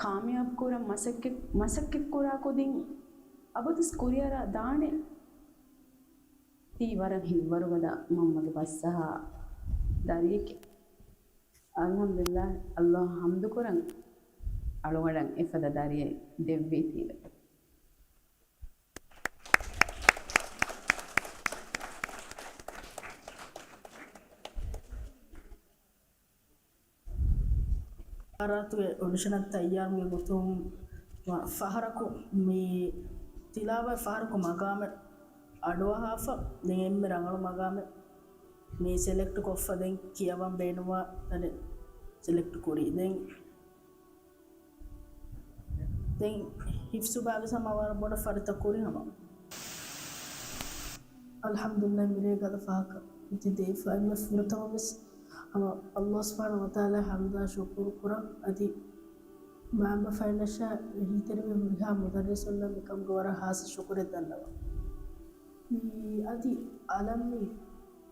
ކާމިޔާބު ކުރަން މަސައްކަތް، މަސައްކަތް ކުރާ ކުދިން އަބަދުސް ކުރިއަރާ ދާނެ. ތީ ވަރަށް ހިތްވަރުގަދަ މަންމަގެ ބައްސަހާ ދަރިއެކޭ. އަލްޙަމްދުލިއްލާހް، އައްލާހަށް ޙަމްދުކުރަން އަޅުގަނޑަށް އެފަދަ ދަރިއެއް ދެއްވީތީވެ. އާރާތުގެ އޮޑިޝަނަށް ތައްޔާރުވުމުގެ ގޮތުން ފަހަރަކު މި ތިލާވަތް ފަހަރަކު މަގާމެއް އަޑުއަހާފަ، ދެން އެންމެ ރަނގަޅު މަގާމެއް މި ސެލެކްޓް ކޮށްފަ ދެން ކިޔަވަން ބޭނުންވާ ތަނެއް ސެލެކްޓް ކުރީ. ދެން، ދެން ހިފްޒު ބާވެސް ހަމަ ވަރަށް ބޮޑަށް ފަރިތަ ކުރި ހަމަ. އަލްޙަމްދުލިއްލާހް، މިރޭ ގަދަ ފަހަކަށް މިތި ދެއިފަ އެންމެ ފުރަތަމަ ވެސް ހަމަ އައްލާހް ސުބްޙާނަހޫ ވަތަޢާލާ ޙަމްދާ ޝުކުރު ކުރަން. އަދި މާމަ ފައިނަށާ އެހީތެރިވެ ހުރިހާ މުދައްރިސުންނަށް މިކަމުގެ ވަރަށް ހާއްސަ ޝުކުރެއް ދަންނަވަން. މި އަދި އަލަށް މި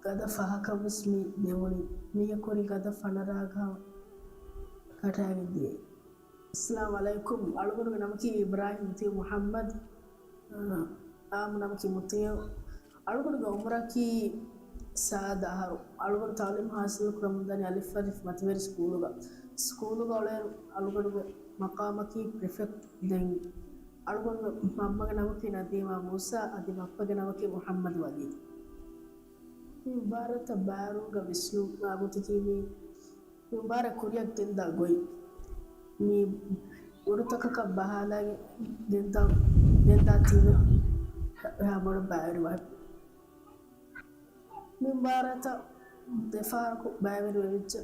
ގަދަ ފަހަކަށް ވެސް މި ދެވުނީ. މީގެ ކުރިން ގަދަ ފަނަރައަކަށް ކަޓައިގެން ދިޔައީ. އައްސަލާމު ޢަލައިކުމް. އަޅުގަނޑުގެ ނަމަކީ އިބްރާހިމް މުތީ މުޙައްމަދު. އާ، އާއްމު ނަމަކީ މުތީޢު. އަޅުގަނޑުގެ އުމުރަކީ ސާދަ އަހަރު. އަޅުގަނޑު ތަޢުލީމު ޙާޞިލު ކުރަމުންދާނީ އަލިފް އަލިފް މަތިވެރި ސްކޫލުގަ. ސްކޫލުގަ އުޅޭއިރު އަޅުގަނޑުގެ މަޤާމަކީ ޕްރިފެކްޓް. ދެން އަޅުގަނޑުގެ މަންމަގެ ނަމަކީ ނަދީމާ މޫސާ، އަދި ބައްޕަގެ ނަމަކީ މުޙައްމަދު ވަލީދު. މި މުބާރާތަށް ބާރުގަ ވިސްނުން ވާގޮތަކީ މި މި މުބާރާތް ކުރިއަށް ގެންދާ ގޮތް. މި އުޑުތަކަކަށް ބަހާލައިގެން ގެންދާ، ގެންދާތީވެ އެހާ ބޮޑަށް ބައިވެރިވާ. މި މުބާރާތަށް ދެފަހަރަކު ބައިވެރިވެވިއްޖެ.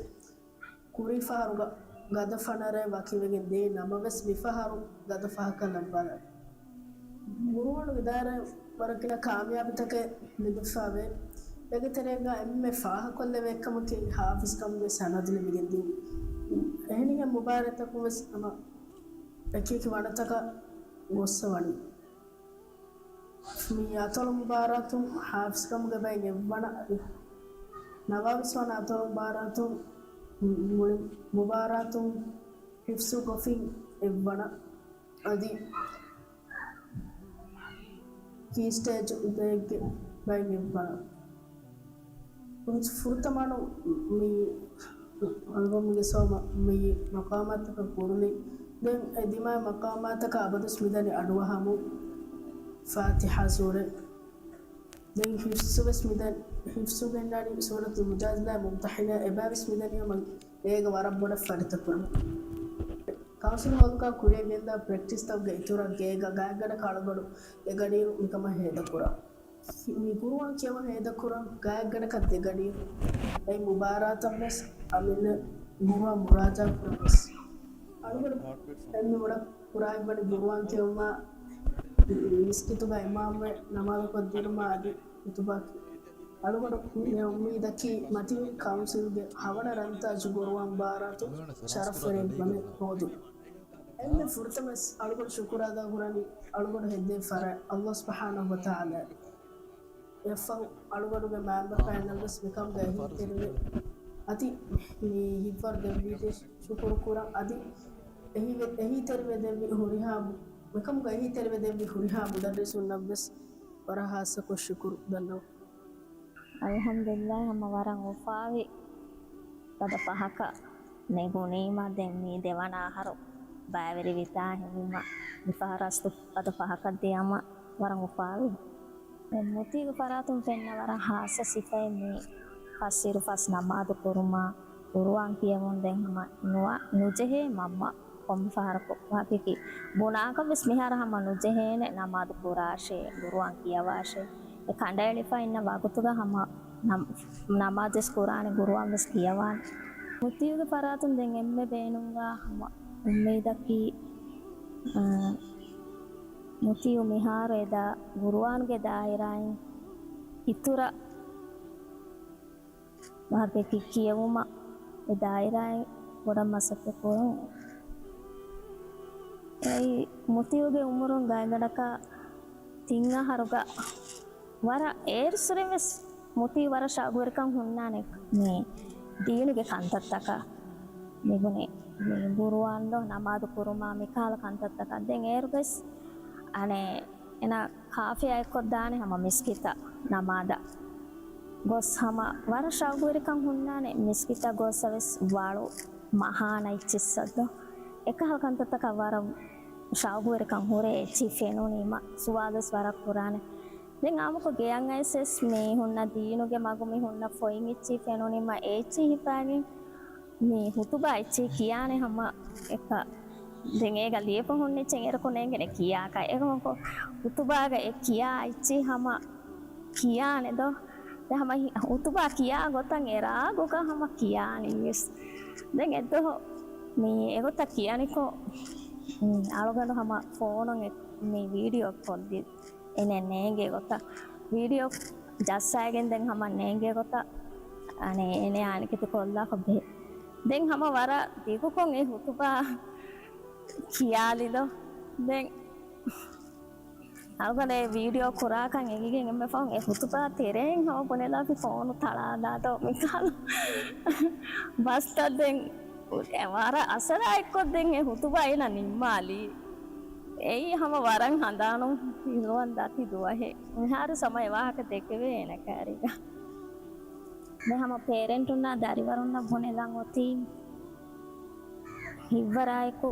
ކުރީ ފަހަރުގަ ގަދަ ފަނަރައެއް ވަކިވެގެން ދިޔައީ ނަމަވެސް، މިފަހަރު ގަދަ ފަހަކަށް ލައްވާލަން. ގުރުއާނުގެ ދާއިރާ ވަރަށް ގިނަ ކާމިޔާބުތަކެއް ލިބިފަވޭ. އޭގެ ތެރޭގަ އެންމެ ފާހަގަކޮށްލެވޭ ކަމަކީ ހާފިޒްކަމުގެ ސަނަދު ލިބިގެން ދިޔުން. އެހެނިހެން މުބާރާތަކުން ވެސް ހަމަ އެކިއެކި ވަނަތަކަށް ގޮއްސަ ވަނީ. މި އަތޮޅު މުބާރާތުން ހާފިޒްކަމުގެ ބައިން އެއްވަނަ އަދި، ނަވާވީސް ވަނަ އަތޮޅު މުބާރާތުން، މުޅި މުބާރާތުން ހިފްޒު ކޮށްފިން އެއްވަނަ އަދި، ކީ ސްޓޭޖް އުދައެއްގެ ބައިން އެއްވަނަ. ފުރުތަމަނު މި އަލްބަމްގެ ސޯމަ މި މަޤާމާތަކަށް ކުރުނީ. ދެން އެ ދިމާ މަޤާމާތަކަށް އަބަދުވެސް މިދަނީ އަޑުއަހަމުން ފާތިޙާ ސޫރަ. ދެން ހިފްޒުވެސް މިދަން، ހިފްޒު ގެންނަނީ ސޫރަތުލް މުޖާދަލާ މުމްތަޙިނާ އެބައިވެސް މިދަނީ ހަމަ އޭގަ ވަރަށް ބޮޑަށް ފަރިތަކުރަން. ކައުންސިލް ހޯލުގަ ކުރިއަށް ގެންދާ ޕްރެކްޓިސްތަކުގެ އިތުރަށް ގޭގަ ގާތްގަނޑަކަށް އަޅުގަނޑު ދެގަޑިއިރު މިކަމަށް ހޭދަކުރާ. މި ގުރުއާން ކިޔަވަން ހޭދަކުރަން ގާތްގަނޑަކަށް ދެގަޑިއިރު އެ މުބާރާތަށްވެސް އަމިއްލަ ގުރުއާން މުރާޖާ ކުރަންވެސް. އަޅުގަނޑު އެންމެ ބޮޑަށް ކުރާ އެއްވަނީ ގުރުއާން ކިޔުމާ، މިސްކިތުގަ އިމާމުވެ ނަމާދުކޮށްދިނުމާ އަދި ޚުތުބާ. އަޅުގަނޑު އެ އުއްމީދަކީ މަތިވެރި ކައުންސިލްގެ ހަވަނަ ރަންތާޖު ގުރުއާން މުބާރާތުން ޝަރަފްވެރި އެއްވަނަ ހޯދުން. އެންމެ ފުރަތަމަސް އަޅުގަނޑު ޝުކުރު އަދާ ކުރަނީ އަޅުގަނޑު ހެއްދޭ ފަރާތް ﷲ ސުބްޙާނަހޫ ވަތަޢާލާ. އެއަށްފަހު އަޅުގަނޑުގެ މައިންބަފައިންނަށްވެސް މިކަމުގަ އެހީތެރިވެ، އަދި މި ހިތްވަރު ދެއްވީތީ ޝުކުރު ކުރަން. އަދި އެހީ، އެހީތެރިވެ ދެއްވި ހުރިހާ މު-، މިކަމުގަ އެހީތެރިވެ ދެއްވި ހުރިހާ މުދައްރިސުންނަށްވެސް ވަރަށް ހާއްސަކޮށް ޝުކުރު ދަންނަވަން. އަލްޙަމްދުލިއްލާހް، ހަމަ ވަރަށް އުފާވި ގަދަ ފަހަކަށް ނެގުނީމަ، ދެން މީ ދެވަނަ އަހަރު ބައިވެރިވިތާ ހެންވީމަ، މިފަހަރަސް ގަދަ ފަހަކަށް ދިޔަމަ ވަރަށް އުފާވި. ދެން މުތީގެ ފަރާތުން ފެންނަ ވަރަށް ހާއްސަ ސިފައެއް މީ ފަސްއިރު ފަސް ނަމާދު ކުރުމާ، ޤުރުއާން ކިޔެވުން ދެން ހަމަ ނުވަ-، ނުޖެހޭ މަންމަ ކޮންމެ ފަހަރަކު ވާހަކައަކީ ބުނާކަށް ވެސް މިހާރު ހަމަ ނުޖެހޭނެ ނަމާދު ކުރާށޭ، ގުރުއާން ކިޔަވާށޭ. އެ ކަނޑައެޅިފަ އިންނަ ވަގުތުގަ ހަމަ ނަމް-، ނަމާދުވެސް ކުރާނެ، ގުރުއާންވެސް ކިޔަވާނެ. މުތީގެ ފަރާތުން ދެން އެންމެ ބޭނުންވާ ހަމަ އުއްމީދަކީ، އަ، މުތީ މިހާރު އެދާ ގުރުއާންގެ ދާއިރާއިން އިތުރަށް ވާހަކައަކީ ކިޔެވުމަށް އެ ދާއިރާއިން ބޮޑަށް މަސައްކަތް ކުރަން. އެއީ މުތީގެ އުމުރުން ގާތްގަނޑަކަށް ތިން އަހަރުގަ ވަރަށް އޭރު ސުރެން ވެސް މުތީ ވަރަށް ޝައުގުވެރިކަން ހުންނާނެ މި ދީނުގެ ކަންތައްތަކަށް. މިބުނި މި ގުރުއާންދޯ ނަމާދު ކުރުމާ މިކަހަލަ ކަންތައްތަކަށް. ދެން އޭރު ވެސް އަނެއް އޭނާ ކާފިޔާ އެއްކޮށްދާނެ ހަމަ މިސްކިތަށް ނަމާދަށް ގޮސް ހަމަ ވަރަށް ޝައުގުވެރިކަން ހުންނާނެ މިސްކިތަށް ގޮއްސަ ވެސް ވަޅު މަހާނަ އިއްޗިއްސަށްދޯ. އެކަހަލަ ކަންތައްތަކަށް ވަރަށް ޝައުގުވެރިކަން ހުރޭ އެއްޗިހި ފެނުނީމަ ސުވާލުވެސް ވަރަށް ކުރާނެ. ދެން އާއްމުކޮށް ގެޔަށް އައިސް ވެސް މި ހުންނަ ދީނުގެ މަގު މި ހުންނަ ފޮތް އެއްޗިހި ފެނުނީމަ އެ އެއްޗިހި ހިފާގެން މި ހުތުބާ އެއްޗިހި ކިޔާނެ ހަމަ އެކަ. ދެން އޭގަ ލިޔެފަ ހުންނަ އެއްޗެއް އޭރަކު ނޭނގޭނެ ކިޔާކަށް. އެކަމަކު ހުތުބާގަ އެ ކިޔާ އެއްޗިހި ހަމަ ކިޔާނެ ދޯ. ދެން ހަމަ ހި-، ހުތުބާ ކިޔާ ގޮތަށް އެ ރާގުގަ ހަމަ ކިޔާނީ ވެސް. ދެން އެއްދުވަހު މި އެގޮތަށް ކިޔަނިކޮށް، އަޅުގަނޑު ހަމަ ފޯނުން އެ-، މި ވީޑިއޯ ކޮށްދި. އޭނަ ނޭނގޭ ގޮތަށް ވީޑިއޯ ޖައްސާގެން ދެން ހަމަ ނޭނގޭ ގޮތަށް އަނެއް އޭނަ އަނެކެތި ކޮށްލާފަ ބެހޭ. ދެން ހަމަ ވަރަށް ދިގުކޮށް އެ ހުތުބާ ކިޔާލިދޯ. ދެން އަޅުގަނޑު އެ ވީޑިއޯ ކުރާކަން އެނގިގެން އެންމެ ފަހުން އެ ހުތުބާ ތެރެއިން ހަމަ ބުނެލާފި ފޯނު ތަޅާލާދޯ މިކަހަލަ ބަސްތައް ދެން ވަރަށް އަސަރާ އެއްކޮށް ދެން އެ ހުތުބާ އޭނަ ނިންމާލީ. އެއީ ހަމަ ވަރަށް ހަނދާނު ފިލުވަން ދަތި ދުވަހެއް. މިހާރު ސަމަ އެ ވާހަކަ ދެކެވޭ އޭނަ ކާރީގަ. ދެން ހަމަ ޕޭރެންޓުންނާ ދަރިވަރުންނަށް ބުނެލަން އޮތީ ހިތްވަރާއެކު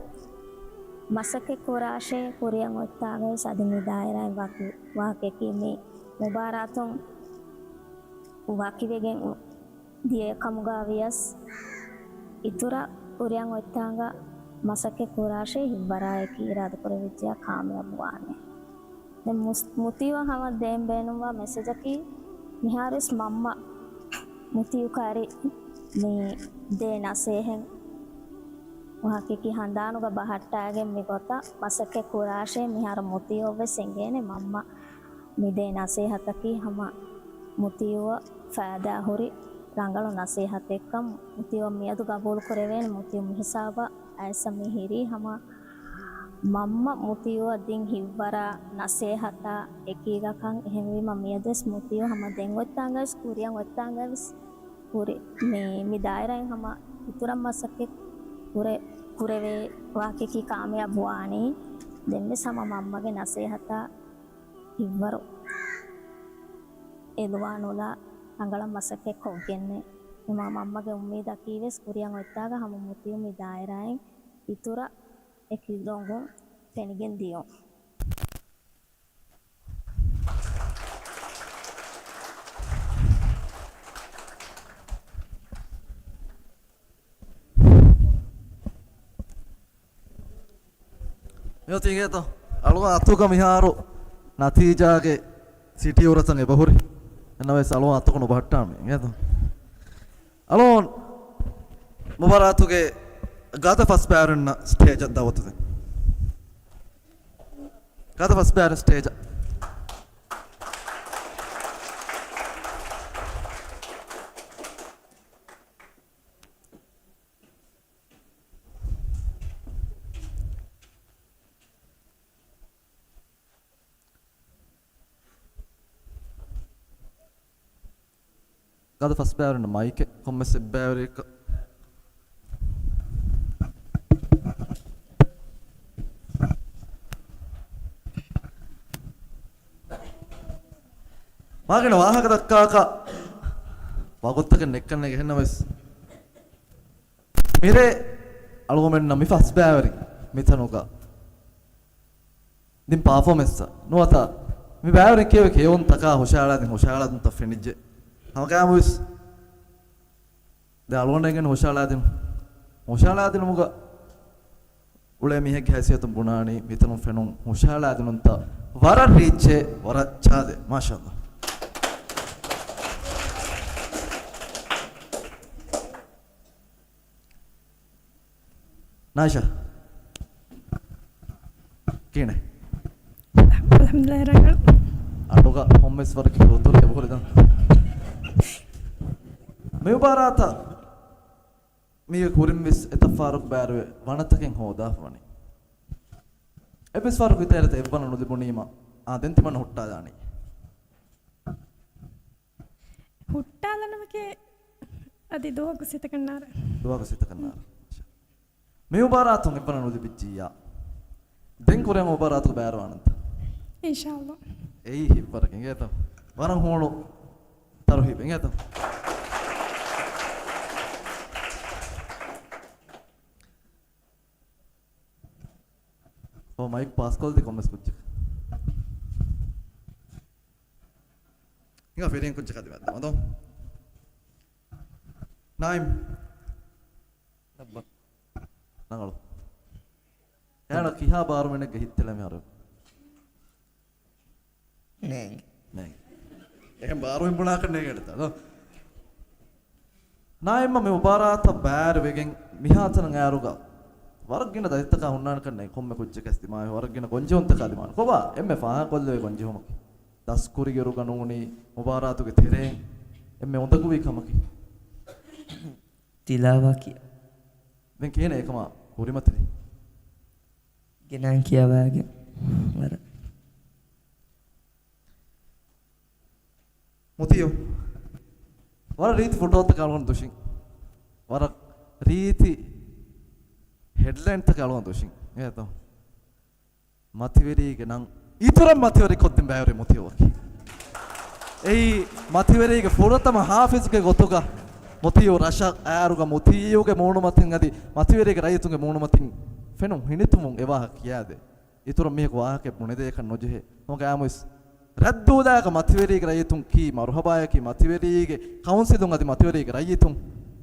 މަސައްކަތް ކުރާށޭ، ކުރިއަށް އޮތްތާގައި އަދި މި ދާއިރާއިން ވާކި ވާހަކައަކީ މި މުބާރާތުން ވަކިވެގެން ދިޔަ ކަމުގަ ވިޔަސް އިތުރަށް ކުރިއަށް އޮތްތާނގަ މަސައްކަތް ކުރާށޭ ހިތްވަރާއެކީ އިރާދަކުރެވިއްޖެޔާ ކާމިޔާބު ވާނެ. ދެން މުސް-، މުތީއަށް ހަމަ ދޭން ބޭނުންވާ މެސެޖަކީ މިހާރުވެސް މަންމަ މުތީއު ކައިރި މި ދޭ ނަސޭހަތް ވާހަކައަކީ ހަނދާނުގަ ބަހައްޓާގެން މި ގޮތަށް މަސައްކަތް ކުރާށޭ މިހާރު މުތީއަށްވެސް އެނގޭނެ މަންމަ މި ދޭ ނަސޭހަތަކީ ހަމަ މުތީއުއަށް ފައިދާ ހުރި ރަނގަޅު ނަސޭހަތެއްކަން. މުތީއު މިއަދު ގަބޫލު ކުރެވޭނެ މުތީއު މިހިސާބަށް އައިސް މި ހިރީ ހަމަ މަންމަ މުތީއުއަށް ދިން ހިތްވަރާ ނަސޭހަތާ އެކީގަކަން. އެހެންވީމަ މިއަދުވެސް މުތީއު ހަމަ ދެން އޮތްތާނގަވެސް ކުރިއަށް އޮތްތާނގަވެސް ކުރި-، މި، މި ދާއިރާއިން ހަމަ އިތުރަށް މަސައްކަތް ކުރެ-، ކުރެވޭ ވާހަކައަކީ ކާމިޔާބު ވާނީ. ދެންވެސް ހަމަ މަންމަގެ ނަސޭހަތާ ހިތްވަރު އެލުވާ ނުލާ ރަނގަޅަށް މަސައްކަތް ކޮށްގެންނޭ. އެމާ މަންމަގެ އުއްމީދަކީވެސް ކުރިއަށް އޮތްތާގަ ހަމަ މުތީއު މި ދާއިރާއިން އިތުރަށް އެކި ރޮނގުން ފެނިގެން ދިޔުން. މިއޮތީ އިނގޭތޯ؟ އަޅުގަނޑު އަތުގަ މިހާރު ނަތީޖާގެ ސިޓީ އުރަތައް އެބަހުރި. އެންނަވެސް އަޅުގަނޑު އަތުގަ ނުބަހައްޓާނަމޭ އިނގޭތޯ؟ އަޅުގަނޑު މުބާރާތުގެ ގަދަ ފަސް ބައިވެރިންނަށް ސްޓޭޖަށް ދައުވަތު ދެން. ގަދަ ފަސް ބައިވެރިން ސްޓޭޖަށް. ގަދަ ފަސް ބައިވެރިންނަށް މައިކެއް ކޮންމެސް އެއްބައިވެރިއަކަށް. މާގިނަ ވާހަކަ ދައްކާކަށް ވަގުތުތަކެއް ނެތްކަންނޭނގެ އެހެންނަމަވެސް. މިރޭ އަޅުގަމެންނަށް މި ފަސް ބައިވެރިން މިތަނުގަ ދިން ޕާފޯމެންސްއަށް ނުވަތަ މި ބައިވެރިން ކިޔެވި ކެޔޮންތަކާ ހުށަހަޅާދިން ހުށަހަޅާދިންތައް ފެނިއްޖެ. ހަމަ ގާމުވެސް ދެ އަޅުގަނޑެއްގެން ހުށަހަޅާދިނު. ހުށަހަޅާދިނުމުގަ އުޅޭ މީހެއްގެ ހައިސިއްޔަތުން ބުނާނީ މިތަނުން ފެނުނު ހުށަހަޅާދިނުންތައް ވަރަށް ރީއްޗޭ، ވަރަށް ޗާދޭ. މާޝާﷲ. ނާއިޝާ. ކިހިނެއް؟ އަލްޙަމްދުލިއްލާހި ރަނގަޅު. އަޑުގަ ހޮންމެސް ވަރަކަށް ހުތުރު އެބަހުރި ދަން. މި މުބާރާތަށް މީގެ ކުރިން ވެސް އެތައް ފަހަރަކު ބައިވެރިވެ ވަނަތަކެއް ހޯދާފަ ވަނީ. އެއްވެސް ފަހަރަކު ހިތަށް އެރިތައް އެއްވަނަ ނުލިބުނީމަ، އާ، ދެން ތިމަންނަ ހުއްޓާލާނީ. ހުއްޓާލަނަމަކޭ އަދި ދުވަހަކު ސިތަކަށްނާރެ. ދުވަހަކު ސިތަކަށްނާރެ. މި މުބާރާތުން އެއްވަނަ ނުލިބިއްޖިއްޔާ، ދެން ކުރިއަށް މުބާރާތުގަ ބައިވެރިވާނަންތަ؟ އިންޝާﷲ. އެއީ ހިތްވަރަކަށް އިނގޭތަ؟ ވަރަށް ހޫނު ތަރުހީބެއް އިނގޭތަ؟ އޯ، މައިކް ޕާސްކޮށްލަދީ ކޮންމެސް ކުއްޖަކަށް. ހިނގާ ފިރިހެން ކުއްޖަކާ ދިމާ ދަމަދޯ. ނާއިމް. ރަނގަޅު. އޭނަ ކިހާ ބާރުމެނެއްގެ ހިތްތެޅޭ މިހާރު؟ ނޭނގެ. ނޭނގެ. އެހެން ބާރުމެން ބުނާކަށް ނޭނގެ އެނގޭތަ؟ ނާއިމް މި މުބާރާތަށް ބައިވެރިވެގެން މިހާތަނަށް އައިއިރުގަ ވަރަށް ގިނަ ދަތިތަކާ ހުންނާނެކަންނޭ ކޮންމެ ކުއްޖަކަސް ދިމާވެ ވަރަށް ގިނަ ގޮންޖެހުންތަކާ ދިމާވެ. ކޮބާ އެންމެ ފާހަގަކޮށްލެވޭ ގޮންޖެހުމަކީ؟ ދަސްކުރިއިރުގަ ނޫނީ މުބާރާތުގެ ތެރެއިން އެންމެ އުނދަގޫވީ ކަމަކީ؟ ތިލާވާ ކިޔާ. ދެން ކިހިނެއް އެކަމާ ކުރިމަތިލީ؟ ގިނައިން ކިޔަވައިގެން ވަރަށް. މުތިއު. ވަރަށް ރީތި ފޮޓޯތަކަށް އަޅުގަނޑު ދުށިން. ވަރަށް ރީތި ހެޑްލައިންތަކަށް އަޅުގަނޑު ދުށިން. އެހެންތޯ؟ މަތިވެރީގެ ނަން އިތުރަށް މަތިވެރި ކޮށްދިން ބައިވެރި މުތިއުއަކީ. އެއީ މަތިވެރީގެ ފުރަތަމަ ހާފިޒުގެ ގޮތުގަ މުތިއު ރަށަށް އައިއިރުގަ މުތިއުގެ މޫނުމަތިން އަދި މަތިވެރީގެ ރައްޔިތުންގެ މޫނުމަތިން ފެނުން ހިނިތުންވުން އެވާހަކަ ކިޔާދޭ. އިތުރަށް މީހަކު ވާހަކައެއް ބުނެދޭކަށް ނުޖެހޭ. ހަމަގައިމުވެސް ރައްދޫދާކަށް މަތިވެރީގެ ރައްޔިތުން ކީ މަރުހަބާޔަކީ މަތިވެރީގެ ކައުންސިލުން އަދި މަތިވެރީގެ ރައްޔިތުން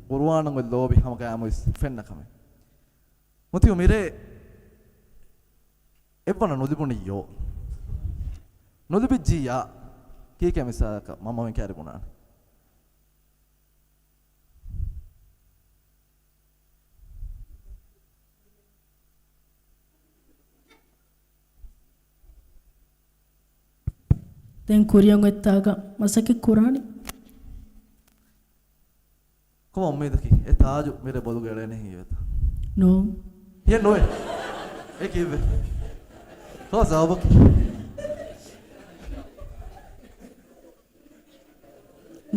ގުރުއާނަށް އޮތް ލޯބި ހަމަގައިމުވެސް ފެންނަ ކަމެއް. މުތިއު މިރޭ އެއްވަނަ ނުލިބުނިއްޔޯ. ނުލިބިއްޖިއްޔާ ކީކޭ މިސާލަކަށް މަންމަމެން ކައިރި ބުނާނެ. ދެން ކުރިއަށް އޮތްތާގަ މަސައްކަތް ކުރާނީ. ކޮބާ އުއްމީދަކީ؟ އެ ތާޖު މިރޭ ބޮލުގަ އެޅޭނެ ހީވޭތަ؟ ނޯ. ހިޔެއް ނުވޭ. އެ ކީއްވެ؟ ކޮބާ ސަބަބަކީ؟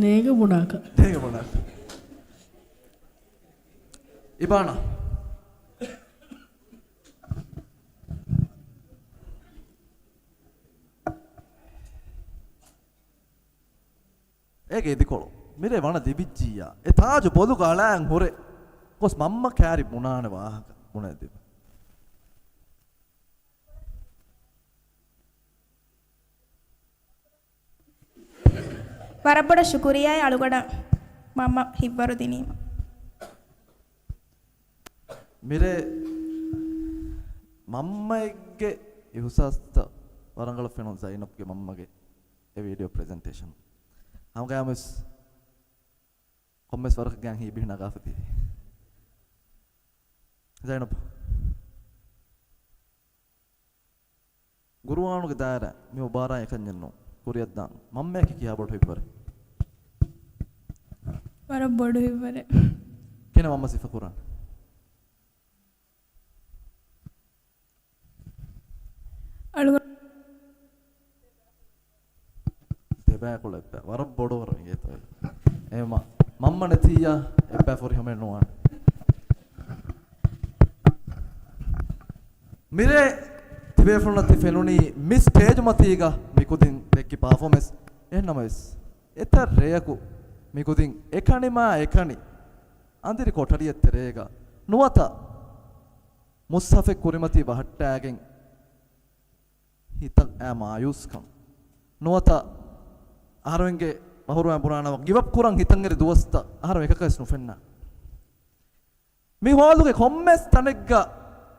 ނޭނގެ ބުނާކަށް. ނޭނގެ ބުނާކަށް. އިބާނާ. އޭގެ އިދިކޮޅު މިރޭ ވަނަ ލިބިއްޖިއްޔާ، އެ ތާޖު ބޮލުގަ އަޅާން ހުރެ ގޮސް މަންމަ ކައިރި ބުނާނެ ވާހަކަ ބުނެދިން. ވަރަށް ބޮޑަށް ޝުކުރިއްޔާ އަޅުގަނޑަށް މަންމަ ހިތްވަރު ދިނީމަ. މިރޭ މަންމައެއްގެ އިހުސާސްތައް ވަރަށްރަނގަޅަށް ފެނުނު ޒައިނަބްގެ މަންމަގެ އެ ވީޑިއޯ ޕްރެޒެންޓޭޝަން. ހަމަގައިމުވެސް ކޮންމެސް ވަރަކަށް ގާތް ހީ ބިހި ނަގާފަ ތިބި. ޒައިނަބް. ގުރުއާނުގެ ދާއިރާ މި މުބާރާތް އެކަންޏެއް ނޫން. ކުރިއަށްދާން މަންމަޔަކީ ކިހާ ބޮޑު ހިތްވަރެއް؟ ވަރަށް ބޮޑު ހިތްވަރެއް. ކިހިނެއް މަންމަ ސިފަ ކުރާނެ؟ އަޅުގަ- ދެބައިކުޅަ އެއްބައި. ވަރަށް ބޮޑު ވަރަށް އިނގޭތޯ. އެ މަ-، މަންމަ ނެތިއްޔާ އެއްބައި ފުރިހަމައެއް ނުވާނެ. މިރޭ ތިބޭފުޅުންނަށް ތި ފެނުނީ މި ސްޓޭޖު މަތީގަ މިކުދިން ދެއްކި ޕާފޯމެންސް. އެހެންނަމަވެސް، އެތައް ރެޔަކު މިކުދިން އެކަނިމާ އެކަނި އަނދިރި ކޮޓަރިއެއް ތެރޭގަ ނުވަތަ މުސްހަފެއް ކުރިމަތީ ބަހައްޓާގެން ހިތަށް އައި މާޔޫސްކަން ނުވަތަ އަހަރުމެންގެ ބަހުރުވައި ބުނާނަމަ ގިވަޕް ކުރަން ހިތަށް އެރި ދުވަސްތައް އަހަރު އެކަކަށް ވެސް ނުފެންނާ. މި ހޯލުގެ ކޮންމެސް ތަނެއްގަ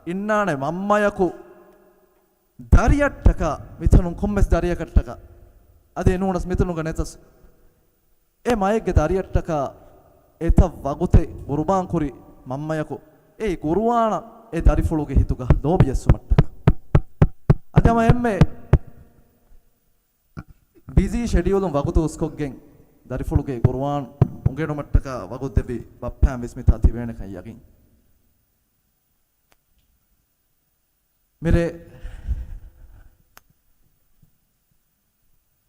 އިންނާނެ މަންމަޔަކު ދަރިއަށްޓަކާ، މިތަނުން ކޮންމެސް ދަރިއަކަށްޓަކާ، އަދި ނޫނަސް މިތަނުގަ ނެތަސް އެ މައެއްގެ ދަރިއަށްޓަކާ އެތައް ވަގުތެއް ގުރުބާންކުރި މަންމަޔަކު އެއީ ގުރުއާނަށް އެ ދަރިފުޅުގެ ހިތުގަ ލޯބި ޖެއްސުމަށްޓަކާ. އަދި ހަމަ އެންމެ ބިޒީ ޝެޑިއުލުން ވަގުތު ހުސްކޮށްގެން ދަރިފުޅުގެ ގުރުއާން އުނގެނުމަށްޓަކާ ވަގުތު ދެއްވި ބައްޕައިން ވެސް މިތާ ތިބޭނެކަން ޔަގީން. މިރޭ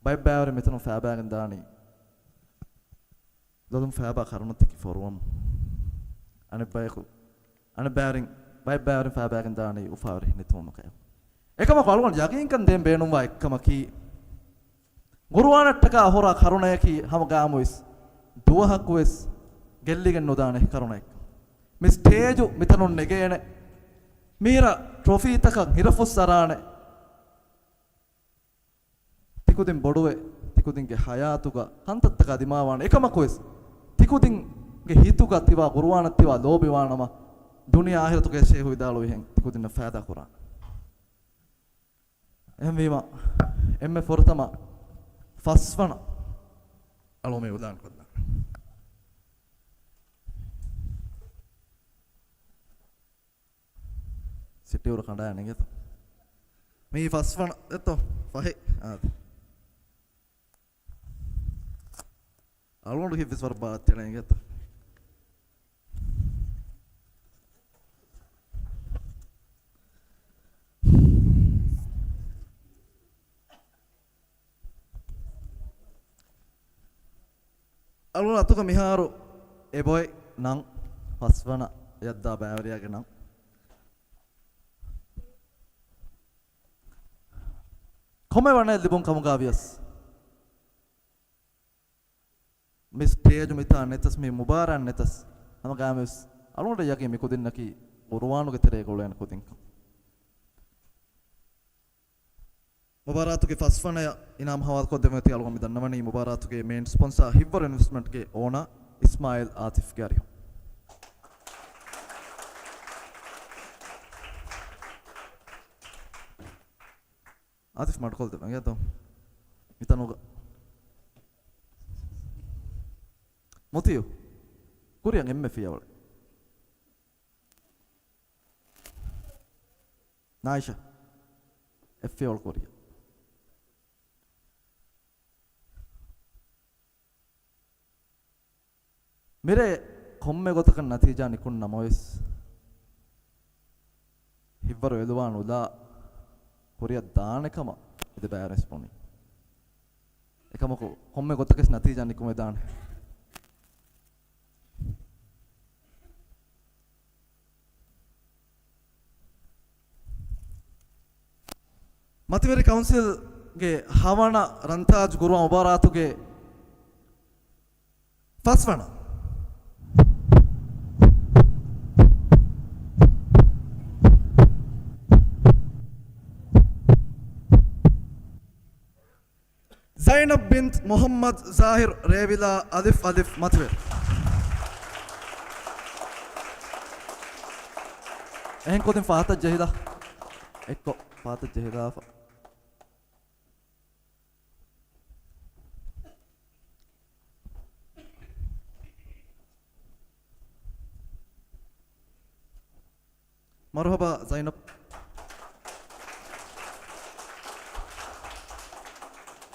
ބައެއް ބައިވަރު މިތަނުން ފައިބާގެން ދާނީ ލޮލުން ފައިބާ ކަރުނަތަކެއް ފޮރުވަމުން. އަނެއް ބަޔަކު، އަނެއް ބައިވަރުން، ބައެއް ބައިވަރުން ފައިބާގެން ދާނީ އުފާވެރި ނެތުމުން ކައެވެ. އެކަމަކު އަޅުގަނޑު ޔަގީންކަން ދޭން ބޭނުންވާ އެއްކަމަކީ، ގުރުއާނަށްޓަކާ ހުރާ ކަރުނަޔަކީ ހަމަ ގާމުވެސް ދުވަހަކުވެސް ގެއްލިގެން ނުދާނެ ކަރުނައެއް. މި ސްޓޭޖު މިތަނުން ނެގޭނެ، މީރަ ޓްރޮފީތަކަށް ހިރަފުސް އަރާނެ. ތިކުދިން ބޮޑުވެ، ތިކުދިންގެ ހަޔާތުގަ ކަންތައްތަކާ ދިމާވާނެ. އެކަމަކުވެސް ތިކުދިންގެ ހިތުގަ ތިވާ ގުރުއާނަށް ތިވާ ލޯބިވާނަމަ، ދުނިޔެ އާހިރަތުގެ ޝޭހު ވިދާޅުވިހެން ތިކުދިންނަށް ފައިދާ ކުރާނެ. އެހެންވީމަ، އެންމެ ފުރަތަމަ ފަސްވަނަ އަޅުމެ އިއުލާން ކޮށްލާނެ. ސިޓީއުރަ ކަނޑާ ނެގެތޯ. މީ ފަސްވަނަ އެތޯ. ފަހެ. އާދެ. އަޅުގަނޑު ހިތްވެސް ވަރަށް ބާއްތި ނެގެތޯ. އަޅުގަނޑު އަތުގަ މިހާރު އެބޮތް ނަން، ފަސްވަނަ އެއަށްދާ ބައިވެރިޔާގެ ނަން. ކޮންމެ ވަނައެއް ލިބުން ކަމުގަ ވިޔަސް، މި ސްޓޭޖު މިތާ ނެތަސް، މި މުބާރާތް ނެތަސް، ހަމަގައިމުވެސް އަޅުގަނޑަށް ޔަގީން މި ކުދިންނަކީ ގުރުއާނުގެ ތެރޭގަ އުޅޭނެ ކުދިންކަން. މުބާރާތުގެ ފަސްވަނަޔަށް އިނާމް ހަވާލުކޮށްދެއްވަމުން ތި އަޅުގަނޑު މި ދަންނަވަނީ މުބާރާތުގެ މެއިން ސްޕޮންސާ ހިތްވަރު އިންވެސްޓްމަންޓްގެ އޯނާ އިސްމާއިލް އާތިފްގެ އަރިހުން. އާތިފް މަޑުކޮށްދެއްވަން އިނގޭތޯ. މިތަނުގަ. މުތިއު. ކުރިއަށް އެންމެ ފިޔަވަޅެއް. ނާއިޝާ. އެއްފިޔަވަޅު ކުރިއަށް. މިރޭ ކޮންމެ ގޮތަކަށް ނަތީޖާ ނިކުން ނަމަވެސް، ހިއްވަރު އެލުވާނުލާ ކުރިއަށް ދާނެ ކަމަށް އެ ދެބައިވަރުވެސް ބުނި. އެކަމަކު، ކޮންމެ ގޮތަކަސް ނަތީޖާ ނިކުމެދާނެ. މަތިވެރި ކައުންސިލްގެ ހަވަނަ ރަންތާޖް ގުރުއާ މުބާރާތުގެ ފަސްވަނަ. ޒައިނަބް ބިންތް މުޙައްމަދު ޒާހިރު ރޭވިލާ އަލިފް އަލިފް މަތިވެރި. އެހެން ކުދިން ފަހަތަށް ޖެހިލާ. އެއްކޮށް ފަހަތަށް ޖެހިލާފަ. މަރުޙަބާ ޒައިނަބް.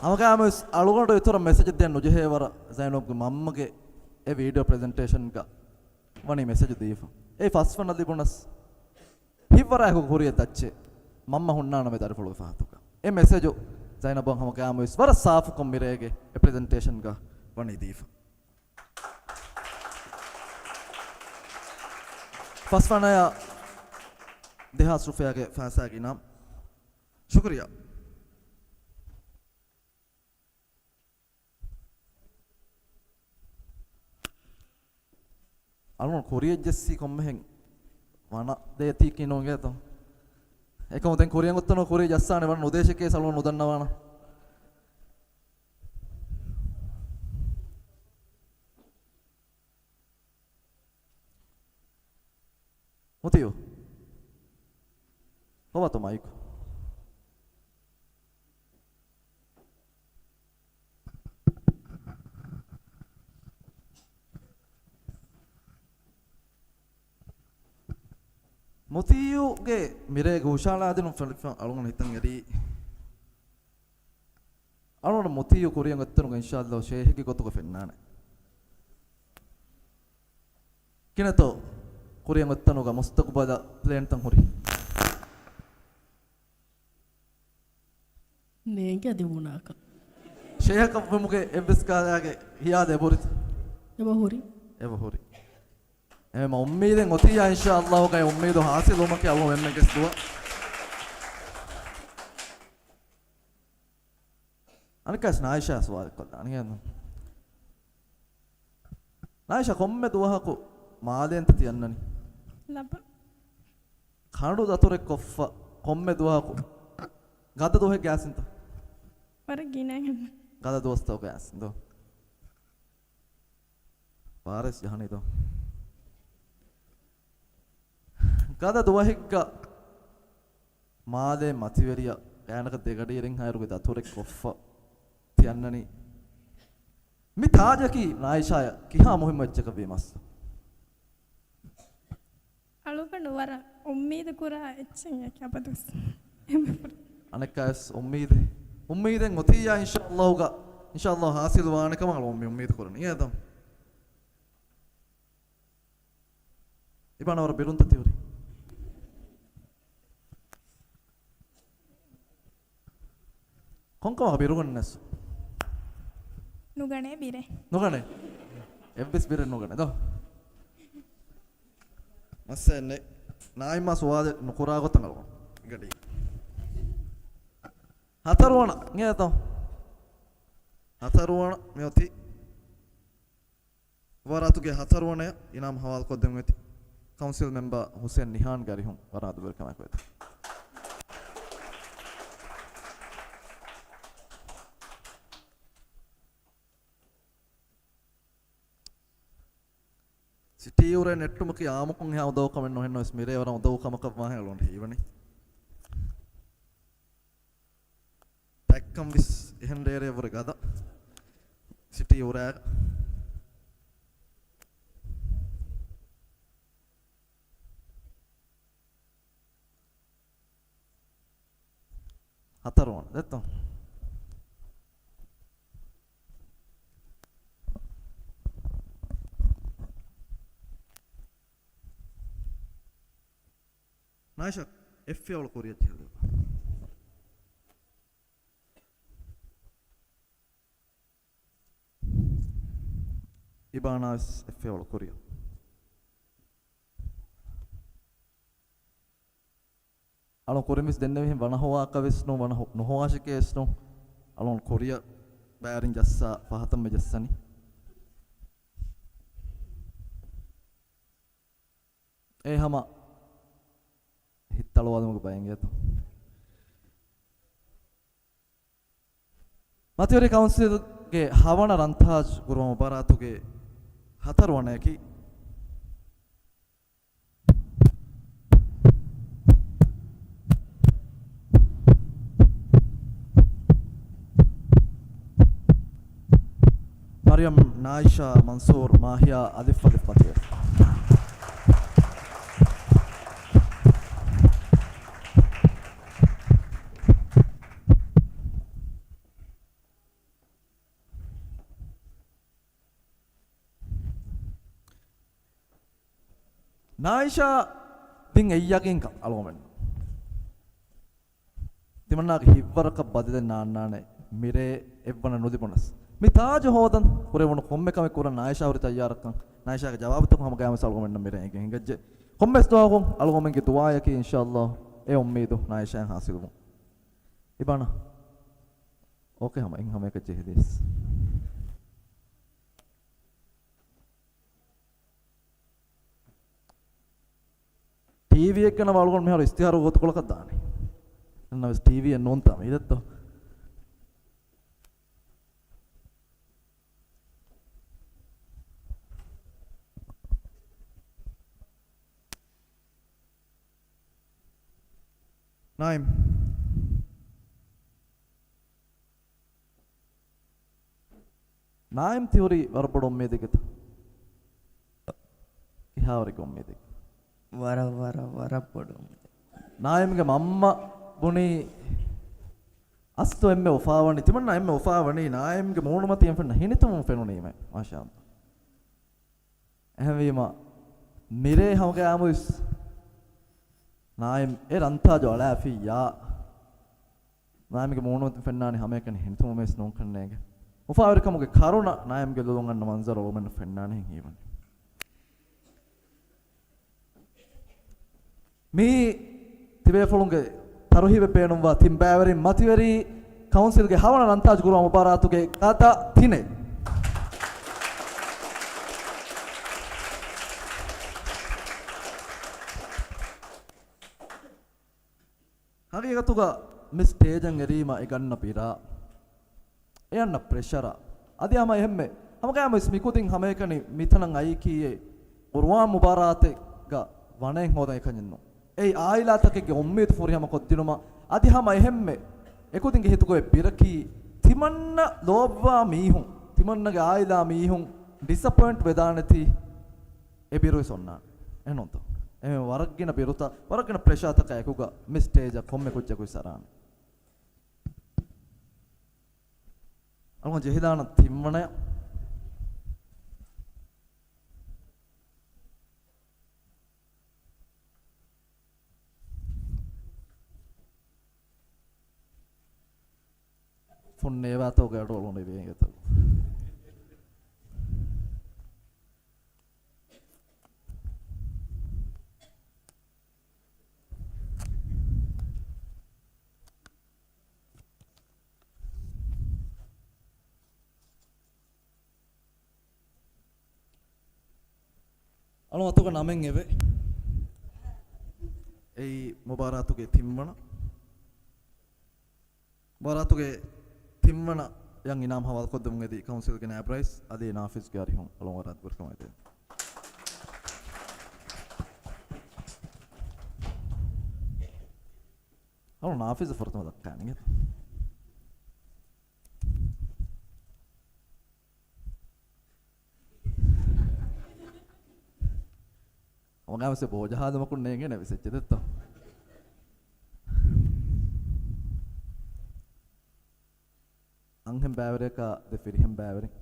ހަމަގައިމުވެސް އަޅުގަނޑު އިތުރަށް މެސެޖެއް ދޭން ނުޖެހޭ ވަރަށް ޒައިނަބްގެ މަންމަގެ އެ ވީޑިއޯ ޕްރެޒެންޓޭޝަންގަ ވަނީ މެސެޖު ދީފަ. އެ ފަސްވަނަ ލިބުނަސް ހިތްވަރާއެކު ކުރިއަށް ދައްޗޭ މަންމަ ހުންނާނަމޭ ދަރިފުޅުގެ ފަހަތުގަ. އެ މެސެޖު ޒައިނަބް ހަމަގައިމުވެސް ވަރަށް ސާފުކޮށް މިރޭގެ އެ ޕްރެޒެންޓޭޝަންގަ ވަނީ ދީފަ. ފަސްވަނަޔަށް ދެހާސް ރުފިޔާގެ ފައިސާގެ އިނާމް. ޝުކުރިއްޔާ. އަޅުގަނޑު ކުރިއަށް ޖެއްސީ ކޮންމެހެން ވަނަ ދޭތީކީ ނޫންގޭތޯ. އެކަމު ދެން ކުރިއަށް އޮތްތަނު ކުރިއަށް ޖައްސާނެ ވަނަ ނުދޭށެކޭ އަޅުގަނޑު ނުދަންނަވާނަ. މުތިއު. ކޮބާތޯ މައިކު؟ މުތިއުގެ މިރޭގެ ހުށަހަޅާދިނުން ފެނިފަ އަޅުގަނޑު ހިތަށް އެރީ. އަޅުގަނޑު މުތިއު ކުރިއަށް އޮތްތަނުގަ އިންޝާﷲ ޝޭހެއްގެ ގޮތުގަ ފެންނާނެ. ކިހިނެއްތޯ ކުރިއަށް އޮތްތަނުގަ މުސްތަޤުބަލަށް ޕްލޭންތައް ހުރީ؟ ނޭނގެ އަދި ބުނާކަށް. ޝޭހަކަށް ވުމުގެ އެއްވެސް ކަހަލައިގެ ހިޔާލެއް އެބަހުރިތަ؟ އެބަހުރި. އެބަހުރި. އެހެންވީމަ އުއްމީދެއް އޮތިއްޔާ އިންޝާﷲގައި އުއްމީދު ހާސިލްވުމަކީ އަޅުގަނޑު އެންމެންގެ ދުޢާ. އަނެއްކާވެސް ނާއިޝާ ސުވާލެއް ކޮށްލާނީ. ނާއިޝާ ކޮންމެ ދުވަހަކު މާލޭންތަ ތި އަންނަނީ؟ ލަބަ. ކަނޑު ދަތުރެއް ކޮށްފަ ކޮންމެ ދުވަހަކު ގަދަ ދުވަހެއްގަ އައިސް އިންތަ؟ ވަރަށް ގިނަ. ގަދަ ދުވަސްތަކުގަ އައިސް އިންތަ؟ ފާރިސް ޖަހަނީތޯ؟ ގަދަ ދުވަހެއްގަ މާލޭ މަތިވެރިޔާ ގާތްގަނޑަކަށް ދެގަޑިއެރެން ހާއިރުގެ ދަތުރެއް ކޮށްފަ ތި އަންނަނީ. މި ތާޖަކީ ނާއިޝާއަށް ކިހާ މުހިއްމު އެއްޗަކަށް ވީމަސް؟ އަޅުގަނޑު ވަރަށް އުއްމީދު ކުރާ އެއްޗެއް އެކި އަބަދުވެސް. އަނެއްކާވެސް އުއްމީދެއް، އުއްމީދެއް އޮތިއްޔާ އިންޝާﷲގަ، އިންޝާﷲ ހާސިލް ވާނެ ކަމަށް އަޅުގަނޑު މި އުއްމީދު ކުރަނީ. އޭ އަދަމް. އިބާން ވަރަށް ބިރުންތަ ތިހުރީ؟ ކޮންކަމަކަށް ބިރުގަންނަސް؟ ނުގަނޭ ބިރެއް. ނުގަނޭ؟ އެއްވެސް ބިރެއް ނުގަނޭ ދޯ؟ މައްސައެއް ނެތް. ނާއިމާ ސުވާލެއް ނުކުރާ ގޮތަށް އަޅުގަނޑު ގަޑީ. ހަތަރުވަނަ އިނގޭތޯ؟ ހަތަރުވަނަ މިއޮތީ މުބާރާތުގެ ހަތަރުވަނަޔަށް އިނާމް ހަވާލުކޮށްދެން އޮތީ ކައުންސިލް މެމްބަރ ހުސެން ނިހާންގެ އަރިހުން. ވަރަށް އަދުބެރިކަމާއެކު އެދެން. ސިޓީއުރެ ނެއްޓުމަކީ އާއްމުކޮށް އެހާ އުނދަގޫ ކަމެއް ނޫން. އެހެންނަމަވެސް މިރޭ ވަރަށް އުނދަގޫ ކަމަކަށް ވާހެން އަޅުގަނޑު ހީވަނީ. ކަން ވިސް އެހެން ރޭރޭ ވުރެ ގަދަ ސިޓީ އުރާ. ހަތަރުވަނަ ދެއްތޯ؟ ނާއިޝާ އެއްފިޔަވަޅު ކުރިއަށް ޖެހިލި. އިބާނާވެސް އެއްފިޔަވަޅު ކުރިއަށް. އަޅުން ކުރިން ވެސް ދެންނެވިހެން ވަނަ ހޮވާކަށް ވެސް ނޫން، ވަނަ ހޮ-، ނުހޮވާށެކޭ ވެސް ނޫން. އަޅުން ކުރިއަށް ބައިވެރިން ޖައްސާ ފަހަތަށް މި ޖައްސަނީ. އެ ހަމަ ހިތްތަޅުވާލުމުގެ ބައެއް އިނގޭތޯ. މަތިވެރި ކައުންސިލްގެ ހަވަނަ ރަންތާޖް ގުރުވާ މުބާރާތުގެ ހަތަރު ވަނަޔަކީ، މަރިޔަމް، ނާއިޝާ، މަންސޫރް، މާހިޔާ، އަލިފް އަލިފް މަތިވެރި. ނާއިޝާ ދިން އެއްޔަގީންކަން އަޅުގަނޑުމެން. ތިމަންނާގެ ހިތްވަރަކަށް ބަދަލެއް ނާންނާނެ މިރޭ އެއްވަނަ ނުލިބުނަސް. މި ތާޖު ހޯދަން ކުރެވުނު ކޮންމެ ކަމެއް ކުރަން ނާއިޝާ ހުރި ތައްޔާރަކަން، ނާއިޝާގެ ޖަވާބުތަކުން ހަމަ ގައިމުވެސް އަޅުގަނޑުމެންނަށް މިރޭ އެނގެން ހިނގައްޖެ. ކޮންމެސް ދުވަހަކުން އަޅުގަނޑުމެންގެ ދުޢާޔަކީ އިންޝާﷲ އެ އުއްމީދު ނާއިޝާއަށް ހާސިލުވުން. އިބާނާ، އޯކޭ ހަމަ އިން ހަމައަކަށް ޖެހިލީސް. ޓީވީއެއްގަ ނަމަ އަޅުގަނޑު މިހާރު އިސްތިހާރު ގޮތުކޮޅަކަށް ދާނެ. ނަމަވެސް ޓީވީއެއް ނޫންތާ މީ ދެއްތޯ. ނާއިމް. ނާއިމް ތިހުރީ ވަރަށް ބޮޑު އުއްމީދެއްގަތަ؟ ކިހާވަރެއްގެ އުއްމީދެއް؟ ވަރަށް، ވަރަށް، ވަރަށް ބޮޑު އުއްމީދެއް. ނާއިމްގެ މަންމަ ބުނީ އަސްލު އެންމެ އުފާވަނީ، ތިމަންނަ އެންމެ އުފާވަނީ ނާއިމްގެ މޫނުމަތިން ފެންނަ ހިނިތުންވުން ފެނުނީމޭ. މާޝާﷲ. އެހެންވީމަ، މިރޭ ހަމަގައިމުވެސް ނާއިމް އެ ރަންތާޖު އަޅާފިއްޔާ، ނާއިމްގެ މޫނު ފެންނާނެ ހަމައެކަނި ހިނިތުންވުމެއް ނޫންކަންނޭގެ. އުފާވެރިކަމުގެ ކަރުނަ ނާއިމްގެ ލޮލުން އަންނަ މަންޒަރު އަޅުގަނޑު ފެންނާނެ ހިނގީވަނީ. މިއީ ތިބޭފުޅުންގެ ތަރުހީބެއް ބޭނުންވާ ތިން ބައިވެރިން، މަތިވެރި ކައުންސިލްގެ ހަވަނަ ރަންތާޖު ގުރުވާ މުބާރާތުގެ ގަދަ ތިނެއް. ހަގީގަތުގަ މި ސްޓޭޖަށް އެރީމަ އެ ގަންނަ ބިރާ، އެ އަންނަ ޕްރެޝަރ، އަދި ހަމަ އެހެންމެ ހަމަގައިމުވެސް މިކުދިން ހަމައެކަނި މިތަނަށް އައީކީއެއް ގުރުވާން މުބާރާތެއްގަ ވަނައެއް ހޯދަން އެކަންޏެއް ނޫން. އެއީ އާއިލާތަކެއްގެ އުއްމީދު ފުރިހަމަ ކޮށްދިނުމަށް. އަދި ހަމަ އެހެންމެ އެކުދިންގެ ހިތުގައި ބިރަކީ ތިމަންނަ ލޯބިވާ މީހުން، ތިމަންނަގެ އާއިލާ މީހުން ޑިސަޕޮއިންޓް ވެދާނެތީ އެ ބިރުވެސް އޮންނާނެ. އެހެންނޫންތޯ؟ އެހެން ވަރަށްގިނަ ބިރުތައް، ވަރަށްގިނަ ޕްރެޝާތަކާ އެކުގަ މި ސްޓޭޖަށް ކޮންމެ ކުއްޖަކު ވެސް އަރާނެ. އަޅުގަނޑު ޖެހިލާނަން ތިންވަނަޔަށް. ފުން ނޭވާތޯގެ އަޑު އަޅުގަނޑު ވޭނގެތަ؟ އަޅު އަތުގަ ނަމެއް އެވެ. އެއީ މުބާރާތުގެ ތިންވަނަ. މުބާރާތުގެ ތިންވަނަ އަށް އިނާމް ހަވާލުކޮށްދެމުން އެދި ކައުންސިލްގެ ނާއިބް ރައީސް އަދި ނާފިޒްގެ އަރިހުން އަޅު ވަރަށް ދުވެފަ މަތިވެ. އަޅު ނާފިޒަށް ފުރަތަމަ ދައްކާނީ. މަގާމެސެ ބޯޖަހާލުމަކުން ނޭނގޭނެ ވެސް އެއްޗެއް ދެއްތޯ. އަންހެން ބައިވެރިޔަކާ ދެ ފިރިހެން ބައިވެރިން.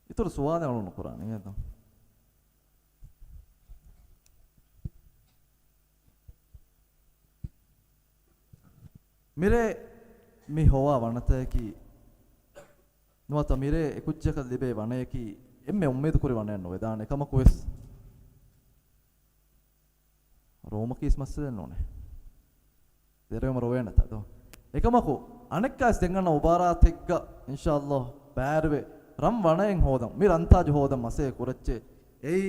އިތުރު ސުވާލެއް އަޅު ނުކުރާނެ އިނގޭތޯ. މިރޭ މި ހޮވާ ވަނަތަކަކީ ނުވަތަ މިރޭ އެކުއްޖަކަށް ލިބޭ ވަނަޔަކީ އެންމެ އުއްމީދު ކުރި ވަނަޔަށް ނުވެދާނެ. އެކަމަކު ވެސް ރޯމަކީސް މައްސަލައެއް ނޫނޭ. ދެރަވެމަ ރޮވޭނެތަ ދޯ؟ އެކަމަކު އަނެއްކާވެސް ދެން އަންނަ މުބާރާތެއްގަ އިންޝާﷲ ބައިވެރިވެ ރަން ވަނައެއް ހޯދަން، މި ރަންތާޖު ހޯދަން މަސައްކަތް ކުރައްޗޭ. އެއީ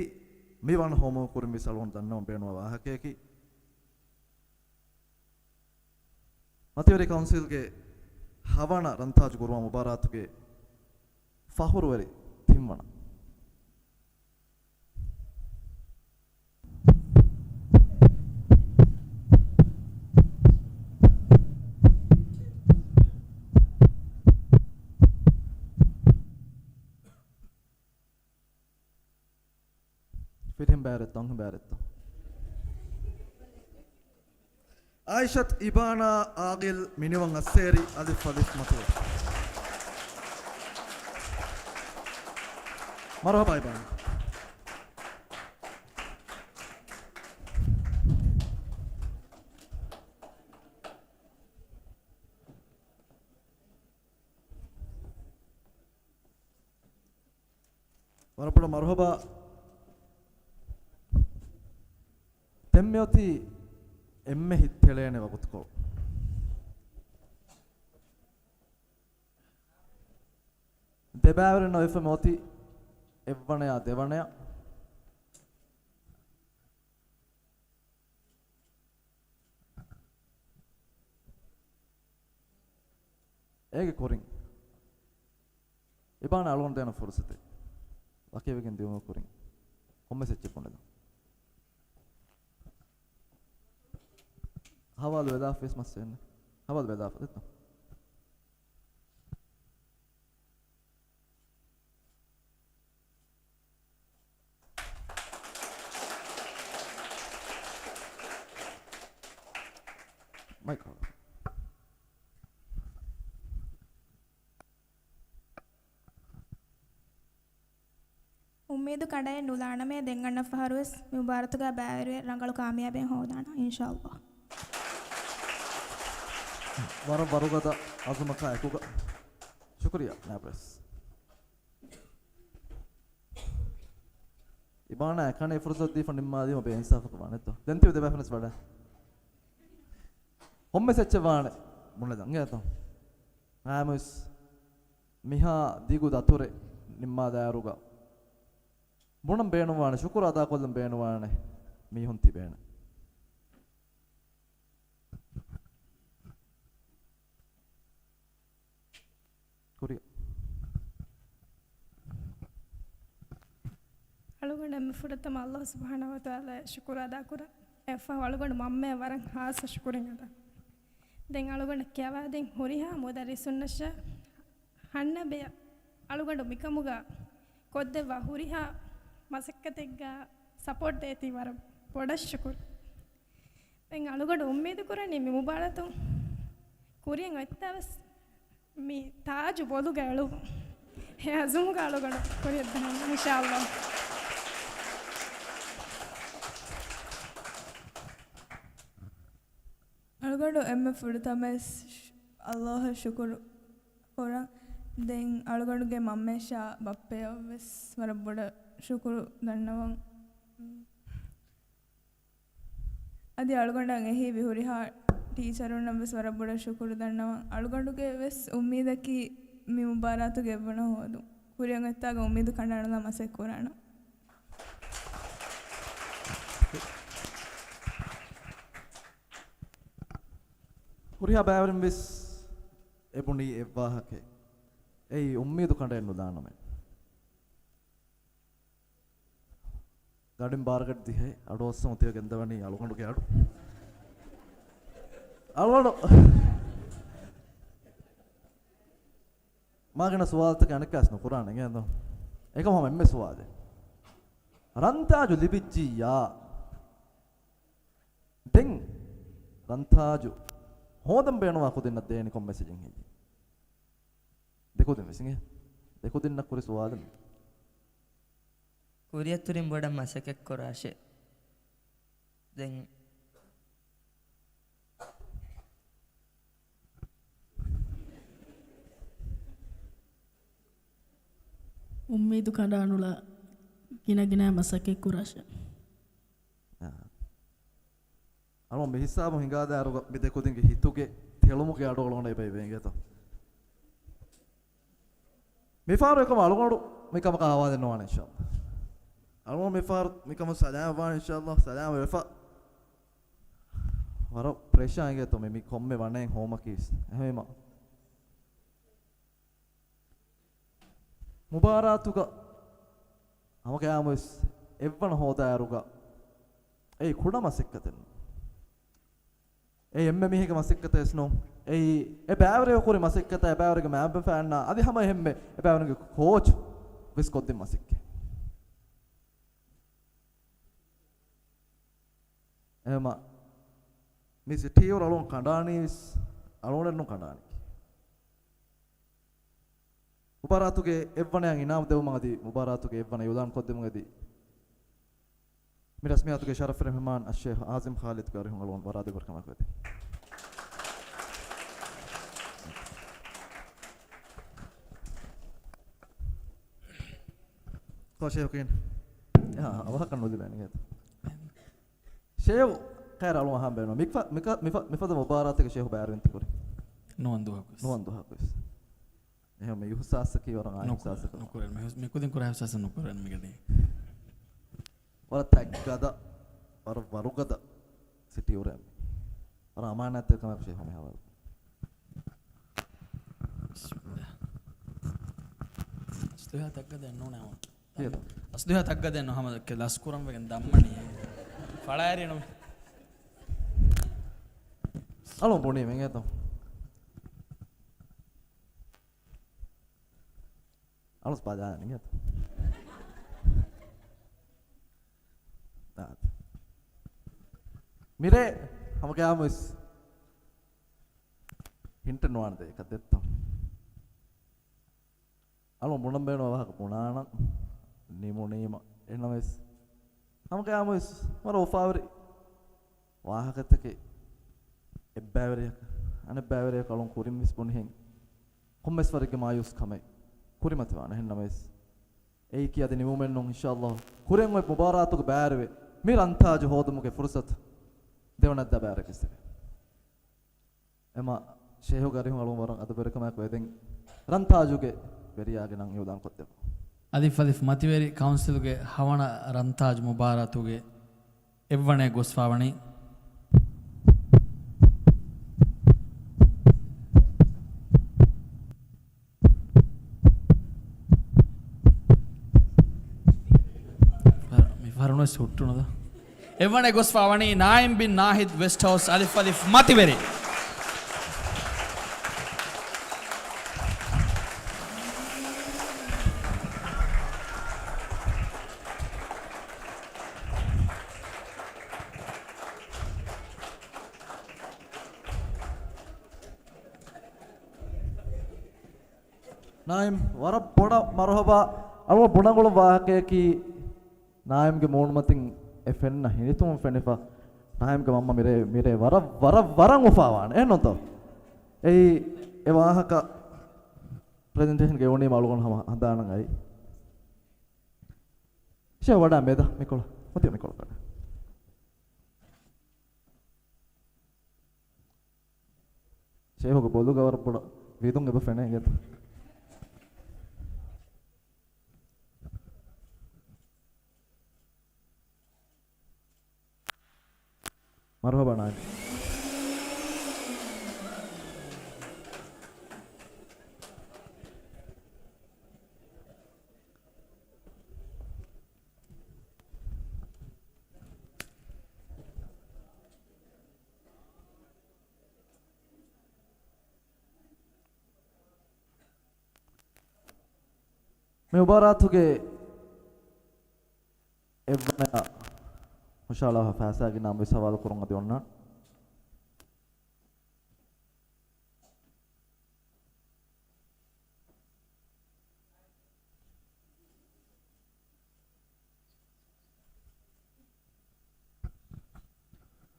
މި ވަނަ ހޯމަ ކުރިން ވިސް އަޅުގަނޑު ދަންނަވަން ބޭނުންވާ ވާހަކަޔަކީ. މަތިވެރި ކައުންސިލްގެ ހަވަނަ ރަންތާޖު ގުރުވާ މުބާރާތުގެ ފަހުރުވެރި ތިންވަނަ. ފިރިހެން ބައިވެރިވެއްތޯ، އަންހެން ބައިވެރިވެއްތޯ؟ އާއިޝަތު އިބާނާ އާގިލް މިނިވަން އައްސޭރި އަލިފް އަލިފް މަތިވެރި. މަރުހަބާ އިބާނާ. ވަރަށް ބޮޑަށް މަރުހަބާ. ދެން މިއޮތީ އެންމެ ހިތްތެޅޭނެ ވަގުތުކޮޅު. ދެބައިވެރިންނަށް އޮތްފަ މިއޮތީ އެއްވަނަޔާ ދެވަނަޔާ. އޭގެ ކުރިން އިބާނާ އަޅުގަނޑު ދޭނަ ފުރުސަތެއް ވަކިވެގެން ދިއުމުގެ ކުރިން ކޮންމެސް އެއްޗެއް ބުނެލަ. ހަވާލު ވެލާފަ ވެސް މައްސަލައެއް ނެތް. ހަވާލު ވެލާފަ ދެއްތޯ؟ މައިކް ހޯލު. އުއްމީދު ކަނޑައެއް ނުލާނަމޭ، ދެން އަންނަ ފަހަރުވެސް މި މުބާރާތުގަ ބައިވެރިވެ ރަނގަޅު ކާމިޔާބެއް ހޯދާނަން އިންޝާﷲ. ވަރަށް ވަރުގަދަ އަޒުމަކާ އެކުގަ. ޝުކުރިއްޔާ ނާބްރެސް. އިބާނާ އެކަނި ފުރުސަތު ދީފަ ނިންމާލީމަ ބޭއިންސާފަކަށް ވާނެތޯ. ދެން ތިބި ދެބައިފަނަސް ވަޑަ. ކޮންމެސް އެއްޗެއް ވާނެ ބުނެލަން އިނގޭތޯ. އާމުސް މިހާ ދިގު ދަތުރެއް ނިންމާލާއިރުގަ ބުނަން ބޭނުންވާނެ، ޝުކުރު އަދާކޮށްލަން ބޭނުންވާނެ މީހުން ތިބޭނެ. ކުރިއަށް. އަޅުގަނޑު އެންމެ ފުރަތަމަ ﷲ ސުބްޙާނަހޫ ވަތަޢާލާ ޝުކުރު އަދާކުރަން. އެއަށްފަހު އަޅުގަނޑު މަންމަޔަށް ވަރަށް ޚާއްޞަ ޝުކުރެއް އަދާ. ދެން އަޅުގަނޑަށް ކިޔަވާދިން ހުރިހާ މުދައްރިސުންނަށާ ހަންނަ ބެޔަށް އަޅުގަނޑު މިކަމުގަ ކޮށްދެއްވާ ހުރިހާ މަސައްކަތެއްގަ ސަޕޯޓް ދޭތީ ވަރަށް ބޮޑަށް ޝުކުރު. ދެން އަޅުގަނޑު އުއްމީދު ކުރަނީ މި މުބާރާތު ކުރިއަށް އޮތްތާވެސް މި ތާޖު ބޮލުގަ އެޅުމުން. އެ އަޒުމުގަ އަޅުގަނޑު ކުރިއަށް ދާނަން އިންޝާﷲ. އަޅުގަނޑު އެންމެ ފުރަތަމަވެސް ﷲ އަށް ޝުކުރު ކުރަން. ދެން އަޅުގަނޑުގެ މަންމަޔަށާ ބައްޕަޔަށްވެސް ވަރަށް ބޮޑަށް ޝުކުރު ދަންނަވަން. އަދި އަޅުގަނޑަށް އެހީވި ހުރިހާ ޓީޗަރުންނަށްވެސް ވަރަށް ބޮޑަށް ޝުކުރު ދަންނަވަން. އަޅުގަނޑުގެ ވެސް އުއްމީދަކީ މި މުބާރާތުގެ އެއްވަނަ ހޯދުން. ކުރިއަށް އޮތްތާގަ އުއްމީދު ކަނޑާނުލާ މަސައްކަތް ކުރާނަން. ހުރިހާ ބައިވެރިން ވެސް އެބުނީ އެއްވާހަކައެއް. އެއީ އުއްމީދު ކަނޑައެއް ނުލާނަމޭ. ގަޑިން ބާރަގަޑި ދިހައެއް އަޑުއައްސަމު ތިޔަ ގެންދަވަނީ އަޅުގަނޑުގެ އަޑު. އަޅުގަނޑު. ވާގިނަ ސުވާލުތަކެއް އަނެއްކާސް ނުކުރާނެ އެނގޭތޯ. އެކަމަ ހަމަ އެންމެ ސުވާލެއް. ރަންތާޖު ލިބިއްޖިއްޔާ. ދެން ރަންތާޖު ހޯދަން ބޭނުންވާ ކުދިންނަށް ދޭނީ ކޮން މެސެޖެއް ހެއްޔޭ؟ ދެ ކުދިން ވެސް އިނގޭ. ދެ ކުދިންނަށް ކުރި ސުވާލެއް. ކުރިއަށްތުރިން ބޮޑަށް މަސައްކަތް ކުރާށޭ. ދެން އުއްމީދު ކަނޑާނުލާ ގިނަގިނަ މަސައްކަތް ކުރާށޭ. އާ. އަޅު މި ހިސާބު ހިނގާދާއިރުގަ މި ދެ ކުދިންގެ ހިތުގެ ތެޅުމުގެ އަޑު އަޅުގަނޑަށް އެބަ އިވޭ އިނގޭތޯ. މިފަހަރު އެކަމަ އަޅުގަނޑު މިކަމަކަށް ހަވާލެއް ނުވާނެ އިންޝާﷲ. އަޅުގަނޑު މިފަހަރު މިކަމަށް ސަލާމަތް ވާނެ އިންޝާﷲ. ސަލާމަތް ވެފަ. ވަރަށް ޕްރެޝާ އިނގޭތޯ މި، މި ކޮންމެ ވަނައެއް ހޯމަކީ. އެހެންވީމަ މުބާރާތުގަ ހަމަ ގަޔާމުވެސް އެއްވަނަ ހޯދާއިރުގަ އެއީ ކުޑަ މަސައްކަތެއް ނޫން. އެއީ އެންމެ މީހެއްގެ މަސައްކަތެއް ވެސް ނޫން. އެއީ އެ ބައިވެރިޔާ ކުރި މަސައްކަތާ، އެ ބައިވެރިޔާގެ މައިންބަފައިންނާ އަދި ހަމަ އެހެންމެ އެ ބައިވެރިޔާގެ ކޯޗު ވެސް ކޮށްދިން މަސައްކަތް. އެހެންވީމަ މި ސިޓީއުރު އަޅުން ކަނޑާނީ ވެސް އަޅުގަނޑެއް ނޫން ކަނޑާނީ. މުބާރާތުގެ އެއްވަނަޔަށް އިނާމު ދެވުމަށް އަދި މުބާރާތުގެ އެއްވަނަ އިއުލާން ކޮށްދެމުން އެދި، މި ރަސްމިއްޔާތުގެ ޝަރަފުވެރި މެހްމާން އައްޝޭޚް އާޒިމް ޚާލިދުގެ އަރިހުން އަޅުގަނޑު ވަރަށް އަދަބުވެރިކަމާ ކޮށްދޭ. ކޯ ޝޭޚް ކިހިނެއް؟ އެހާ، އަވަހަކަށް ނުލިބޭނެ އިނގޭތަ؟ ޝޭޚް ކައިރި އަޅުން އަހާން ބޭނުން. މިފަ-، މިކަ-، މިފަ-، މިފަދަ މުބާރާތެއްގަ ޝޭޚް ބައިވެރިވެންތަ ކުރި؟ ނުވަން ދުވަހަކުވެސް. ނުވަން ދުވަހަކުވެސް. އެހެން މި އިހުސާސަކީ ވަރަށް އާ ނުކުރޭ، އިހުސާސަކަށް. ނުކުރޭ. މި ހުސް-، މިކުދިން ކުރާ އިހުސާސަށް ނުކުރޭ މިގަޑީ. ވަރަށް ތައްގަދަ، ވަރަށް ވަރުގަދަ ސިޓީއުރެއް. ވަރަށް އަމާނާތްތެރިކަމާއެކު ޝޭޚް ހަމަ ހަވާލު. ބިސްމިއްލާހް. އަސްލު ތައްގަދައެއް ނޫނޭ ހަމަ. ކިޔޭތަ؟ އަސްލު ތައްގަދައެއް ނޫން ހަމަ ލަސްކުރަން ވެގެން ދަންމަނީ. ފަޅާއެރީ ނުމެ. އަޅު ބުނީ މެނގޭތޯ. އަޅުސް ބަލާނީ އަތު. އާ. މިރޭ ހަމަ ގަޔާމުވެސް ހިންޓެއް ނުވާނެ ދޭކަށް ދެއްތޯ. އަޅު ބުނަން ބޭނުން ވާހަކަ ބުނާނަން ނިމުނީމަ. އެހެންނަމަވެސް ހަމަ ގަޔާމުވެސް ވަރަށް އުފާވެރި ވާހަކަތަކެއް އެއްބައިވެރިޔަކަށް އަނެއްބައިވެރިޔަކަށް އަޅުން ކުރިން ވެސް ބުނިހެން ކޮންމެސް ވަރެއްގެ މާޔޫސް ކަމެއް ކުރިމަތިވާނެ. އެހެންނަމަވެސް އެއީކީ އަދި ނިމުމެއް ނޫން. އިންޝާﷲ ކުރިން އޮތް މުބާރާތުގެ ބައިވެރިވެ މި ރަންތާޖު ހޯދުމުގެ ފުރުސަތު ދެވަނައްދާ ބައިވެރިޔަކަށް ވެސް ދެވޭ. އެމަ ޝޭހުގެ އަރިހުން އަޅުން ވަރަށް އަދަބުވެރިކަމާއެކު އެދެން ރަންތާޖުގެ ވެރިޔާގެ ނަން އިއުލާން ކޮށްދެއްވާ. އަލިފް އަލިފް މަތިވެރި ކައުންސިލުގެ ހަވަނަ ރަންތާޖު މުބާރާތުގެ އެއްވަނަ ގޮސްފާވަނީ. މި ފަރުނުވެސް ހުއްޓުނުދޯ. އެއްވަނަ ގޮސްފާވަނީ ނާއިމް ބިން ނާހިދް ވެސްޓް ހައުސް އަލިފް އަލިފް މަތިވެރި. ނާއިމް، ވަރަށް ބޮޑަށް މަރުހަބާ. އަޅުގަނޑު ބުނަން އުޅުނު ވާހަކަޔަކީ، ނާއިމްގެ މޫނުމަތިން އެ ފެންނަ ހިނިތުން ފެނިފަ، ނާއިމްގެ މަންމަ މިރޭ، މިރޭ ވަރަށް، ވަރަށް، ވަރަށް އުފާވާނެ. އެހެންނޫންތޯ؟ އެއީ، އެ ވާހަކަ ޕްރެޒެންޓޭޝަން ގެއުނީމަ އަޅުގަނޑު ހަމަ ހަނދާނަށް އައި. ޝޭ ވަޑާ މެދަ މިކޮޅަށް. މަތި މިކޮޅަށް ކަޑަ. ޝޭހުގެ ބޮލުގަ ވަރަށް ބޮޑަށް ވިދުން އެބަ ފެނޭ އިނގޭތަ؟ މަރުހަބާ ނާއިމް. މި މުބާރާތުގެ އެއްވަނަޔަށް ހުށަހަޅާފަ ފައިސާގެ ނަން ވެސް ހަވާލު ކުރުން އަދި އޮންނާނެ.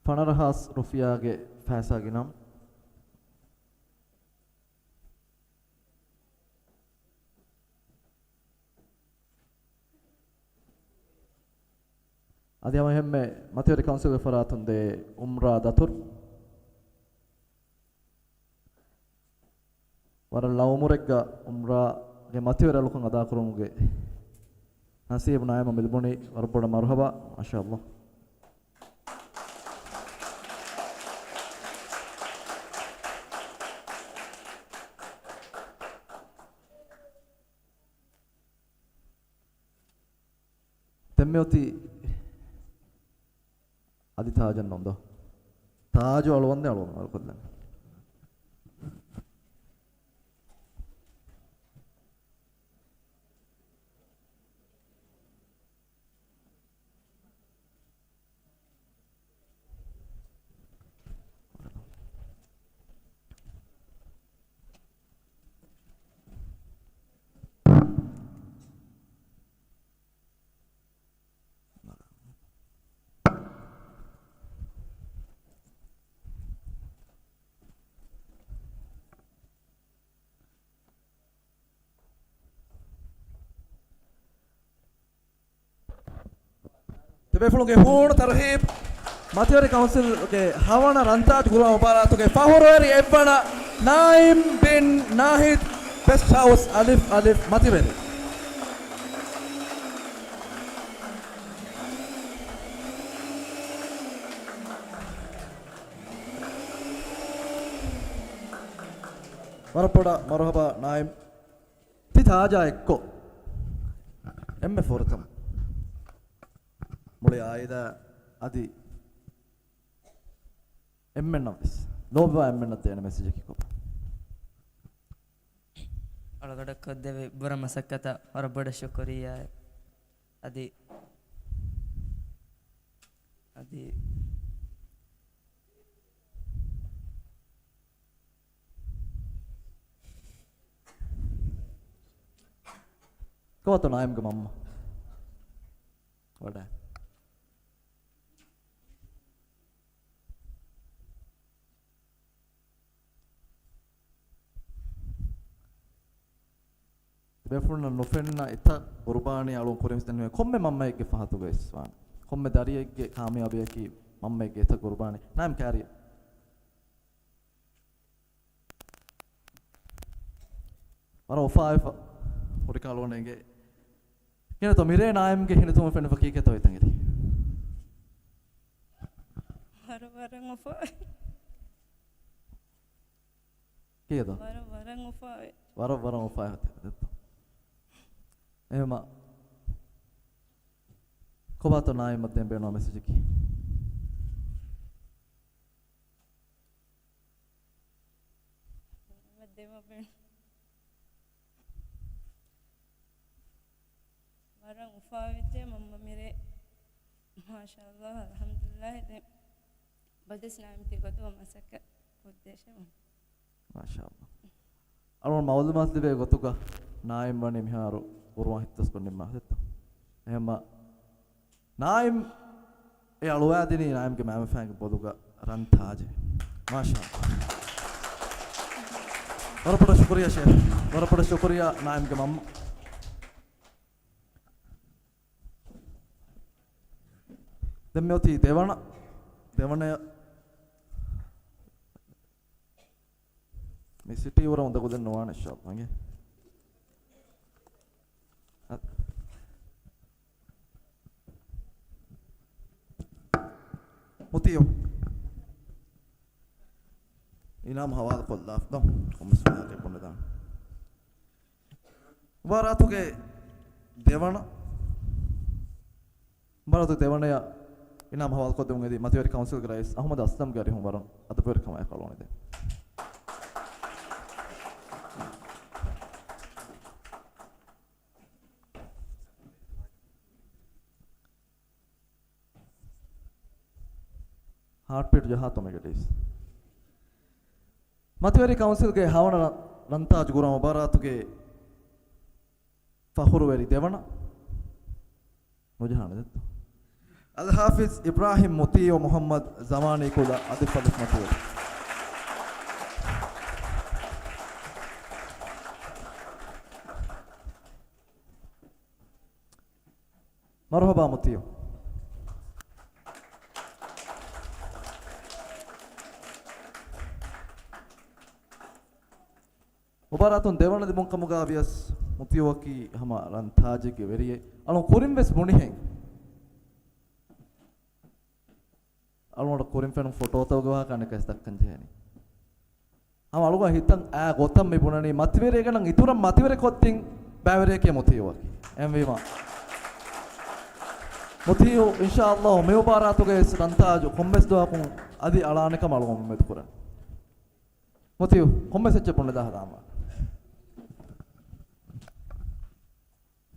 ފަނަރަ ހާސް ރުފިޔާގެ ފައިސާގެ ނަން. އަދި ހަމަ އެހެންމެ މަތިވެރި ކައުންސިލްގެ ފަރާތުން ދޭ އުމްރާ ދަތުރު. ވަރަށް ލައުމުރެއްގަ އުމްރާގެ މަތިވެރި އަޅުކަން އަދާކުރުމުގެ ނަސީބު ނައިމަށް މިލިބުނީ. ވަރަށް ބޮޑަށް މަރުހަބާ. މާޝާﷲ. ދެން މިއޮތީ އަދި ތާޖަށް ނޫން ދޯ؟ ތާޖު އަޅުވަންދެން އަޅުވަން އަޅުކޮށްލަން. ދެބޭފުޅުންގެ ހޫނު ތަރުހީބު. މަތިވެރި ކައުންސިލްގެ ހަވަނަ ރަންތާޖު ގުޅުމަށް މުބާރާތުގެ ފަހުރުވެރި އެއްވަނަ ނާއިމް ބިން ނާހިދް، ބެސްޓް ހައުސް އަލިފް އަލިފް މަތިވެރި. ވަރަށް ބޮޑަށް މަރުހަބާ ނާއިމް. ތި ތާޖާ އެއްކޮށް އެންމެ ފުރަތަމަ މުޅި އާއިލާ އަދި އެންމެންނަށް ވެސް، ލޯބިވާ އެންމެންނަށް ދޭނެ މެސެޖަކީ ކޮބާ؟ އަޅުގަޑަށް ކޮށްދެއްވި ބުރަ މަސައްކަތަށް ވަރަށް ބޮޑަށް ޝުކުރިއްޔާ. އަދި، އަދި ކޯތަ ނާއިމްގެ މަންމަ؟ ވަޑަ. ބޭފުޅުންނަށް ނުފެންނަ އެތައް ގުރުބާނީ އަޅުން ކުރިން ވިސްނެން ކޮންމެ މަންމައެއްގެ ފަހަތުގައި ވާނެ. ކޮންމެ ދަރިއެއްގެ ކާމިޔާބީއަކީ މަންމައެއްގެ އެތައް ގުރުބާނީ. ނާއިމް ކާރި. ވަރަށް އުފާވެފަ ހުރިކަން އަޅުގަނޑަށް އެނގޭ. ކިހިނެއްތޯ މިރޭ ނާއިމްގެ ހިނިތުން ފެނިފަ ކީކޭތޯ އެތަން އެރީ؟ ވަރަށް ވަރަށް އުފާވޭ. ކީއެއްތޯ؟ ވަރަށް ވަރަށް އުފާވޭ. ވަރަށް ވަރަށް އުފާވޭ. އެހެމަ ކޮބާތޯ ނާއިމަށް ދޭން ބޭނުންވާ މެސެޖަކީ؟ ވަރަށް އުފާވެއްޖެ މަންމަ މިރޭ. މާޝާﷲ، އަލްޙަމްދުލިއްލާހި. ދެން ބަދެސް ނާއިމް ތި ގޮތުގަ މަސައްކަތް ކޮށްދޭށޭ. މާޝާﷲ. އަޅުގަނޑު މަޢުލޫމާތު ލިބޭ ގޮތުގަ ނާއިމް ވަނީ މިހާރު އުރުމަށް ހިތުދަސްކޮށް ނިންމާ ހެއްތޯ؟ އެހެންމަ ނާއިމް އެ އަޅުވާދިނީ ނާއިމްގެ މައިންބަފައިންގެ ބޮލުގަ ރަން ތާޖެއް. މާޝާﷲ. ވަރަށް ބޮޑަށް ޝުކުރިއްޔާ ޝޭޚް. ވަރަށް ބޮޑަށް ޝުކުރިއްޔާ ނާއިމްގެ މަންމަ. ދެން މިއޮތީ ދެވަނަ، ދެވަނަޔަށް. މި ސިޓީ ވަރަށް އުނދަގުލެއް ނުވާނެ އިންޝާﷲ. އިނގޭ. މުތިއު. އިނާމު ހަވާލުކޮށްލާފަ ކޮންމެސް ފަހަރެއް ބުނެދާނެ. މުބާރާތުގެ ދެވަނަ، މުބާރާތުގެ ދެވަނަޔަށް އިނާމު ހަވާލުކޮށްދެމުން އެދި މަތިވެރި ކައުންސިލްގެ ރައީސް އަޙްމަދު އަސްލަމްގެ އަރިހުން ވަރަށް އަދަބުވެރިކަމާއެކު އަޅުގަނޑު ދޭން. ހާޓްބީޓް ޖަހާ ތޮމެގެ ޑީސް. މަތިވެރި ކައުންސިލްގެ ހަވަނަ ރަންތާޖު ގުރާ މުބާރާތުގެ ފަޚުރުވެރި ދެވަނަ ނުޖަހާނެ ދެއްތޯ؟ އަލްޙާފިޒް އިބްރާހިމް މުތީއު މުޙައްމަދު ޒަމާނީ ކުލަ އަދި ފަދަ މަތިވެރި. މަރުޙަބާ މުތީއު. މުބާރާތުން ދެވަނަ ލިބުން ކަމުގަ ވިޔަސް މުތީއުއަކީ ހަމަ ރަންތާޖެއްގެ ވެރިއެއް. އަޅުން ކުރިން ވެސް ބުނިހެން. އަޅުގަނޑަށް ކުރިން ފެނުނު ފޮޓޯތަކުގެ ވާހަކަ އަނެއްކާވެސް ދައްކަން ޖެހޭނީ. ހަމަ އަޅުގަނޑު ހިތަށް އާ ގޮތަށް މި ބުނަނީ، މަތިވެރިއެއްގެ ނަން އިތުރަށް މަތިވެރި ކޮށްދިން ބައިވެރިއެކޭ މުތީއުއަކީ. އެހެންވީމަ، މުތީއު އިންޝާﷲ މި މުބާރާތުގައި ވެސް ރަންތާޖު ކޮންމެސް ދުވަހަކުން އަދި އަޅާނެ ކަމަށް އަޅުގަނޑު އުއްމީދު ކުރަން. މުތީއު ކޮންމެސް އެއްޗެއް ބުނެލާ ހަދާމާ.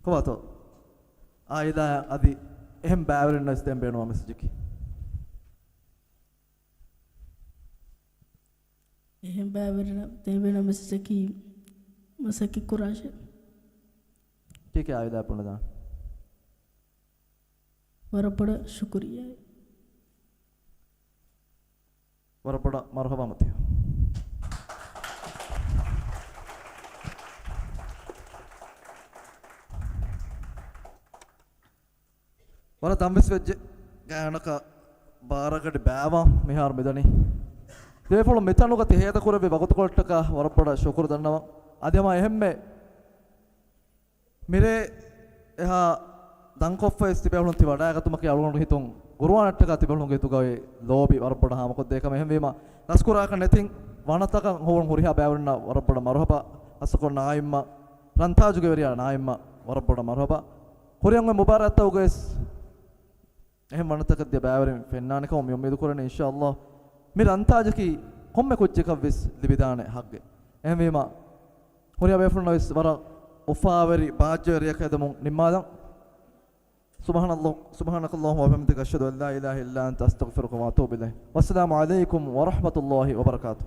ކޮބާތޯ؟ އާއިލާއަށް އަދި އެހެން ބައިވެރިންނަށް ވެސް ދޭން ބޭނުންވާ މެސެޖަކީ. އެހެން ބައިވެރިންނަށް ދޭން ބޭނުންވާ މެސެޖަކީ މަސައްކަތް ކުރާށޭ. ކީކޭ އާއިލާ ބުނެދާނެ؟ ވަރަށް ބޮޑަށް ޝުކުރިއްޔާ. ވަރަށް ބޮޑަށް މަރުޙަބާ މުތީ. ވަރަށް ދަންވެސް ވެއްޖެ ގާތްގަނޑަކަށް ބާރަގަޑި ބައިވާން މިހާރު މިދަނީ. ދިވެހިފުޅުން މިތަނުގަ ތި ހޭދަކުރެއްވި ވަގުތުކޮޅަށްޓަކާ ވަރަށް ބޮޑަށް ޝުކުރު ދަންނަވަން. އަދި ހަމަ އެހެންމެ މިރޭ އެހާ ދަންކޮށްފައިސް ތިބޭފުޅުން ތި ވަޑައިގަތުމަކީ އަޅުގަނޑު ހިތުން ގުރުއާނަށްޓަކާ ތިބޭފުޅުންގެ ހިތުގައި ލޯބި ވަރަށް ބޮޑަށް ހާމަކޮށްދޭ ކަމެއް. އެހެންވީމަ، ނަސްކުރާކަށް ނެތިން ވަނަތަކަށް ހޮވުނު ހުރިހާ ބައިވެރިންނަށް ވަރަށް ބޮޑަށް މަރުޙަބާ. އަސްކޮށް ނާއިމްއަށް، ރަންތާޖުގެ ވެރިޔާ ނާއިމްއަށް ވަރަށް ބޮޑަށް މަރުޙަބާ. ކުރިއަށް އޮތް މުބާރާތްތަކުގައި ވެސް އެހެން ވަނަތަކެއް ދިޔަ ބައިވެރިން ފެންނާނެ ކަމަށް މި އުއްމީދު ކުރަނީ، އިންޝާﷲ. މި ރަންތާޖަކީ ކޮންމެ ކުއްޖަކަށް ވެސް ލިބިދާނެ ހައްގެއް. އެހެންވީމަ، ހުރިހާ ބޭފުޅުންނަށް ވެސް ވަރަށް އުފާވެރި ބާއްޖަވެރި ރެއަކަށް ހެދުމުން ނިންމާލަން. سبحان الله، سبحانك اللهم وبحمدك، أشهد أن لا إله إلا أنت، أستغفرك وأتوب إليك. والسلام عليكم ورحمة الله وبركاته.